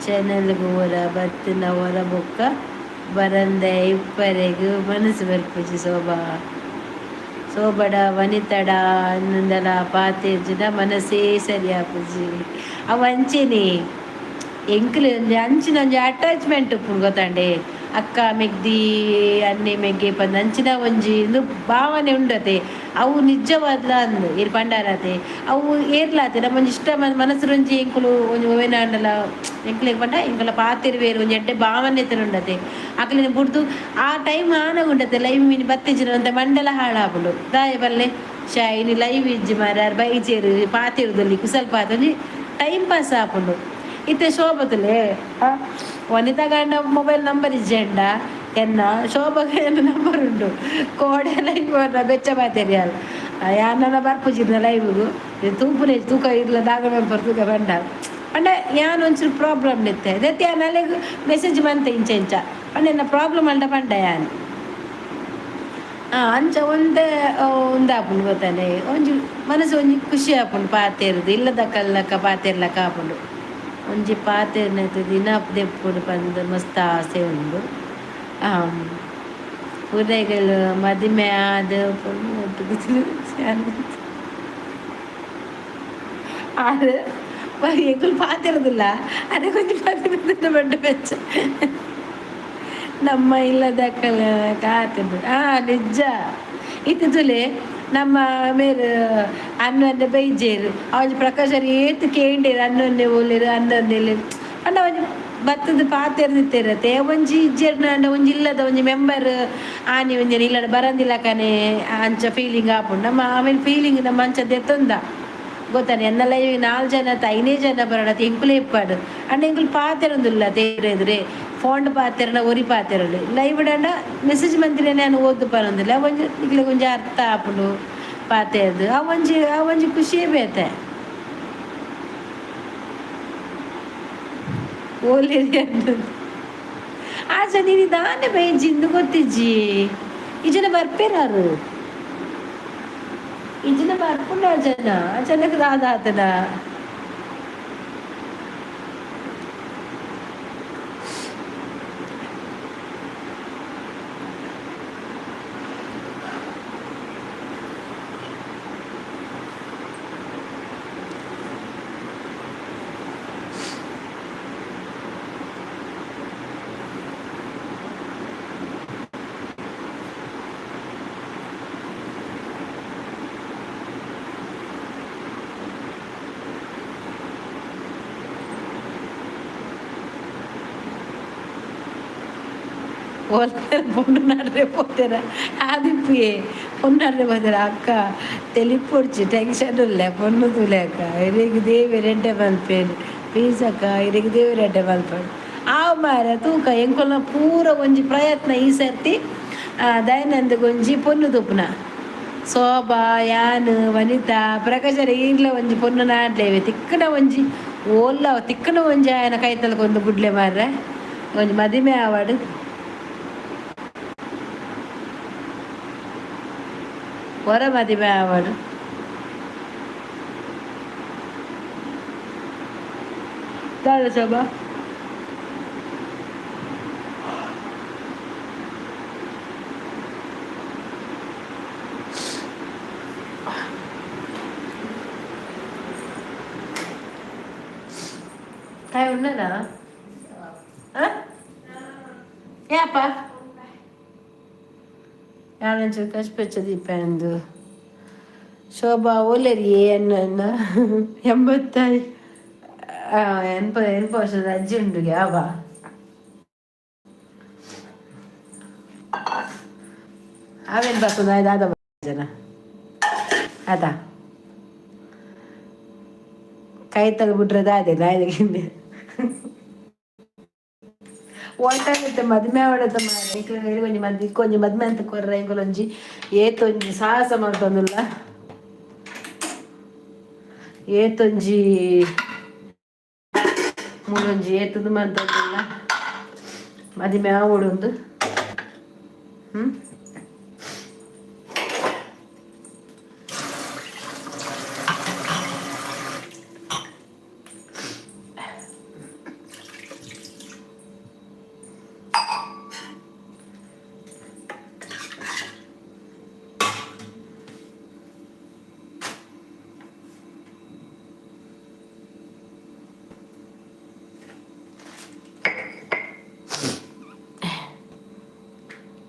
ಚಾನಲ್ಗ್ ಒರ ಬತ್ತಿನ ಒರ ಬೊಕ್ಕ ಬರಂದೆ ಇಪ್ಪರೆಗ್ ಮನಸ್ಸು ಬರ್ಪುಜಿ ಶೋಭಾ. ಶೋಭಡ ವನಿತಡ ಅನ್ನಂದಲ ಪಾತೆರ್ಜಿಡ ಮನಸ್ಸೇ ಸರಿ ಆಪುಜಿ. ಅವು ಅಂಚೆನೆ ಎಂಕ್ಲು ಒಂಜಿ ಅಂಚಿನ ಒಂಜಿ ಅಟ್ಯಾಚ್ಮೆಂಟ್ ಉಪ್ಪುಂಡು ಗೊತ್ತಾಂಡೆ. ಅಕ್ಕ ಮೆಗ್ದಿ ಅಣ್ಣೆ ಮೆಗ್ಗೆ ಪಂದ್ ಅಂಚಿನ ಒಂಜಿ ಇಂದು ಭಾವನೆ ಉಂಡತೆ. ಅವು ನಿಜವಾದ್ಲ ಅಂದ್ ಇರ್ ಪಂಡಾರತೆ. ಅವು ಏರ್ಲಾತೆ ನಮ್ಮ ಒಂಜಿ ಇಷ್ಟ ಮನಸ್ಸುರೊಂಜಿ ಎಂಕುಲು ಒಂಜಿ ಒವೇನ ಆಂಡಲ ಎಂಕ್ಲೆಗ್ ಪಂಡ ಎಂಕುಲ ಪಾತೆರ್ವೇರು ಒಂಜಿ ಎಡ್ಡೆ ಭಾವನೆ ಉಂಡತೆ. ಅಕ್ಲೆನ ಬುಡ್ದು ಆ ಟೈಮ್ ಆನಗ ಉಂಡತೆ ಲೈವ್ ಮಿನಿ ಬತ್ತಿಜಿನ ಅಂತ ಮಂಡಲ ಹಾಳಾಪುಂಡು. ದಾಯೆ ಬಲ್ಲೆ ಶೈನಿ ಲೈವ್ ಇಜ್ಜಿ ಮಾರಾರ್ ಬೈಜೇರು ಪಾತೆರುದಲ್ಲಿ ಕುಸಲ್ ಪಾತೊಂಜಿ ಟೈಮ್ ಪಾಸ್ ಆಪುಂಡು. ಇತ್ತೆ ಶೋಭತುಲೆ ವನಿತಾ ಗಂಡ ಮೊಬೈಲ್ ನಂಬರ್ ಇಜ್ಜಂಡ ಎನ್ನ ಶೋಭಗ ಎನ್ನ ನಂಬರ್ ಉಂಡು. ಕೋಡೆ ಲೈವ್ ಬೆಚ್ಚ ಪಾತೆರಿಯಾಲ್ ಯಾನನ ಬರ್ಪುಜಿನ ಲೈವ್ಗು ತೂಪುನೆ ತೂಕ ಇರ್ಲ ದಾಗ ಮೆಂಬರ್ ತೂಕ ಬಂಡ ಪಂಡ ಯಾನ್ ಒಂಚೂರು ಪ್ರಾಬ್ಲಮ್ ಇತ್ತೆ ದೆತ್ತಿ ಯಾನ್ ಅಲೆಗ್ ಮೆಸೇಜ್ ಬಂತ ಇಂಚ ಇಂಚ ಪಂಡ ಎನ್ನ ಪ್ರಾಬ್ಲಮ್ ಅಲ್ಡ ಪಂಡ ಯಾನ್. ಅಂಚ ಒಂದೇ ಉಂದಾಪುಂಡು ಗೊತ್ತಾನೆ. ಒಂಜಿ ಮನಸ್ಸು ಒಂಜಿ ಖುಷಿ ಆಪುಂಡು ಪಾತೆರ್ದು ಇಲ್ಲದ ಕಲ್ಲಕ್ಕ ಪಾತೆರ್ಲಕ್ಕ ಆಪುಂಡು. ಒಂಜಿ ಪಾತೆರ್ನೈತ ದಿನ ದೆಪ್ಪುಡು ಪಂದ್ ಮಸ್ತ್ ಆಸೆ ಉಂಡು. ಪುರೆಗಳು ಮದಿಮೆ ಆದ್ ಆದ್ ಎಂಕುಲು ಪಾತೆರುದಿಲ್ಲ. ಅರೆ ಒಂಜಿ ಪಾತೆರ ಬಂಡ ಬೆಚ್ಚ ನಮ್ಮ ಇಲ್ಲದಕ್ಕಲ ಕಾತುಂಡು. ನಿಜ ಇತ್ತೆ ತುಲೆ ನಮ್ಮ ಮೇರು ಅನ್ನೊಂದೆ ಬೈಜೇರು ಅವಂಜಿ ಪ್ರಕಾಶರ್ ಏತ್ ಕೇಂಡೇರು ಅನ್ನೊಂದೆ ಓಲೇರು ಅನ್ನೊಂದೆ ಪಂಡ ಒಂಜಿ ಬತ್ತದ ಪಾತೆರ್ದಿತ್ತೆರತೆ. ಒಂಜಿ ಇಜ್ಜೆರ್ನಾಂಡ ಒಂಜಿ ಇಲ್ಲದ ಒಂಜಿ ಮೆಂಬರ್ ಆನಿ ಒಂಜಿ ಇಲ್ಲದ ಬರಂದಿಲ್ಲ ಕನೆ ಅಂಚ ಫೀಲಿಂಗ್ ಆಪುಂಡು. ನಮ್ಮ ಆಮೇಲೆ ಫೀಲಿಂಗ್ ನಮ್ಮ ಅಂಚ ದೆತ್ತೊಂದ ಗೊತ್ತಾನೆ ಎನ್ನ ಲೈವ್ ನಾಲ್ ಜನ ಐನೇ ಜನ ಬರೋಣ ಎಂಕುಲೇ ಇಪ್ಪಾಡು ಅಂಡ ಎಂಕುಲು ಪಾತೆರೊಂದುಲ್ಲ ತೇರೆದ್ರೆ ಫೋನ್ ಪಾತೆರಣ ಒರಿ ಪಾತೆರಡು ಲೈವ್ ಡಂಡ ಮೆಸೇಜ್ ಮಂತಿನೇ ನಾನು ಓದ್ದು ಪನೊಂದಿಲ್ಲ ಒಂಜಿ ನಿಕ್ಲೆ ಒಂಜಿ ಅರ್ಥ ಆಪುಂಡು ಪಾತೆರ್ದು ಆ ಒಂಜಿ ಆ ಒಂಜಿ ಖುಷಿಯೇ ಬೇತೆ. ಓಲೇರಿ ಆಚೆ ನೀನು ದಾನೆ ಬೈಜಿಂದು ಗೊತ್ತಿಜ್ಜಿ. ಈ ಜನ ಬರ್ಪೇರಾರು, ಈ ಜನ ಬರ್ಪುಂಡ ಜನ ಆ ಜನಕ್ಕೆ ದಾದ ಆತನ. ಓಲ್ತಾರೆ ಪೊಣ್ಣು ನಡ್ರೆ ಪೋತೇರ ಆದಿಪ್ಪುಯೇ ಪೊಣ್ಣು ನಡ್ರೆ ಪೋತೇರ. ಅಕ್ಕ ತೆಲಿಪೊಡ್ಚಿ, ಟೆನ್ಷನ್ ಇಲ್ಲ, ಪೊಣ್ಣು ತೂಲೆ ಅಕ್ಕ. ಇರೆಗ್ ದೇವೆರ್ ಎಡ್ಡೆ ಮಲ್ಪೇರು, ಪ್ಲೀಸ್ ಅಕ್ಕ, ಇರೆಗ್ ದೇವೆರ್ ಎಡ್ಡೆ ಮಲ್ಪಡು. ಆವು ಮಾರ ತೂಕ ಎಂಕೊಲ್ನ ಪೂರ ಒಂಜಿ ಪ್ರಯತ್ನ ಈ ಸರ್ತಿ ದಯಾನಂದ ಒಂಜಿ ಪೊಣ್ಣು ತೂಪುನ. ಶೋಭಾ, ಯಾನ್, ವನಿತಾ, ಪ್ರಕಾಶರ ಈಗ್ಲ ಒಂಜಿ ಪೊಣ್ಣು ನಾಡ್ಲೇವೆ. ತಿಕ್ಕನ ಒಂಜಿ ಓಲ್ಲ ತಿಕ್ಕನ ಒಂಜಿ ಆಯನ ಕೈತಲ್ಕೊಂದು ಗುಡ್ಲೆ ಮಾರ್ರೆ, ಒಂಜಿ ಮದಿಮೆ ಆವಡ್. ಹೊರ ಮದಿಮೆ ಆವಡ್. ದಾದ ಶೋಭಾ? ಕಾಯ್ ಉಣ್ಣದಾ? ಯಾಪ ಯಾನಂಚೂರು ಕಷ್ಪೆಚ್ಚ ದೀಪಂದು. ಶೋಭಾ ಓಲೆರಿ ಅನ್ನ ಎಂಬತ್ತ ಎನ್ಪ ಎನ್ಪ ವರ್ಷದ ಅಜ್ಜಿ ಉಂಡು ಯಾವ ಆವೇನು ಬರ್ತದ ದಾದ ಜನ ಅದ ಕೈ ತಗ್ಬಿಟ್ರೆ ದಾದೆ ನಾಯಿಗೆ ಓಟಾಗುತ್ತೆ. ಮದ್ಮೆ ಆವಡತ್ತ ಮಾರ್ರೆ. ಒಂಜಿ ಮದ್ದೆ ಒಂಜಿ ಮದ್ಮೆ ಅಂತ ಕೊರ್ರೆ ಎಂಕುಲೊಂಜಿ ಏತೊಂಜಿ ಸಾಹಸ ಮಲ್ತೊಂದುಲ್ಲ, ಏತೊಂಜಿ ಮೂಲೊಂಜಿ ಏತುದು ಮಂತೊಂದುಲ್ಲ. ಮದಿಮೆ ಆವೊಡು ಒಂದು. ಹ್ಮ್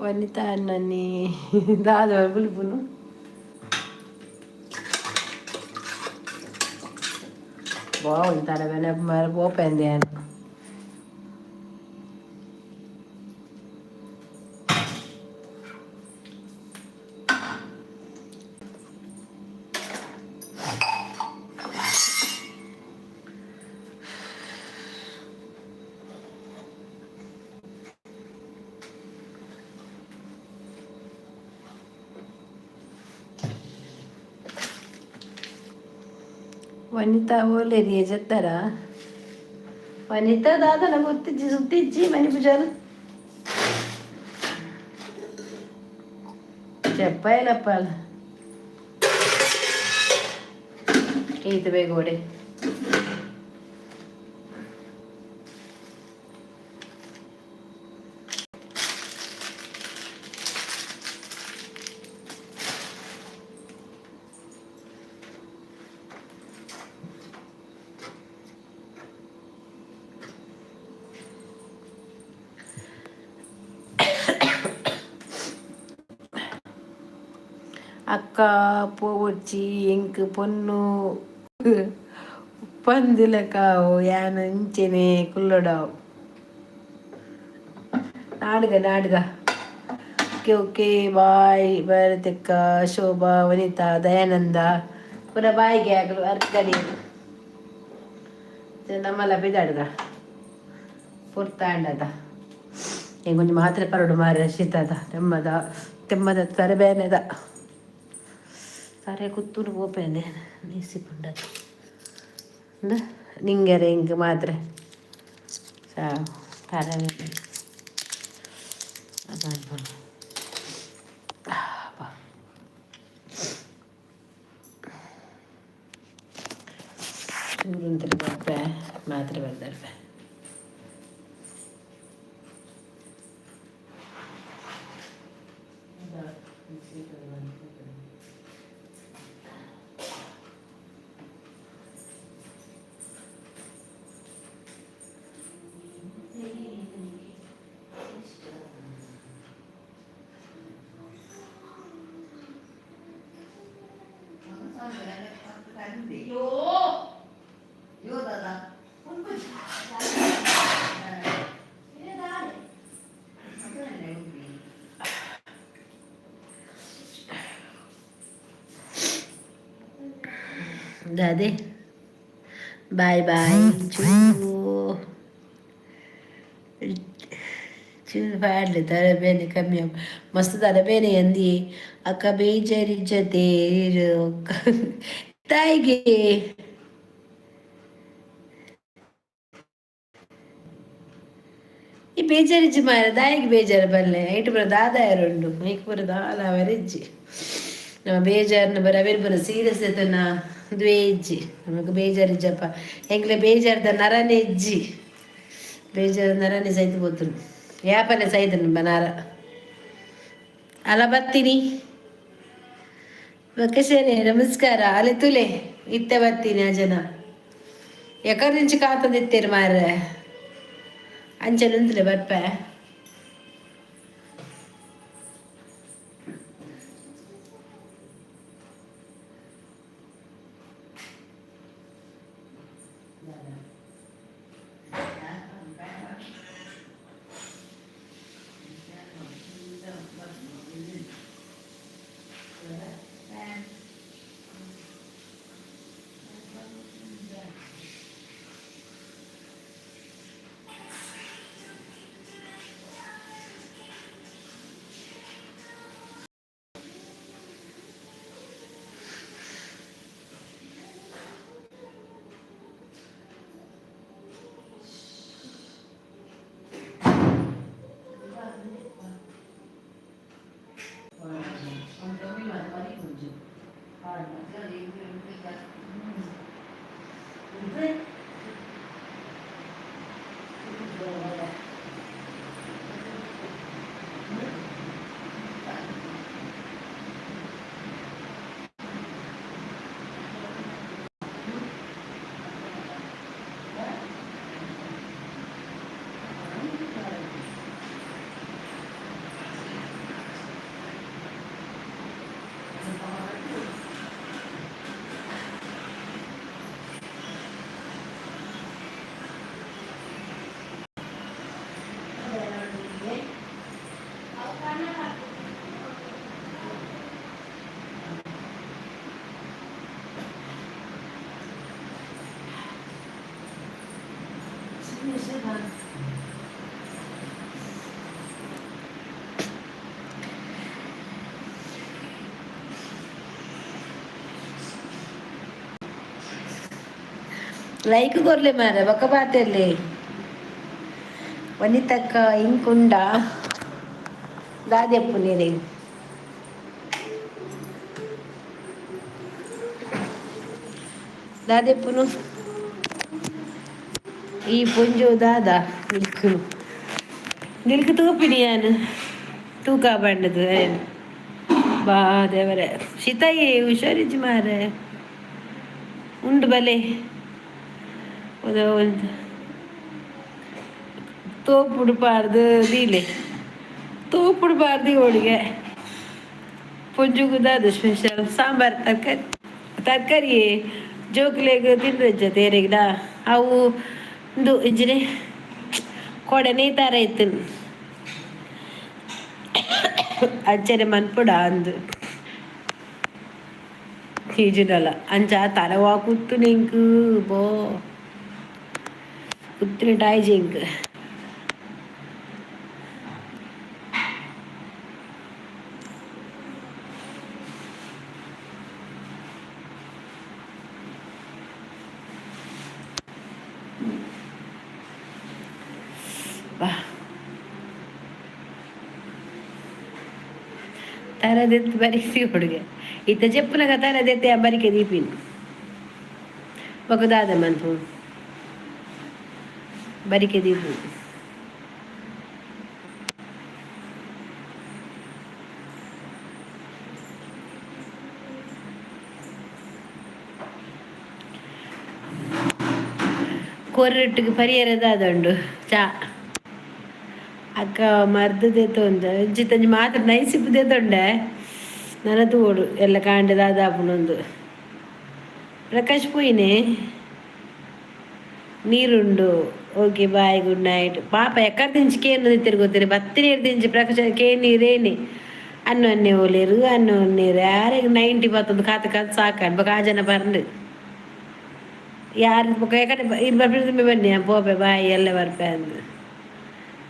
ವನಿತಾ ಅಣ್ಣನಿ ದಾದ ಬುಲ್ಪುನು. ಬಾವುಂತಾರ ಬೆನೆ ಬೋಪೆಂದೆ. ವನಿತಾ ಓಲೇರಿ ಜತ್ತರ ವನಿತಾ ದಾದನ ಗೊತ್ತಿಜ್ಜಿ ಸುತ್ತಿಜ್ಜಿ ಮನಿ ಪೂಜಾರು చెప్పాయలప్పాలి ಈತ ಬೇಗ ಓಡಿ. ಅಕ್ಕ ಪೋವೊಡ್ಚಿ, ಎಂಕ್ ಪೊನ್ನು ಉಪ್ಪಂದಿಲಕಾವು, ಯಾನ್ ಇಂಚೆನೆ ಕುಲ್ಲೊಡಾವು. ನಾಡ್ಗ ನಾಡ್ಗ. Okay okay, bye. ಭಾರತಕ್ಕ, ಶೋಭಾ, ವನಿತಾ, ದಯಾನಂದ, ಪೂರ ಬಾಯಿಗೆ ಆಗಲು ಅರ್ಕಡಿ ನಮ್ಮಲ್ಲ ಬಿದಾಡ್ದ ಪುರ್ತಾಂಡದ. ಎಂಕೊಂಚ ಮಾತ್ರೆ ಪರಡು ಮಾರೆ ಶೀತದ ತೆಮ್ಮದ ತೆಮ್ಮದ ತರೆ ಬೇನೆದ ತರೆ ಕುತ್ತೂರು ಪೋಪೇನೆ ನೀಸಿ ಪುಂಡದ ನಿಂಗೆರೆ ಇಂಕ್ ಮಾತ್ರೆ ತರೆ ಬೇನೆ ಅದಾಯ್ತು. ಚೂರು ಬರ್ಪೆ ಮಾತ್ರೆ ಬರ್ದಾರ್ಪೆ. ದಾದೆ ಬಾಯ್ ಬಾಯ್. ಚೂರು ಚೂರು ಪಾಡ್ಲೆ, ತರೆ ಬೇನೆ ಕಮ್ಮಿ ಆವು. ಮಸ್ತ್ ತರೆ ಬೇನೆ ಅಂದಿ ಅಕ್ಕ. ಬೇಜಾರಿಜ್ಜತೆ ತಾಯಿಗೆ. ಈ ಬೇಜಾರಿಜ್ಜಿ ಮಾರ, ದಾಯಿಗೆ ಬೇಜಾರು ಬಲ್ಲೆ? ಐಟು ಪೂರ ದಾದಾಯರುಂಡು, ಐಕ್ ಪೂರ ದಾಲ ಅವರಿಜ್ಜಿ. ನಮ್ಮ ಬೇಜಾರನ್ನ ಬರ ಅವೇನು ಪೂರ ಸೀರಿಯಸ್ ಎತ್ತನ ದ್ವೇಜ್ಜಿ. ನಮಗೆ ಬೇಜಾರಿಜ್ಜಪ್ಪ. ಎಂಕ್ಲೆ ಬೇಜಾರ್ದ ನರನೇ ಇಜ್ಜಿ. ಬೇಜಾರು ನರನೇ ಸೈತು ಪೋತುನು, ಯಾಪನೆ ಸೈತನು ನರ. ಅಲ ಬತ್ತೀನಿ ಬೊಕ್ಕ. ನಮಸ್ಕಾರ ಅಲೆ ತುಲೆ. ಇತ್ತೆ ಬತ್ತೀನಿ. ಆ ಜನ ಎಕರ್ నుంచి ಕಾತೊಂದಿತ್ತೆರ್ ಮಾರ್ರೆ. ಅಂಚನೆ ಬರ್ಪೆ. ಲೈಕ್ ಕೊರ್ಲೆ ಮಾರೆ, ಬೊಕ್ಕ ಪಾತೆರ್ಲೆ. ವನಿತಕ್ಕ ಇಂಕುಂಡ ದಾದೆಪ್ಪು ನೀರೆ? ದಾದೆಪ್ಪುನು ಈ ಪೊಂಜೋ ದಾದ ನಿಲ್ಕು ನಿಲ್ಕು ತೂಪಿನಿ ಯಾನ್ ತೂಕ ಬಂಡದು ಏನು ಬಾ ದೇವರೇ. ಶೀತಾಯಿ ಹುಷಾರಿಜ್ಜಿ ಮಾರೆ, ಉಂಡು ಬಲೆ. ಒಂದು ತೋಪುಡು ಪಾಡ್ದು ದೀಲೆ, ತೋಪುಡು ಪಾಡ್ದು ಹೋಳಿಗೆ. ಪೊಂಜುಗುದಾದ ಸ್ಪೆಷಲ್ ಸಾಂಬಾರ್, ತರಕಾರಿ ತರಕಾರಿ ಜೋಕ್ಲೆಗ್ ತಿಂದ್ರೆಜ್ಜ ತೇರೆಗ್ಲ ಅವು. ಇಂದು ಇಂಚಿನೆ ಕೊಡೆ ನೇತಾರ ಇತ್ತು, ಅಂಚನೆ ಮನ್ಪುಡ ಅಂದು. ಈಜಿಡಲ್ಲ ಅಂಚ ತಲವಾ ಕುತ್ತು ನಿಂಕು ಬೋ ಕುತ್ತಿನ ಟಾಯ್ಜಿ ಇಂಕ್. ಬಾ ತರದೆತ್ತು ಬರಿಸಿ ಹುಡುಗೆ ಇತ್ತ ಜೆಪ್ಪುನಗ ತರದೆತ್ತೆ ಆ ಬರಿಕೆ ದೀಪಿನ ಬೊಕ ದಾದ ಮನ್ಪು ಬರಿಕೆ ದೀಪು. ಕೊರ್ರೊಟ್ಟಿಗೆ ಪರಿಯರ ದಾದ ಉಂಡು ಚಾ ಅಕ್ಕ ಮರ್ದ್ ದೇತೊಂದು ಇಂಚಿತ್ತಂಜಿ ಮಾತ್ರ ನೈಸಿಪ್ಪು ದೇತೊಂಡೆ ನನ ತೂವೊಡು ಎಲ್ಲ ಕಾಂಡೆ ದಾದ ಆಪುಂಡೊಂದು. ಪ್ರಕಾಶ್ ಪೋಯಿನೆ ನೀರುಂಡು. Okay, bye, good night. ಪಾಪ ಎಕ್ಕರ್ ದಿಂಚಿ ಕೇನು ತಿರುಗುತ್ತೀರಿ ಬತ್ತಿ ನೀರು ದಿಂಚಿ ಪ್ರಕಾಶ ಕೇ ನೀರೇನಿ ಅನ್ನು ಅನ್ನೆ ಓಲೇರು ಅನ್ನು ನೀರು ಯಾರಿಗೆ 90 ಬತ್ತೊಂದು ಕಾತು ಕಾತು ಸಾಕಾಂಡ್. ಬೊಕ ಆ ಜನ ಪರ್ಂಡ್ ಯಾರು ಬೊಕ ಎಕಡೆ ಇರ್ ಬರ್ಪೆ ಬನ್ನಿ ಪೋಪೆ ಬಾಯ್ ಎಲ್ಲ ಬರ್ಪೆ ಅಂದ್.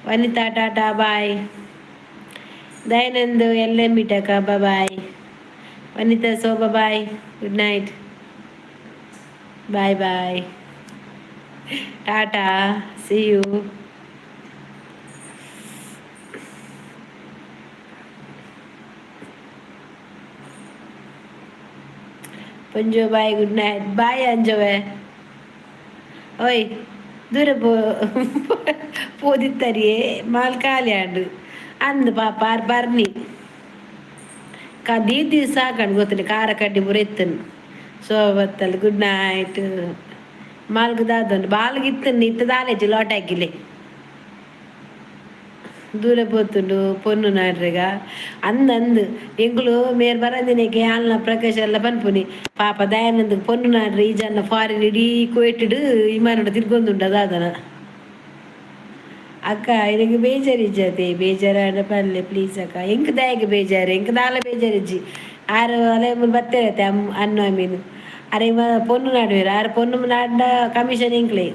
ವನಿತಾ ಟಾಟಾ ಬಾಯ್. ದಯಾನಂದ್ ಎಲ್ಲೆ ಮೀಟಕ boy. Vanitha Shobha bye, good night, bye bye, tata, see you. Ponjo bye, good night, bye ಅಂಜೋವೆ. ಓಯ್ ದೂರ ಪೋ ಪೋದಿತ್ತರಿಯೇ ಮಾಲ್ ಖಾಲಿ ಆಂಡ್ ಅಂದ್ ಪಾಪ ಆರ್ ಬರ್ನಿ ದೀ ದಿವಸ ಸಾಕಂಡು ಗೊತ್ತಿಲ್ಲ ಖಾರ ಕಡ್ಡಿ ಪೂರ ಇತ್ತನು. ಶೋಭಾ ಬತ್ತಲ್, ಗುಡ್ ನೈಟ್. ಮಾಲ್ಗ್ ದಾದ ಬಾಲ್ಗ್ ಇತ್ತನ್ನು ಇತ್ತ ದಾಲೇಜಿ ಲೋಟ ಹಾಕಿಲೆ ದೂರ ಪೋತುಂಡು ಪೊನ್ನು ನಾಡ್ರೆಗ ಅಂದ್ ಅಂದ್ ಎಂಕುಲು ಮೇರ್ ಬರಂದಿನೆಗೆ ಆಲ್ನ ಪ್ರಕಾಶ್ ಎಲ್ಲ ಪನ್ಪುನಿ ಪಾಪ ದಯಾನಂದ್ ಪೊನ್ನು ನಾಡ್ರೆ ಈ ಜನ ಫಾರಿನ್ ಇಡೀ ಕುವೆಟ್ಡ್ ವಿಮಾನಡ್ ತಿರ್ಗೊಂದುಂಡು ದಾದನ. ಅಕ್ಕ ಇರೆಗ್ ಬೇಜಾರಿಜ್ಜತೆ ಬೇಜಾರಾಂಡ ಪನ್ಲೆ ಪ್ಲೀಸ್ ಅಕ್ಕ. ಎಂಕ್ ದಾಯೆಗ್ ಬೇಜಾರು? ಎಂಕ್ ದಾಲ ಬೇಜಾರಿಜ್ಜಿ. ಆರ್ ಅಲೆ ಮೂಲು ಬತ್ತೇರತ್ತೆ ಅಮ್ ಅನ್ನು ಅಮೀನು ಅರೆ ಪೊನ್ನು ನಾಡುವೆರ್ ಆರ್ ಪೊನ್ನು ನಾಡ್ಂಡ ಕಮಿಷನ್ ಎಂಕ್ಲೆ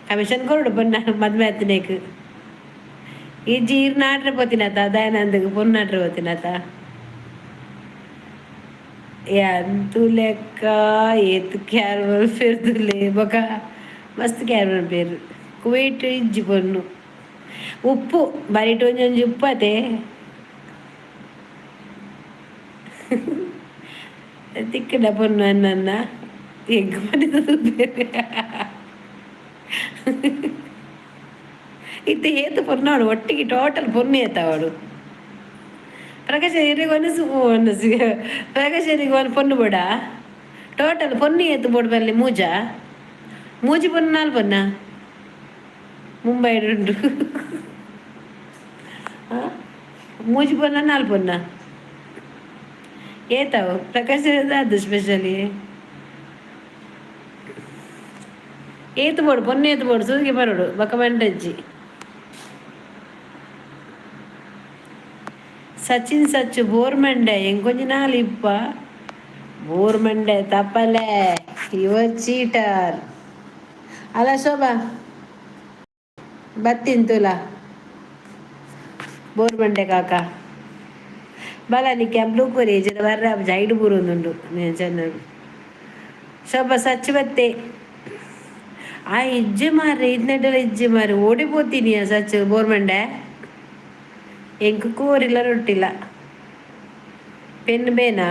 ಕಮಿಷನ್ ಕೊರೊಡು ಪೊನ್ನ ಮದ್ಮೆ ಆತಿನೇಕ್. ಇಜ್ಜಿ ಈರ್ ನಾಡ್ರೆ ಪೋತಿನತ ದಯಾನಂದಗ್ ಪೊನ್ನು ನಾಡ್ರೆ ಪೋತಿನತ ಎಂತು ಲೆಕ್ಕ ಏತ್ ಕ್ಯಾರವಲ್ ಫೆರ್ದುಲೆ ಬೊಕ ಮಸ್ತ್ ಕ್ಯಾರವಲ್ ಪೇರ್ ಕುವೈಟ್ ಇಜ್ಜಿ ಪೊನ್ನು ಉಪ್ಪು ಬರಿಟ್ ಒಂಜೊಂಜಿ ಉಪ್ಪು ಅತೆ ತಿಕ್ಕಡ ಪೊನ್ನು ಅನ್ನ ಎಂಕ್ ಪನಿತ ಇತ್ತೆ ಏತ್ ಪೊನ್ನವಡು ಒಟ್ಟಿಗೆ ಟೋಟಲ್ ಪೊನ್ನು ಏತಾವಡು. ಪ್ರಕಾಶ್ ಇರೆಗ್ ಒನಸು ಒನಸು ಪ್ರಕಾಶ್ ಇರೆಗ್ ಒಂದ್ ಪೊನ್ನು ಬೋಡ ಟೋಟಲ್ ಪೊನ್ನು ಏತ್ ಬೋಡು ಬರಲಿ ಮೂಜ ಮೂಜಿ ಪೊನ್ನು ನಾಲ್ ಪೊನ್ನ ಮುಂಬೈಡ್ ಉಂಡು ಮೂಜಿ ಪೊನ್ನ ನಾಲ್ ಪೊನ್ನ ಏತಾವು ಪ್ರಕಾಶ್ ಅದು ಸ್ಪೆಷಲಿ ಏತ್ ಬೋಡು ಪೊನ್ನು ಏತ್ ಬೋಡು ಸೂಗೆ ಬರೋಡು ಬೊಕ ಮಂಡಜ್ಜಿ. ಸಚಿನ್ ಸಚ್ಚು ಬೋರ್ ಮಂಡೆ ಎಂಕೊಂಜಿ ನಾಲ್ ಇಪ್ಪ ಬೋರ್ ಮಂಡೆ ತಪ್ಪಲೆ your cheater ಅಲ್ಲ ಶೋಭಾ ಬತ್ತೀನಿ ತುಲ ಬೋರ್ ಮಂಡೆ ಕಾಕ ಬಲ ನಿಕ್ಕೆ ಬ್ಲೂ ಕೊರಿ ಜನ ಬರ್ರ ಜೈಡ್ ಬೂರೊಂದುಂಡು నేను ಚೆನ್ನ ಶೋಭಾ ಸಚ್ಚು ಬತ್ತೆ ಆ ಇಜ್ಜೆ ಮಾರ್ರೆ ಇದ್ನೆಡ್ಡಲ ಇಜ್ಜೆ ಮಾರ್ರೆ ಓಡಿ ಪೋತೀನಿ ಆ ಸಚ್ಚು ಬೋರ್ ಮಂಡೆ ಎಂಕ್ ಕೋರಿಲ್ಲ ರೊಟ್ಟಿಲ್ಲ ಪೆನ್ ಬೇನಾ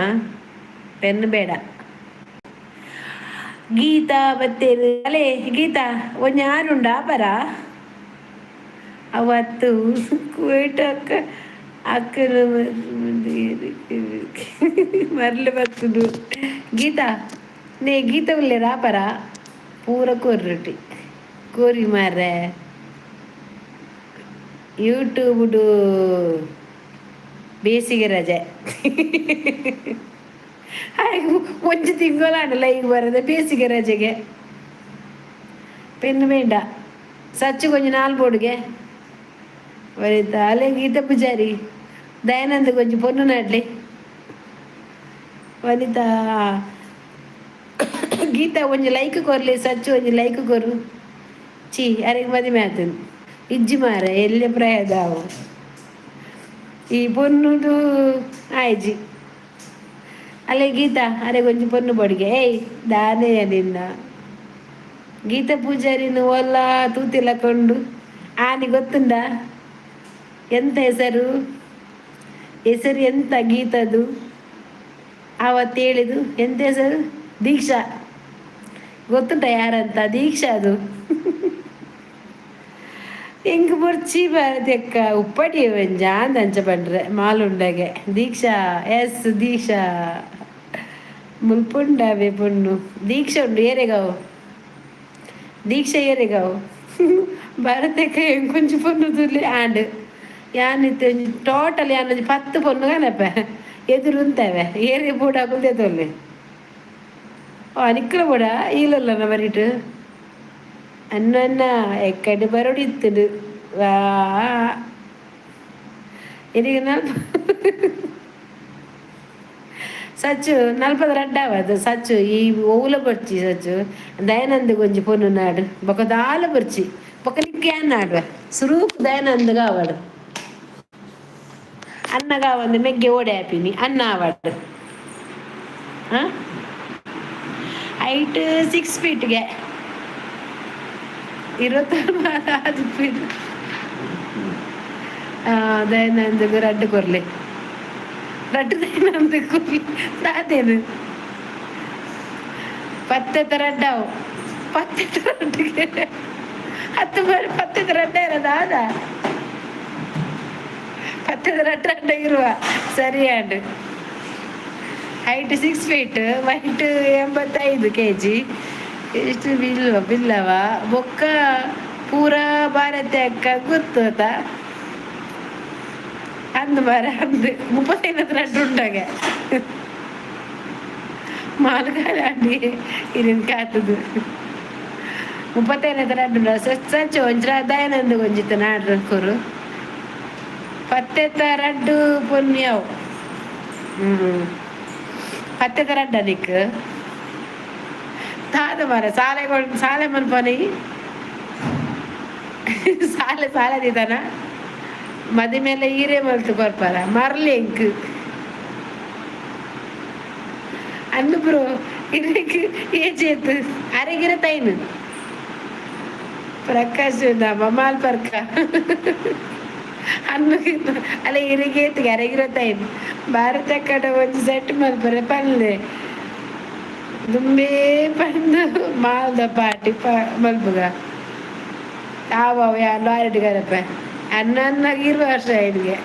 ಪೆನ್ ಬೇಡ. ಗೀತಾ ಬತ್ತೇರು ಅಲೇ ಗೀತಾ ಒಂಜಿ ಆರುಂಡಾ ಪರ ಅವತ್ತು ಕುವೇಟ್ ಅಕ್ಕ ಅಕ್ಕನ ಮರ್ಲು ಬತ್ತುದು. ಗೀತಾ ನೇ ಗೀತಾ ಉಲ್ಲೇರಾ ಪರ ಪೂರ ಕೋರಿ ರೊಟ್ಟಿ ಕೋರಿ ಮಾರ್ರೆ ಯೂಟ್ಯೂಬ್ಡು ಬೇಸಿಗೆ ರಜೆ ಒಂಜಿ ತಿಂಗಳಾಂಡಲ ಲೈವ್ ಬರದ ಬೇಸಿಗೆ ರಜೆಗೆ ಪೆನ್ ಬೇಡ ಸಚ್ಚು ಕೊಂಜ ನಾಲ್ ಬೋರ್ಡ್ಗೆ ಬರೀತಾ ಅಲೆ ಗೀತಾ ಪೂಜಾರಿ ದಯಾನಂದ ಕೊಂಚ ಪೊನ್ನು ನಾಡ್ಲಿ. ವನಿತಾ, ಗೀತಾ ಒಂಜಿ ಲೈಕ್ ಕೊರ್ಲಿ. ಸಚ್ಚು, ಒಂಜಿ ಲೈಕ್ ಕೊರು. ಚಿ, ಅರೆಗ್ ಮದಿಮೆ ಆತನ್ ಇಜ್ಜಿ ಮಾರ, ಎಲ್ಲೆ ಪ್ರಾಯದಾವು ಈ ಪೊನ್ನುದು ಆಯ್ಜಿ. ಅಲ್ಲೇ ಗೀತಾ, ಅರೆ ಒಂಜಿ ಪೊನ್ನು ಬಡಿಗೆ. ಏಯ್, ದಾನೆಯ ನಿನ್ನ ಗೀತಾ ಪೂಜಾರಿನ ಒಲ್ಲ ತೂತಿಲ್ಲ ಕೊಂಡು ಆನಿ ಗೊತ್ತುಂಡ? ಎಂತ ಹೆಸರು? ಹೆಸರು ಎಂತ ಗೀತದು? ಆವತ್ತು ಹೇಳಿದು ಎಂತ ಹೆಸರು? ದೀಕ್ಷಾ. ಗೊತ್ತುಂಟ ಯಾರಂತ? ದೀಕ್ಷಾ ಅದು. ಎಂಕ್ ಬೊರ್ಚಿ ಭಾರತಿ ಅಕ್ಕ, ಉಪ್ಪಡಿ ಒಂಜಾಂದ್ ಅಂಚ ಪಂಡ್ರೆ ಮಾಲುಂಡಗೆ. ದೀಕ್ಷಾ, ಎಸ್, ದೀಕ್ಷಾ ಮುಲ್ಪುಂಡಾವೆ ಪೊಣ್ಣು. ದೀಕ್ಷಾ ಉಂಡು ಏರೆಗಾವು? ದೀಕ್ಷಾ ಏರೆಗಾವು? ಭಾರತಕ್ಕ ಎಂಕೊಂಚಿ ಪೊಣ್ಣು ತುಲಿ ಆಂಡ್. ಯಾನ್ ಇತ್ತೆ ಒಂಜಿ ಟೋಟಲ್ ಯಾನ್ ಒಂಜಿ 10 ಪೊಣ್ಣು ಕನಪೆ, ಎದುರು ಉಂತವೆ. ಏರೆ ಬೋಡಾಕುಲು ತೇತೊಲ್ಲೆ. ಆ ನಿಕ್ಕಲ ಬೋಡ ಈಲಲ್ಲ ಬರಿಟ್ ಅನ್ನ ಎಕ್ಕಡೆ ಬರೊಡಿತ್ತುಂಡು. ವಾ, ಎನಿಗೆ ನಲ್ಪ ಸಚ್ಚು ನಲ್ಪದ ರಡ್ಡಾವದು. ಸಚ್ಚು, ಈ ಓವುಲ ಬೊರ್ಚಿ. ಸಚ್ಚು, ದಯಾನಂದ ಒಂಜಿ ಪೊನ್ನು ನಾಡು. ಬೊಕ ದಾಲ ಬೊರ್ಚಿ. ಬೊಕ ನಿಕ್ಕ್ ಯಾನ್ ನಾಡುವೆ. ಸುರೂಕ್ ದಯಾನಂದಗ ಆವಡ್, ಅಣ್ಣಗ ಆವಂದೆ ಮೆಗ್ಗೆ ಓಡೆ ಆಪಿನಿ. ಅಣ್ಣ ಆವಡ್. Height 6 ಫೀಟ್ಗೆ, 26 feet. ದಯಾನಂದಗ್ ರಡ್ಡ್ ಕೊರ್ಲೆ, ರಡ್ಡ್ ದಯಾನಂದ ಕೊರ್ಲೆ. ದಾದೇನು ಪತ್ತೆತ ರಡ್ಡಾವು? ಪತ್ತೆತ ರಡ್ಡಿಗೆ ಹತ್ತು ಬಾರಿ ಪತ್ತೆತ ರಡ್ಡ ಇರೋದಾದ? ಪತ್ತೆದ ರಡ್ಡ ರಡ್ಡ ಇರುವ ಸರಿಯಾಂಡ್. Height 6 feet, weight 85 KG. ಎಷ್ಟು ಬಿಲ್ಲವ ಬಿಲ್ಲವ. ಬೊಕ್ಕ ಪೂರ ಭಾರತ ಅಕ್ಕ ಗೊತ್ತುತ್ತ ಅಂದು ಮಾರ ಅಂದು. 35 ರಡ್ಡು ಉಂಡಾಗೆ ಮಾಲ್ಗಾಲ ಇರಿನ್ ಕಾತದು. 35 ರಡ್ಡು. ಸಚ್ಚ, ಒಂಜಿ ದಯಾನಂದ ಒಂಜಿತ್ತ ನಾಡ್ರ ಕೊರು. ಪತ್ತೆತ್ತ ರಡ್ಡು ಪೊನ್ಯಾವು. ಪತ್ತೆತ ರಡ್ಡ ನಿಕ್ ತಾದ ಮಾರ. ಸಾಲೆ ಸಾಲೆ ಮನ್ಪನಿ, ಸಾಲೆ ಸಾಲೆ ದೀತಾನ. ಮದಿಮೇಲೆ ಈರೆ ಮಲ್ತು ಕೊರ್ಪಾರ ಮರ್ಲಿ ಎಂಕ್. ಅನ್ನು ಬ್ರೋ, ಇರಕ್ಕೆ ಏಜೇತು ಅರೆಗಿರ ತೈನು. ಪ್ರಕಾಶ್ ನಮ್ಮ ಮಾಲ್ ಪರ್ಕ ಅನ್ನು ಅಲ್ಲ. ಇರಿಗೇತಿಗೆ ಅರೆಗಿರ ತೈನು. ಭಾರತ ಕಡೆ ಒಂಜಿ ಸೆಟ್ ಮಲ್ಪರೆ ಪಲ್ಲೆ ದುಂಬೇ ಪಂದು ಮಾಲ್ದ ಪಾಟಿ ಪ ಮಲ್ಪುಗ. ಆವ ಯಾನ್ ಲಾರಿಡ್ ಅನ್ನ 20 ವರ್ಷ ಇಡಿಗೆ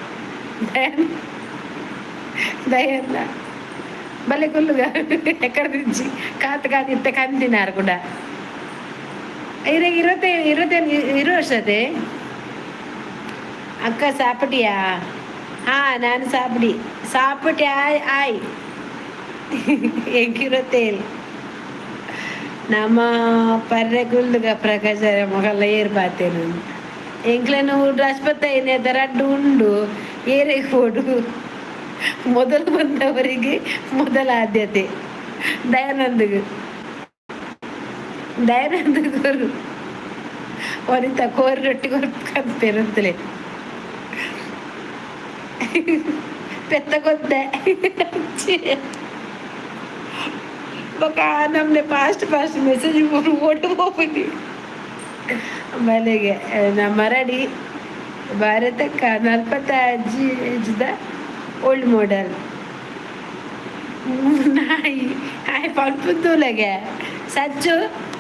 ದಯನ್ನ ಬಲೆ ಕುಲ್ಲುಗ. ಎಕ್ಕಡ నుంచి ಕಾತು ಕಾತು ಇತ್ತೆ ಕಂದಿನಾರು ಕೂಡ. ಇರಗೆ 27, 27, 20 ವರ್ಷ ಅದೇ. ಅಕ್ಕ, ಸಾಪಿಟಿಯಾ? ಹಾ, ನಾನು ಸಾಪಿಡಿ ಸಾಪಿಟಿ. ಆಯ್ ಆಯ್, ಎಂಕ್ 27. ನಮ್ಮ ಪರ್ರೆ ಕುಲ್ಲುಗ. ಪ್ರಕಾಶ ಮೊಗಲ ಏರ್ ಪಾತೇನು? ಎಂಕ್ಲೆನ ಆಸ್ಪತ್ರೆ ರಡ್ಡು ಉಂಡು. ಏರೆ ಕೊಡು? ಮೊದಲು ಬಂದವರಿಗೆ ಮೊದಲ ಆದ್ಯತೆ. ದಯಾನಂದಗ್, ದಯಾನಂದ ಕೊರು. ವನಿತಾ, ಕೋರಿ ರೊಟ್ಟಿ ಕೊರ್ಪೇರಂತಲೇ ಪೆತ್ತ ಕೊದ್ದೆ. ಬೊಕ ನಮ್ನೆ ಫಾಸ್ಟ್ ಫಾಸ್ಟ್ ಮೆಸೇಜ್ ಓಡಿ ಹೋಗ್ಬಿಟ್ಟು ಮನೆಗೆ. ನಮ್ಮ ರೆಡಿ. ಭಾರತಕ್ಕ ನಲ್ಪತ್ತಜ್ಜಿದ ಓಲ್ಡ್ ಮಾಡೆಲ್ ನಾಯಿ ಆಯ್ ಪಲ್ಪುತ್ತೂಲಗೆ. ಸಜ್ಜು,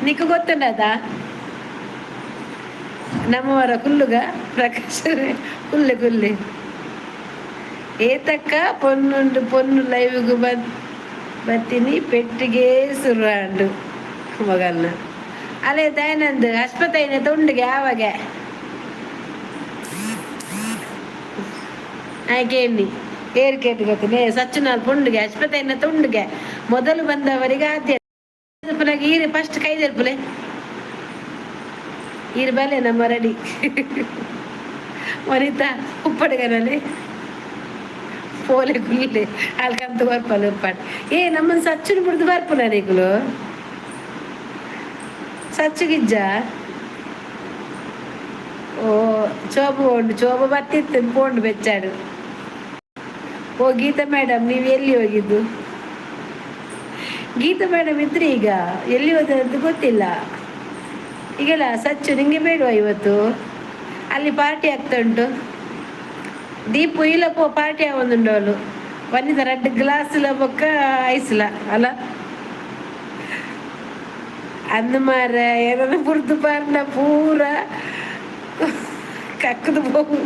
ನಿಕ್ಕು ಗೊತ್ತುಂಡದ? ನಮ್ಮವರ ಕುಲ್ಲುಗ. ಪ್ರಕಾಶ್, ಕುಲ್ಲೆ ಕುಲ್ಲೆ. ಏತಕ್ಕ ಪೊನ್ನುಂಡು? ಪೊನ್ನು ಲೈವ್ಗೆ ಬತ್ ಬತ್ತೀನಿ ಪೆಟ್ಟಿಗೆ ಸುರುವಾಂಡು ಮಗಲ್ನ. ಅಲ್ಲೇ ದಯಾನಂದ್ ಆಸ್ಪತ್ರೆ ತುಂಡಿಗೆ ಆವಾಗ ಆಯ್ಕೆ ಏರ್ ಕೇಟ್ ಗೊತ್ತಿನಿ. ಸಚ್ಚುನಾಲ್ ಪುಂಡುಗೆ ಆಸ್ಪತ್ರೆನ ತುಂಡುಗೆ. ಮೊದಲು ಬಂದವರಿಗೆ ಆದ್ಯತೆ. ಈರು ಫಸ್ಟ್ ಕೈ ಜಲ್ಪುಲೆ. ಈರು ಬಲೆ ನಮ್ಮ ರೆಡಿ. ವನಿತಾ, ಉಪ್ಪಡಿಗನಲ್ಲಿ ಪೋಲೆ ಕುಲ್ಲೆ ಅಲ್ಕಂತ ಬರ್ಪಲು ಪಾಟ್. ಏ, ನಮ್ಮನ್ನ ಸಚ್ಚುನು ಬಿಡ್ದು ಬರ್ಪುನ ನೀకుಲು ಸಚ್ಚುಗಿಜ್ಜ. ಓ, ಚೋಬು ಉಂಡು, ಚೋಬ ಬತ್ತಿತ್ತು, ಪೋಂಡು ಬೆಚ್ಚಾಡು. ಓ ಗೀತಾ ಮೇಡಮ್, ನೀವು ಎಲ್ಲಿ ಹೋಗಿದ್ದು? ಗೀತಾ ಮೇಡಮ್ ಇದ್ರಿ, ಈಗ ಎಲ್ಲಿ ಹೋದಂತ ಗೊತ್ತಿಲ್ಲ. ಈಗೆಲ್ಲ ಸಚ್ಚು ನಿಂಗೆ ಬೇಡವಾ? ಇವತ್ತು ಅಲ್ಲಿ ಪಾರ್ಟಿ ಆಗ್ತಾ ಉಂಟು. ದೀಪು ಇಲ್ಲ ಪೋ, ಪಾರ್ಟಿ ಆವೊಂದುಂಡು ಅವಳು. ವನಿತ ರಡ್ಡ್ ಗ್ಲಾಸ್ಲ ಬೊಕ್ಕ ಐಸ್ಲ ಅಲ್ಲ ಅಂದು ಮಾರ. ಏನಾದ್ರು ಬುಡ್ದು ಪಾರ್ನ ಪೂರ ಕಕ್ಕದು ಪೋವು.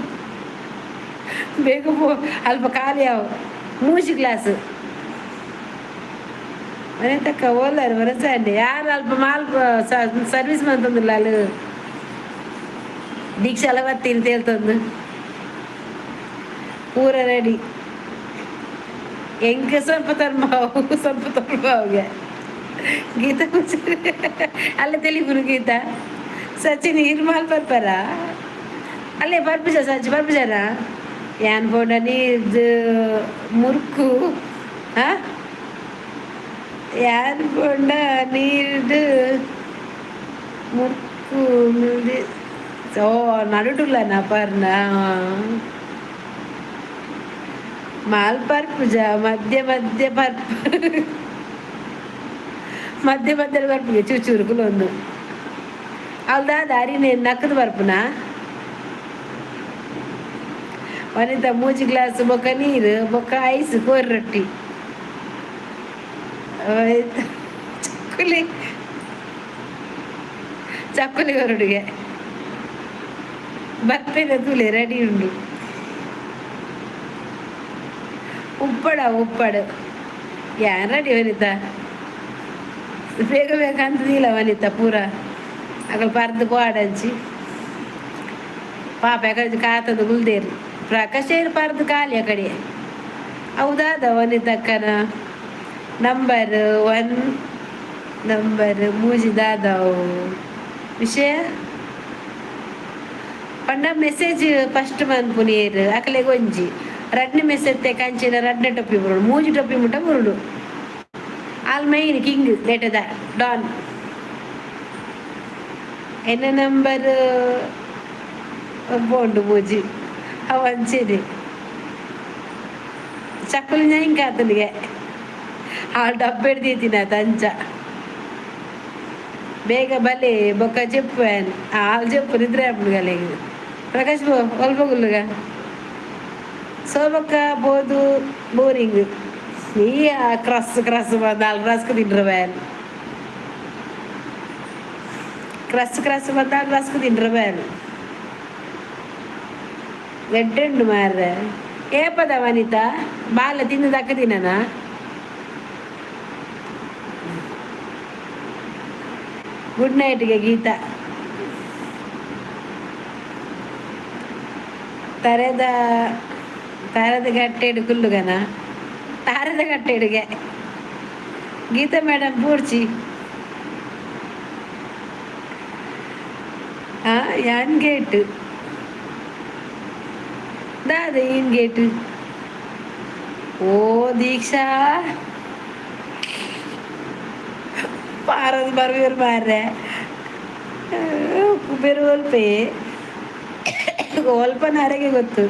ಬೇಗ ಪೋ, ಅಲ್ಪ ಖಾಲಿ ಅವು ಮೂಜಿ ಗ್ಲಾಸ್. ವನಿತಕ್ಕ ಓಲಾರು ವರಸಂడి ಯಾರು ಅಲ್ಪ ಮಾಲ್ ಸರ್ವಿಸ್ ಮಂತೊಂದುಲ್ಲ. ಅಲ್ಲಿ ದೀಕ್ಷಾ ಬತ್ತೀನಿ ತೇಲ್ತೊಂದು ಪೂರ ರೆಡಿ. ಎಂಕ್ ಸ್ವಲ್ಪ ತರ್ಮಾವು, ಸ್ವಲ್ಪ ತರ್ಮಾವುಗೆ. ಗೀತಾ ಅಲ್ಲ ತೆಲಿಪುನು. ಗೀತಾ, ಸಚಿನ್ ಇರ್ಮಾಲ್ ಬರ್ಪರ? ಅಲ್ಲೇ ಬರ್ಪುಜ ಸಚಿ, ಬರ್ಪುಜಾರ? ಯಾನ್ ಪೋಂಡ ನೀರ್ದು ಮುರ್ಕು. ಆ ಯಾನ್ ಪೋಂಡ ನೀರ್ದು ಮುರ್ಕು. ಓ, ನಡುಟುಲ್ಲ ಪರ್ನ ಮಾಲ್ ಪರ್ಪುಜ. ಮಧ್ಯ ಮಧ್ಯ ಪರ್ಪ, ಮಧ್ಯ ಮಧ್ಯ ಬರ್ಪುಗೆ ಚೂಚೂರು ಕುಲೊಂದು. ಅಲ್ದ ದಾರಿ ನಕ್ಕದು ಬರ್ಪುನ. ವನಿತ ಮೂಜಿ ಗ್ಲಾಸ್ ಬೊಕ್ಕ ನೀರು ಬೊಕ್ಕ ಐಸ್ ಕೋರಿ ರೊಟ್ಟಿ. ಚಕ್ಕುಲಿ, ಚಕ್ಕುಲಿ ಹೊರಡುಗೆ ಬರ್ಪೇನೆ ತೂಲೆ, ರೆಡಿ ಉಂಡು. ಉಪ್ಪಡ ಉಪ್ಪಡು ಯಾನ್ ರೆಡಿ. ವನಿತಾ, ಬೇಗ ಬೇಗ ಅಂತದಿಲ್ಲ ವನಿತಾ. ಪೂರ ಅಗಲ್ ಪರ್ದು ಪೋಡಂಚಿ ಪಾಪ ಯಾಕಂದ್ರೆ ಕಾತದ ಗುಲ್ದೇರಿ ಪ್ರಕಾಶ್ ಪರ್ದು ಖಾಲಿ ಆ ಕಡೆ. ಹೌದಾದ ವನಿತಕ್ಕನ ನಂಬರ್ ಒನ್ ನಂಬರ್ ಮೂಜಿ ದಾದವು ವಿಷಯ ಪಂಡ ಮೆಸೇಜ್ ಫಸ್ಟ್ ಮನ್ಪುನಿಯರ್ ಅಕಲೆಗ್ ಒಂಜಿ ರಡ್ನೆ ಮೆಸೇಜ್ ಕಂಚಿನ ರಡ್ನೆ ಟೊಪ್ಪಿ ಬರುಡು, ಮೂಜಿ ಟೊಪ್ಪಿ ಮುಟ್ಟ ಬರುಡು. ಆಲ್ ಮೈನ್ ಕಿಂಗ್ ಲೇಟದ ಡಾನ್. ಎನ್ನ ನಂಬರ್ ಬೋಂಡು ಮೂಜಿ ಅವು ಅಂಚೆನೆ. ಚಕ್ಕುಲಿ ಇಂಕಾತನಿಗೆ ಆ ಡಬ್ಬೆ ಹಿಡ್ದಿದ್ದೀನಿ ಅಂಚ. ಬೇಗ ಬಲೆ ಬೊಕ್ಕ చెప్పు. ఆళ్ళు చెప్పు, నిద్ర అప్పుడు. ప్రకాష్ బో ఒల్పగుల్లుగా ಸೋಬಕ್ಕ ಬೋದು ಬೋರಿಂಗ್. ಈ ಕ್ರಸ್ ಕ್ರಸ್ ನಾಲ್ಕು ರಸ್ಕ್ ತಿಂಡ್ರ ಬ್ಯಾನ್. ಕ್ರಸ್ ಕ್ರಸ್ ಬಂದಾಗ ರಸ್ಕ್ ತಿಂಡ್ರ ಬ್ಯಾನ್. ಗಡ್ಡೆ ಮಾರ್ರೆ. ಏಪದ ವನಿತಾ ಬಾಲ ತಿಂದು ದಕ್ಕ ತಿನ್ನನ. ಗುಡ್ ನೈಟ್ಗೆ ಗೀತಾ. ತರೆದ ತಾರದ ಗಟ್ಟೆಡು ಕುಲ್ಲುಗನ, ತಾರದ ಗಟ್ಟೆಡುಗೆ. ಗೀತಾ ಮೇಡಮ್ ಪೂರ್ಚಿ. ಆ ಯಾನ್ ಗೇಟ್ ದಾದ ಏನ್ ಗೇಟ್? ಓ ದೀಕ್ಷಾ, ಪಾರದು ಬರ್ಬೇರು ಮಾರ್ರೆ. ಕುಬೇರು ಒಲ್ಪೆ ಒಲ್ಪನ ಅರೆಗೆ ಗೊತ್ತು.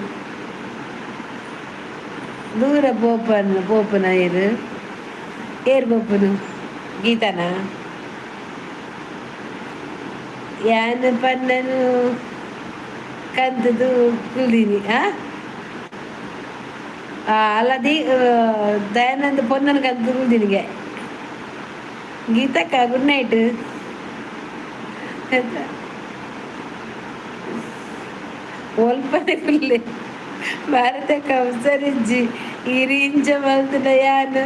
ದೂರ ಪೋಪನ್ ಪೋಪನ ಏರು ಏರ್ ಪೋಪನು ಗೀತಾನ. ಯಾನ್ ಪನ್ನನು ಕಂತದು ಕುಲ್ದಿನಿ. ಆ ಅಲ್ಲ ದೀ ದಯಾನಂದ ಪೊನ್ನನ ಕಂತು ಕುಲ್ದಿನಿಗೆ. ಗೀತಕ್ಕ ಗುಡ್ ನೈಟ್. ಒಲ್ಪನೆ ಕುಲ್ಲೆ. ಭಾರತ ಕಂಸರಿಜ್ಜಿ ಇರಿಂಚ ಮಲ್ತಿನ ಯಾನ್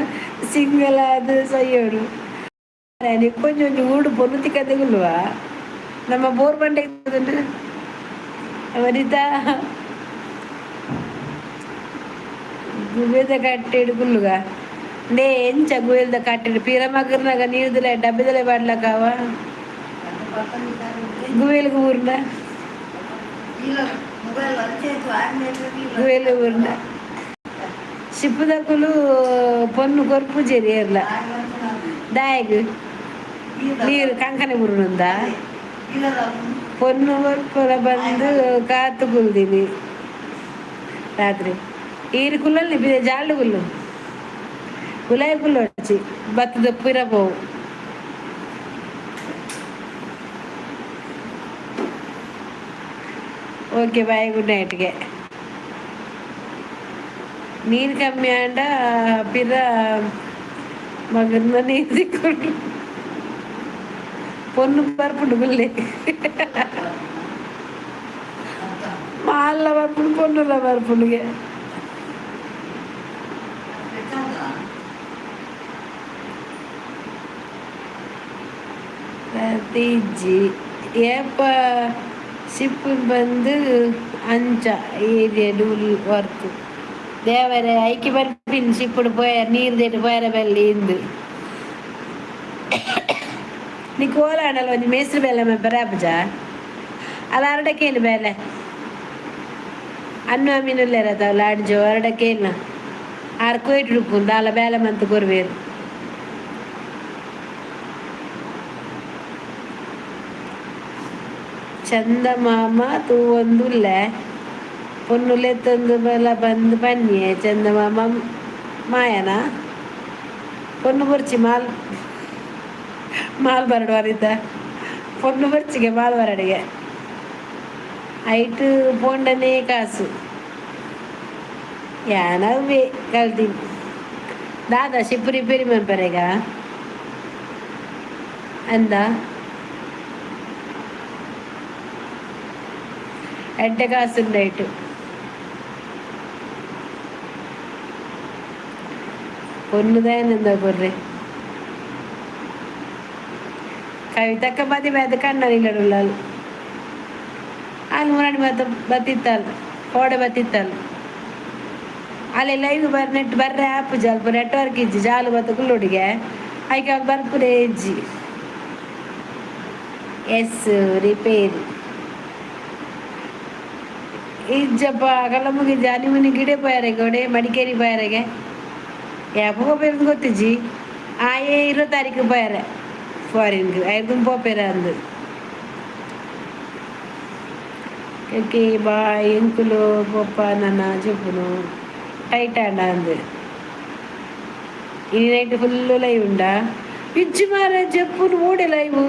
ಸಿಂಗಲ್ ಆದ್ ಸಯ್ಯೋಡು. ಕೊಂಚ ಒಂಜಿ ಊಡು ಪೊನ್ನು ತಿಕ್ಕದೆಗುಲ್ವಾ ನಮ್ಮ ಬೋರ್ ಬಂಡೆ ವನಿತಾ. ಗುಬೇದ ಕಟ್ಟೆಡು ಕುಲ್ಲುಗ ನೇ ಎಂಚ ಗುವೆಲ್ದ ಕಟ್ಟೆಡು ಪೀರ ಮಗರ್ನಾಗ ನೀರ್ದಲೆ ಡಬ್ಬೆದಲೆ ಬಾಡ್ಲಕಾವ ಗುವೆಲ್ಗ್ ಊರ್ನ ಗುವೆಲ್ ಊರ್ನ. ಶಿಪ್ಪುದಕುಲು ಪೊನ್ನು ಕೊರ್ಪುಜೆರ್ ಏರ್ಲ. ದಾಯೆಗ್? ನೀರು ಕಂಕನೆ ಬುರುಂದ. ಪೊನ್ನು ಕೊರ್ಪುನ ಬಂದು ಕಾತು ಕುಲ್ದಿನಿ ರಾತ್ರಿ. ಈರು ಕುಲ್ಲಲ್ಲಿ ಜಾಲ್ಡ್ ಕುಲ್ಲು, ಕುಲಾಯಿ ಕುಲ್ಲೊಡ್ಚಿ, ಬತ್ತದ ಪಿರ ಪೋವು. ಓಕೆ, ಬಾಯ್, ಗುಡ್ ನೈಟ್ಗೆ. ನೀರು ಕಮ್ಮಿ ಆಂಡ ಪಿರ ಮಗನ ನೀರು ತಿಕ್ಕೊಂಡು ಪೊನ್ನು ಬರ್ಪುಂಡು. ಗುಲ್ಲೆ ಮಾಲ್ಲ ಬರ್ಪುಂಡು, ಪೊನ್ನುಲ ಬರ್ಪುಂಡುಗೆ. ಇಜ್ಜಿ. ಏಪ ಶಿಪ್ ಬಂದು ಅಂಚ ಏರಿಯಾ ವರ್ಕ್ ದೇವರೇ ಐಕಿ ಬರ್ಪಿನ್. ಶಿಪ್ಪುಡು ಪೋಯ, ನೀರು ದೇಡು ಪೋಯರ ಬೆಲ್ಲಿ ಇಂದು. ನಿಕ್ ಓಲಾಂಡಲ ಒಂಜಿ ಮೇಸ್ತ್ರಿ ಬೇಲೆ ಮಲ್ಪರೆ ಆಪುಜ ಅಲ್ಲ? ಅರಡ ಕೇನು ಬೇಲೆ ಅನ್ನು ಅಮೀನುಲ್ಲೇರ ಲಾಡ್ಜೋ. ಅರಡ ಕೇನ, ಆರ್ ಕುವೈಟ್ ಉಪ್ಪುಂಡು, ದಾಲ ಬೇಲೆ ಮಂತ್ ಕೊರ್ವೇರು. ಚಂದಮಾಮ ತೂವೊಂದುಲ್ಲೆ, ಪೊನ್ನು ಲೆತ್ತೊಂದು ಬಲ ಬಂದ್ ಪನ್ಯೆ. ಚಂದಮಾಮ ಮಾಯನ ಪೊನ್ನು ಬೊರ್ಚಿ, ಮಾಲ್ ಮಾಲ್ ಬರಡು ವನಿತ. ಪೊನ್ನು ಬೊರ್ಚಿಗೆ, ಮಾಲ್ ಬರಡಿಗೆ. ಐಟ್ ಪೋಂಡನೇ ಕಾಸು ಯಾನವ್ವೇ ಕಲ್ತೀನಿ. ದಾದಾ ಶಿಪ್ ರಿಪೇರಿ ಮನ್ಪರೆಗ ಅಂದ. ಎಡ್ಡೆ ಕಾಸುಂಡು ಐಟು. ಪೊನ್ನುದಾಯನಂದ ಕೊರ್ರೆ. ಕವಿತಕ್ಕ ಮದಿಮೆ ಆದ್ ಕಣ್ಣನ್ ಇಲ್ಲಡುಲ್ಲಾಲ್. ಆಲ್ ಮುರಾನಿ ಮಾತ ಬತ್ತಿತ್ತಾಲ್, ಕೋಡೆ ಬತ್ತಿತ್ತಾಲ್. ಅಲ್ಲೇ ಲೈವ್ ಬರ್ ನೆಟ್ ಬರ್ರೆ ಆಪುಜಿ, ಅಲ್ಪ ನೆಟ್ವರ್ಕ್ ಇಜ್ಜಿ. ಜಾಲು ಬತ್ತ ಕುಲ್ಲುಡಿಗೆ ಐಕೆ ಅವ್ಲು ಬರ್ಪುನೇ ಇಜ್ಜಿ. ಎಸ್, ರಿಪೇರಿ ಇಜ್ಜಪ್ಪ. ಕಲ್ಲ ಮುಗಿಜ್ಜಿ. ಅನಿ ಮುನಿ ಗಿಡೆ ಪೋಯಾರೆಗೆ, ಒಡೆ ಮಡಿಕೇರಿ ಪೋಯಾರೆಗೆ. ಯಾಪ ಪೋಪೆರ್ ಗೊತ್ತಿಜ್ಜಿ. ಆಯೆ 20 ತಾರೀಕು ಪೋಯಾರೆ ಫಾರಿನ್ಗೆ. ಐದು ಪೋಪೆರ ಅಂದು. Okay, bye. ಎಂಕುಲು ಪೋಪ ನನ ಜೆಪ್ಪುನು, ಟೈಟ್ ಆಂಡ ಅಂದು. ಇನಿ ನೈಟ್ ಫುಲ್ಲು ಲೈವ್ ಉಂಡಾ? ಇಜ್ಜಿ ಮಾರ, ಜೆಪ್ಪುನು. ಓಡೆ ಲೈವ್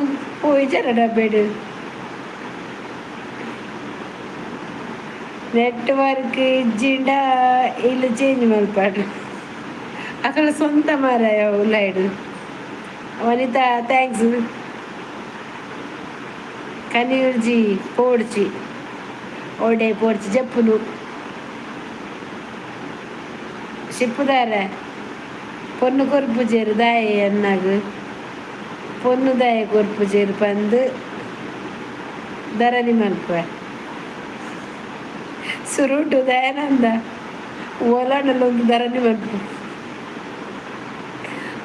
ಪೋಯಿಜರ ಡಬ್ಬೆಡ್. ನೆಟ್ವರ್ಕ್ ಇಜ್ಜಿಂಡ ಇಲ್ಲಿ ಚೇಂಜ್ ಮಲ್ಪಾಡು. ಅಕಲ ಸ್ವಂತ ಮಾರಾಯ ಉಳ್ಳಾಯ್ಡು. ವನಿತಾ, thanks. ಕನೀರ್ಜಿ ಪೋಡ್ಚಿ, ಓಡೆ ಪೋಡ್ಚಿ ಜಪ್ಪುನು. ಶಿಪ್ಪುದಾರ ಪೊನ್ನು ಕೊರ್ಪುಜೆರ್ ದಾಯೆ ಅನ್ನಾಗ? ಪೊನ್ನು ದಾಯೆ ಕೊರ್ಪುಜೆರ್ ಪಂದ್ ಧರಣಿ ಮಲ್ಪುವೆ. ಸುರುಟು ದಯಾನಂದ ಓಲಾಂಡಲ ಒಂದು ಧರಣಿ ಮಲ್ಪು,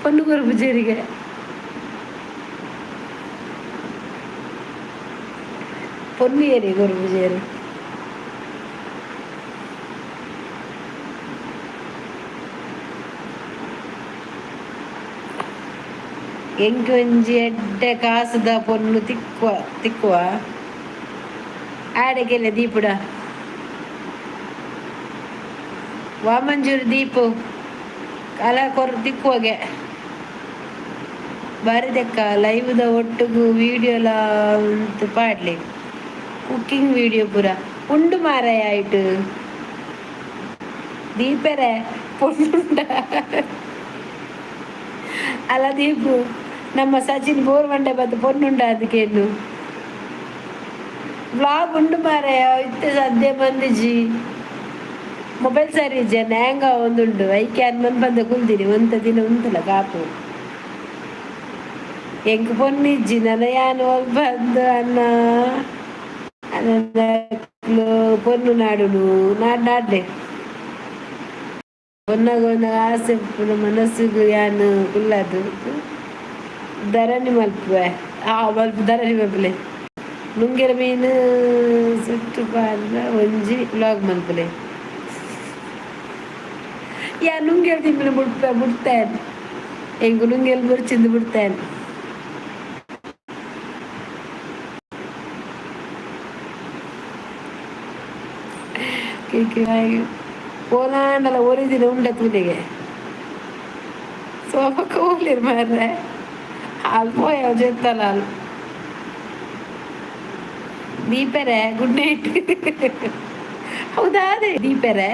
ಪೊನ್ನು ಕೊರ್ಪುಜೆರಿಗೆ. ಪೊನ್ನು ಏರಿ ಕೊರ್ಪುಜೆರ್? ಎಂಕ್ ಒಂಜಿ ಎಡ್ಡೆ ಕಾಸುದ ಪೊನ್ನು ತಿಕ್ಕುವ ತಿಕ್ಕುವ ಆಡೆಗೆಲ್ಲ ದೀಪುಡ. ವಾಮಂಜೂರು ದೀಪು ಅಲ ಕೊರ್ ತಿಕ್ಕುವಾಗೆ ಬಾರಿ ದೆಕ್ಕ. ಲೈವ್ದ ಒಟ್ಟುಗು ವೀಡಿಯೋಲ ಅಂತ ಪಾಡ್ಲಿ, ಕುಕ್ಕಿಂಗ್ ವೀಡಿಯೋ ಪೂರ ಉಂಡು ಮಾರಾಯ. ಆಯ್ತು ದೀಪೆರೆ, ಪೊಣ್ಣುಂಡ ಅಲ್ಲ ದೀಪು? ನಮ್ಮ ಸಚಿನ್ ಬೋರ್ ಮಂಡೆ ಬತ್ತು ಪೊನ್ನುಂಡ ಅದಕ್ಕೇನು. ವ್ಲಾಗ್ ಉಂಡು ಮಾರಾಯ. ಇತ್ತೆ ಸದ್ಯ ಬಂದಿಜಿ. ಮೊಬೈಲ್ ಸರಿ ಇಜ್ಜೆ, ಹ್ಯಾಂಗ್ ಒಂದುಂಡು. ಐಕೆ ಅನ್ ಬಂದ ಕುಲ್ದಿನಿ. ಒಂತ ದಿನ ಉಂತಲ್ಲ ಕಾಪು. ಎಂಕ್ ಪೊನ್ನು ಇಜ್ಜಿ ನನ. ಯಾನ್ ಬಂದು ಅನ್ನ ಪೊನ್ನು ನಾಡುನು ನಾಡ್ ನಾಡ್ಲೆ. ಪೊನ್ನಗ ಒಂದ ಆಸೆ ಉಪ್ಪುನ ಮನಸ್ಸುಗು ಯಾನ್ ಕುಲ್ಲದು ಧರಣಿ ಮಲ್ಪುವೆ. ಆ ಮಲ್ಪು, ಧರಣಿ ಮಲ್ಪುಲೆ. ನುಂಗೆರ ಮೀನು ಸುಟ್ಟು ಪಾಡ್ನ ಒಂಜಿ ವ್ಲಾಗ್ ಮಲ್ಪುಲೆ. ಯಾ ನುಂಗೆಲ್ ತಿಂಬಿನ ಬುಡ್ಪ ಬುಡ್ತೇನೆ, ಎಂಕು ನುಂಗೆಲ್ ಬುರ್ಚಿಂದು ಬಿಡ್ತೇನೆ. ಓಲಾಂಡಲ ಒರಿದಿನ ಉಂಡ ತೂಲಿಗೆ ಸೋಮಕ್ಕ ಹೋಗ್ಲಿರ್ ಮಾರ್ರೆ. ಹಾಲು ಪೋಯ ಜೆತ್ತಲ ಹಾಲು ದೀಪರೆ. Good night. ಹೌದಾ? ಅದೇ ದೀಪರೆ,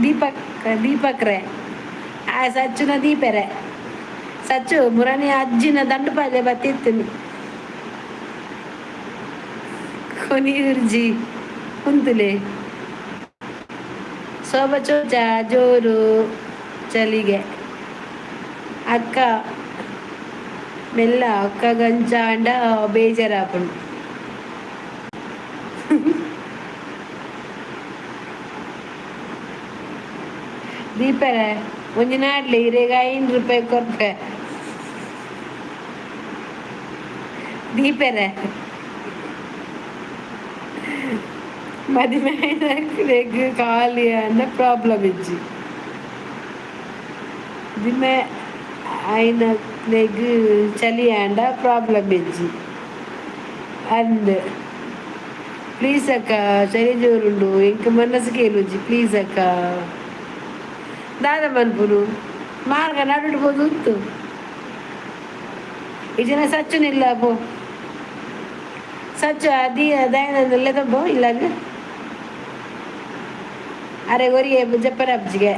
ದೀಪಕ್, ದೀಪಕ್ರೆ. ಆ ಸಚ್ಚುನ ದೀಪರೆ, ಸಚ್ಚು ಮುರಣಿ ಅಜ್ಜಿನ ದಂಡುಪಾಲ್ಯ ಬತ್ತಿತ್ತು. ಕೊನಿಯುರ್ಜಿ ಕುಂತುಲೆ ಸೋಬ ಚೋಚ ಜೋರು ಚಲಿಗೆ. ಅಕ್ಕ ಮೆಲ್ಲ ಅಕ್ಕ ಗಂಚಾಂಡ ಬೇಜಾರಾಪುಂಡು. ದೀಪರೆ, ಒಂಜಿ ನಾಡ್ಲಿ ಇರೆಗ್ 5 ರೂಪಾಯಿ ಕೊರ್ಪೆ. ದೀಪೆರೆ, ಮದಿಮೆ ಆಯಿನಕ್ಲೆಗ್ ಖಾಲಿ ಆಂಡ ಪ್ರಾಬ್ಲಮ್ ಇಜ್ಜಿ. ಮದಿಮೆ ಆಯಿನಕ್ಲೆಗ್ ಚಳಿ ಆಂಡ ಪ್ರಾಬ್ಲಮ್ ಇಜ್ಜಿ ಅಂದ್. ಪ್ಲೀಸ್ ಅಕ್ಕ, ಚಳಿ ಜೋರುಂಡು, ಎಂಕ್ ಮನಸ್ಸು ಕೇಳುಜಿ. ಪ್ಲೀಸ್ ಅಕ್ಕ. ದಾದ ಮನ್ಪುನು? ಮಾರ್ಗ ನಡುಟು ಪೋದು ಉಂತು. ಈ ಜನ ಸಚ್ಚುನಿಲ್ಲ ಪೋ. ಸಚ್ಚು ಅದಿ ದಯಾನಂದ ಲೆತಂಬೋ ಇಲ್ಲಾಗ. ಅರೆ ಒರಿಗೆ ಜಪ್ಪರ ಅಬ್ಜಿಗೆ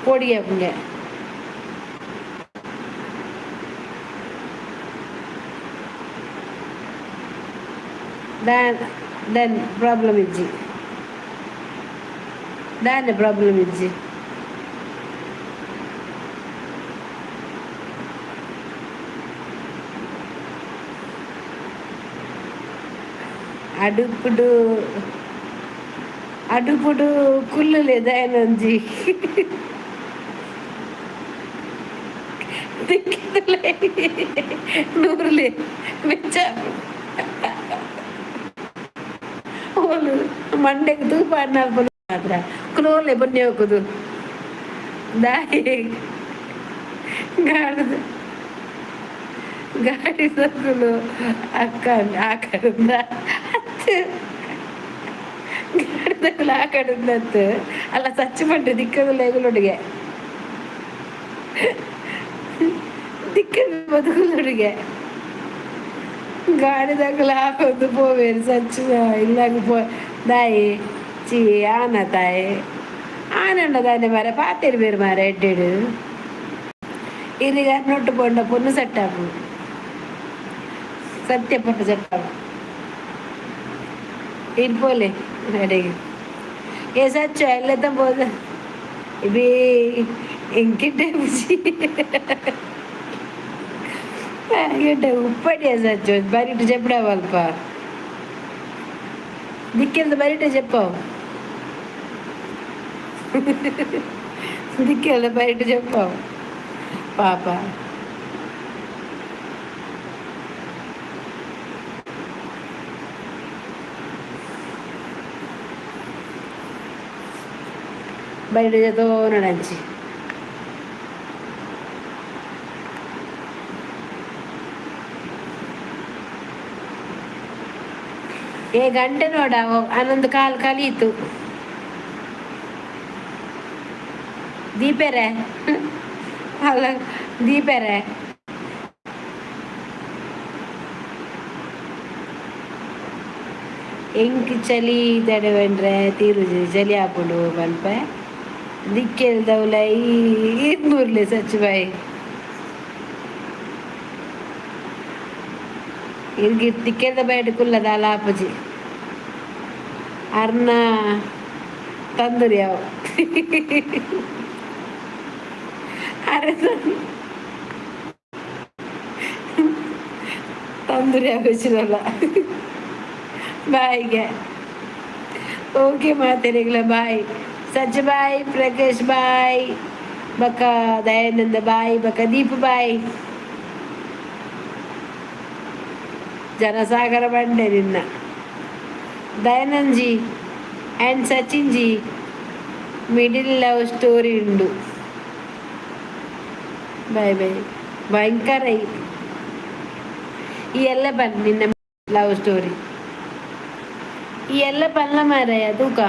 ಕೋಡಿಗೆ ಅಪ್ಪಂಗೆ. ದಾನ್ ದನ್ ಪ್ರಾಬ್ಲಮ್ ಇಜ್ಜಿ. ದಾನೆ ಪ್ರಾಬ್ಲಮ್ ಇಜ್ಜಿ? ಅಡುಪುಡು ಅಡುಪುಡು ಕುಲ್ಲುಲೆ ದಯಾನಂಜಿ. ದಿಕ್ಕಿದಲೇ ನೂರ್ಲೆ ಮೆಚ್ಚ ಓಲು ಮಂಡೆಗೆ ತೂಪ ಮಾತ್ರ ಕ್ಲೋಲೆ ಬನ್ನಿ ಹೋಗುದು. ದಾಯಿ ಗಾಡದು ಗಾಡಿ ಸೊಕ್ಕುಲು ಅಕ್ಕ ಆ ಕಡೆಯಿಂದ ಅತ್ತು, ಗಾಡಿದಕ್ಕುಲು ಆ ಕಡೆಯಿಂದ ಅತ್ತು. ಅಲ್ಲ, ಸಚ್ಚು ಪಂಡು ದಿಕ್ಕದಲ್ಲ ಎಗುಲೊಡುಗೆ ದಿಕ್ಕದ ಬದುಕುಲೊಡುಗೆ ಗಾಡಿದಕ್ಕುಲು ಹಾಕೊಂಡು ಪೋವೇರು. ಸಚ್ಚು ಇಲ್ಲಾಗ ಪೋ. ದಾಯಿ ಚಿ ಆನ ತಾಯಿ ಆನಂಡ ದಾನೆ ಮಾರೆ ಪಾತೇರು ಬೇರು ಮಾರೆ ಎಡ್ಡೆಡು ಇರಿಗ ನೊಟ್ಟು ಪೊಂಡ ಪೊನ್ನು ಸೆಟ್ ಆಪು. ಸತ್ಯ, ಪೊನ್ನು ಸೆಟ್ ಆಪು. ಇರ್ ಪೋಲೆ ಅಡೆಗೆ. ಏ ಸಚ್ಚು, ಎಲ್ಲ ಬೋದು ಇಬಿ ಎಂಕಿಟ್ಟೆ ಬುಜಿ ಗಿಡ್ಡೆ ಉಪ್ಪಡಿಯ. ಸಚ್ಚು, ಬರಿಟು ಚೆಪ್ಪಡವಲ್ಪ ದಿಕ್ಕೆಲ್ದ ಬರಿಟೆ చెప్పవు. ದಿಕ್ಕೆಲ್ದ ಬರಿಟು చెప్పవు ಪಾಪ. బయట నడంచి ಏ ಗಂಟೆ ನೋಡ, ಹನ್ನೊಂದು ಕಾಲು ಕಲಿಯಿತು. ದೀಪೆರೆ, ಅಲ್ಲ ದೀಪೆರೆ, ಎಂಕ್ ಚಳಿ ತಡೆವೆಂಡ್ರೆ ತೀರುಜಿ, ಚಳಿ ಆಪುಂಡು ಪನ್ಪೆ. ದಿಕ್ಕೆಲ್ದವುಲ ಈ ಸಚ್ಚು ಬಾಯಿ ಇರ್ಗಿ ದಿಕ್ಕೆಲ್ದ ಬಯಟ್ ಕುಲ್ಲದ ಅಲ ಆಪುಜಿ. ಅರ್ನ ತಂದೂರಿ ಅವು. ಅರೆ, ತಂದೂರಿ ಆಪುಜಿನಲ್ಲ ಬಾಯ್ಗೆ. ಓಕೆ ಮಾತೆರೆಗ್ಲ ಬಾಯ್. ಸಜ್ಜ ಬಾಯ್, ಪ್ರಕಾಶ್ ಬಾಯ್, ಬಕ ದಯಾನಂದ ಬಾಯ್, ಬಕ ದೀಪ ಬಾಯ್. ಜನಸಾಗರ ಬಂಡೆ ನಿನ್ನ. Dayanand G and Sachin G middle love story ಉಂಡು. ಬಾಯ್ ಬಾಯ್ ಭಯಂಕರ. ಈ ಎಲ್ಲ ಬನ್ ನಿನ್ನ ಲವ್ ಸ್ಟೋರಿ ಈ ಎಲ್ಲ ಪಲ್ಲ ಮಾರಾಯ ತೂಕ.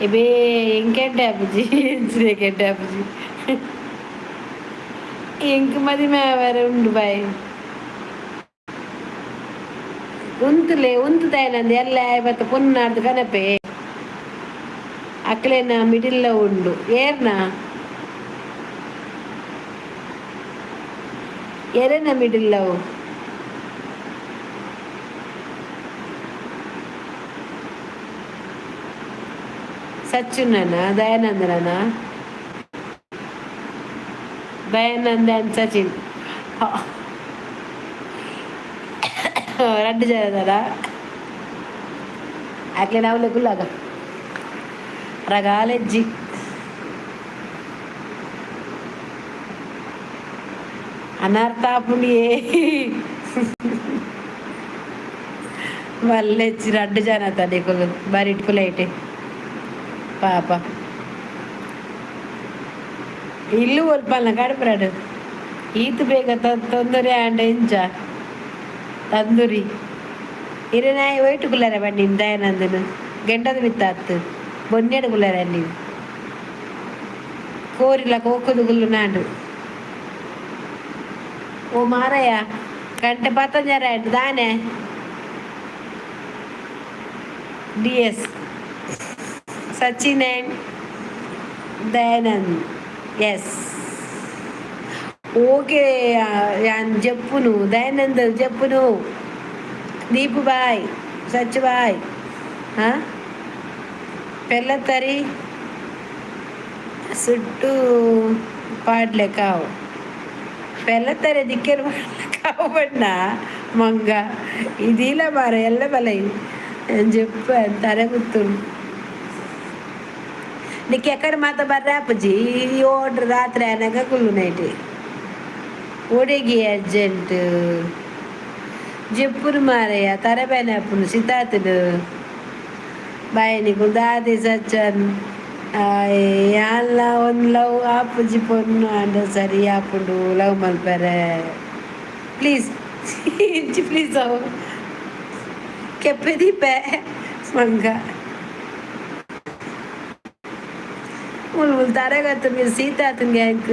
ಎಬೇ, ಎಂಕೆಡ್ಡೆ ಆಪುಜಿ, ಎಂಚಿನ ಆಪುಜಿ. ಎಂಕ್ ಮದಿಮೆ ಆವರೆ ಉಂಡು ಬಾಯ್. ಉಂತುಲೆ ಉಂತು ದಯನಂದ್ ಎಲ್ಲ ಬತ್ತ ಪೊನ್ನಾರ್ದು ಕನಪೆ. ಅಕ್ಲೆನ ಮಿಡಿಲ್ಲ ಉಂಡು. ಏರ್ನ ಎರೆನ ಮಿಡಿಲ್ಲವು? ಸಚ್ಚುನನ ದಯಾನಂದನ? ದಯಾನಂದ ಅಂಡ್ ಸಚಿನ್ ರಡ್ಡು ಜನದಲ್ಲ. ಅಕ್ಲೆನ ಅವಲೆ ಕುಲ್ಲಾಗ ರಗಾಲೆಜ್ಜಿ. ಅನರ್ಥ ಆಪುಂಡಿಯೇ. ಮಲ್ಲೆಚ್ಚಿ ರಡ್ಡು ಜನ ತಡೆకులు ಬಾರಿ ಇಟ್ಪುಲೈಟೆ ಪಾಪ. ಇಲ್ಲು ಒಲ್ಪಲ್ಲ ಕಡಪರಾಡು. ಈತ್ ಬೇಗ ತೊಂದರೆ ಆಂಡ ಎಂಚ ತಂದೂರಿ ಇರೆ ನಾಯಿ ಒಯ್ಟು ಕುಲ್ಲಾರ ಬನ್ನಿ. ದಯಾನಂದನು ಗೆಂಡದ ಮಿತ್ತಾತ್ತು ಬೊನ್ನೆಡು ಕುಲ್ಲಾರ ನೀವು ಕೋರಿಲ್ಲ ಕೋಕುದು ಗುಲ್ಲು ನಾಡು. ಓ ಮಾರಯ್ಯ, ಗಂಟೆ ಪತ್ತೊಂಜರ ಆಯ್ತು ದಾನೆ. D S Sachin and Dayanand. S, okay. ಜಪ್ಪುನು ದಯಾನಂದ್ ಜಪ್ಪುನು. Deepu bye, Sachu bye. ಹಾಂ, ಪೆಲ್ಲತ್ತರಿ ಸುಟ್ಟು ಪಾಡ್ಲೆಕಾವು. ಪೆಲ್ಲತ್ತರೆ ದಿಕ್ಕೇರು ಪಾಡ್ಲೆಕಾವು ಬಣ್ಣ ಮಂಗ ಇದಿಲ್ಲ ಮಾರ. ಎಲ್ಲ ಬಲ ಜೆಪ್ಪ ತರೆ ಗುತ್ತುಂಡು. నీకు ఎక్కడ మాత బర్రాపుజీ. ఈ ఓటర్ రాత్రి అయినాక కుళ్ళు night ఓడేగి urgent జెప్పును Maraiah. తరపైనప్పుడు Siddharthudu bye. నీకు దాది సచ్చాను ಯಾಲ್ಲ ಒಂದು ಲವ್ ಆಪುಜಿ. ಪೊನ್ನು ಅಂಡ ಸರಿ ಆಪುಂಡು. ಲವ್ ಮಲ್ಪರೆ ಪ್ಲೀಸ್ ಇಂಚಿ ಪ್ಲೀಸ್. ಅವು ಕೆಪ್ಪೆ ದೀಪೆ ಮಂಗ ಮುಲ್ ಮುಲ್ ತರಗತ್ತು మీరు ಸೀತಾತನ್ ಗ್ಯಾಂಕ್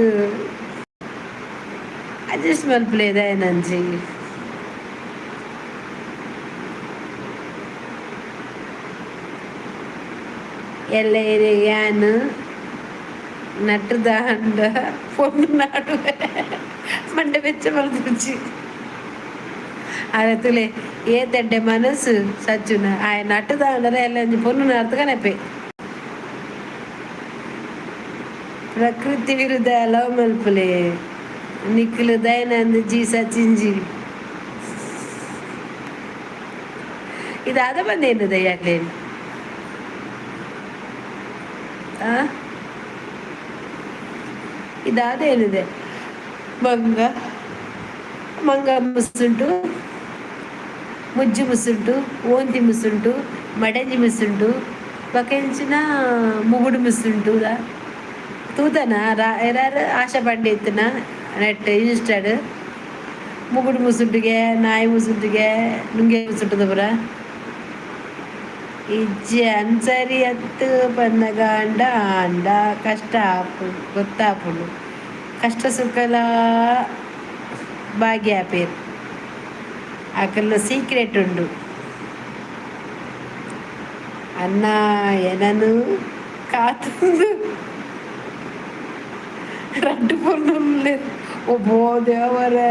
ಅಡ್ಜಸ್ಟ್ ಮಲ್ಪಲೇದ ನಂಜಿ. ಎಲ್ಲ ಯಾನ್ ನಟ್ಟುದ ಅಂಡ ಪೊಣ್ಣು ನಾಡುವೆ ಮಂಡೆ ಬೆಚ್ಚ ಮಲ್ಪುಜಿ. ಅರೆ ತುಲೆ ಏತೆಡ್ಡೆ ಮನಸ್ಸು ಸಚ್ಚುನ. ಆಯ ನಟ್ಟುದ ಅಂಡರೆ ಎಲ್ಲ ಒಂಜಿ ಪೊಣ್ಣು ನಾಡ್ತು ಕನಪೆ. ಪ್ರಕೃತಿ ವಿರುದ್ಧ ಲವ್ ಮಲ್ಪುಲೆ ನಿಖಿಲ್ ದಯಾನಂದ್ ಜಿ, ಸಚಿನ್ ಜಿ. ಇದಾದ ಬಂದೇನು ದಯಾಗ್ಲೇನು? ಇದಾದೇನಿದೆ ಮಂಗ? ಮಂಗ ಮುಸುಂಟು, ಮುಜ್ಜು ಮುಸುಂಟು, ಓಂತಿ ಮುಸುಂಟು, ಮಡಂಜಿ ಮುಸುಂಟು, ಬಕೆಂಚಿನ ಮುಗುಡು ಮುಸುಂಟು ತೂತನ ಏರಾರು ಆಶಾ ಪಂಡಿತ್ನ ನೆಟ್ ಇನ್ಸ್ಟಾಡ್. ಮುಗುಡು ಮುಸುಂಟಿಗೆ, ನಾಯಿ ಮುಸುಂಟಿಗೆ, ನುಂಗೆ ಮುಸುಂಟದ ಪುರ ಇಜ್ಜೆ. ಅನ್ಸರಿ ಅತ್ತು ಪನ್ನಗ ಅಂಡ ಅಂಡ ಕಷ್ಟ ಆಪುಂಡು, ಗೊತ್ತಾಪುಂಡು. ಕಷ್ಟ ಸುಖಲ ಭಾಗ್ಯ ಆಪೇರು. ಅಕಲ್ನ ಸೀಕ್ರೆಟ್ ಉಂಡು. ಅನ್ನ ಏನನು ಕಾತುಂದು ರಡ್ಡು ಪೊಣ್ಣುಲ್ಲೇರು. ಒಬ್ಬೋ ದೇವರೇ,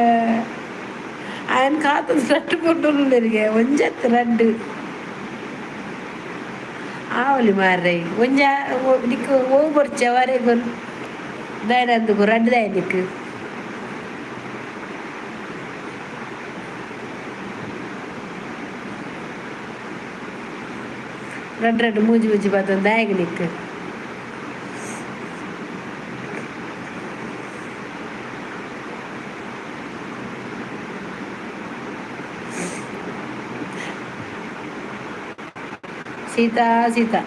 ఆయన ಕಾತುಂದು ರಡ್ಡು ಪೊಣ್ಣುಲ್ಲೇರಿಗೆ. ಒಂಜತ್ತು ರಡ್ಡು ಆವಲಿ ಮಾರ್ರೆ. ಒಂಜ ನಿಕ್ಕು ಓ ಬೊರ್ಚ ವರೆಗೂ ದಯನಂದುಗು ರಡ್ಡು ದಾಯ ನಿಕ್ಕು. ರಡ್ಡು ರಡ್ಡು ಮೂಜಿ ಮೂಜಿ ಬತ್ತೊಂದು ದಾಯಗ ನಿಕ್ಕು. ಸೀತಾ ಸೀತಾ.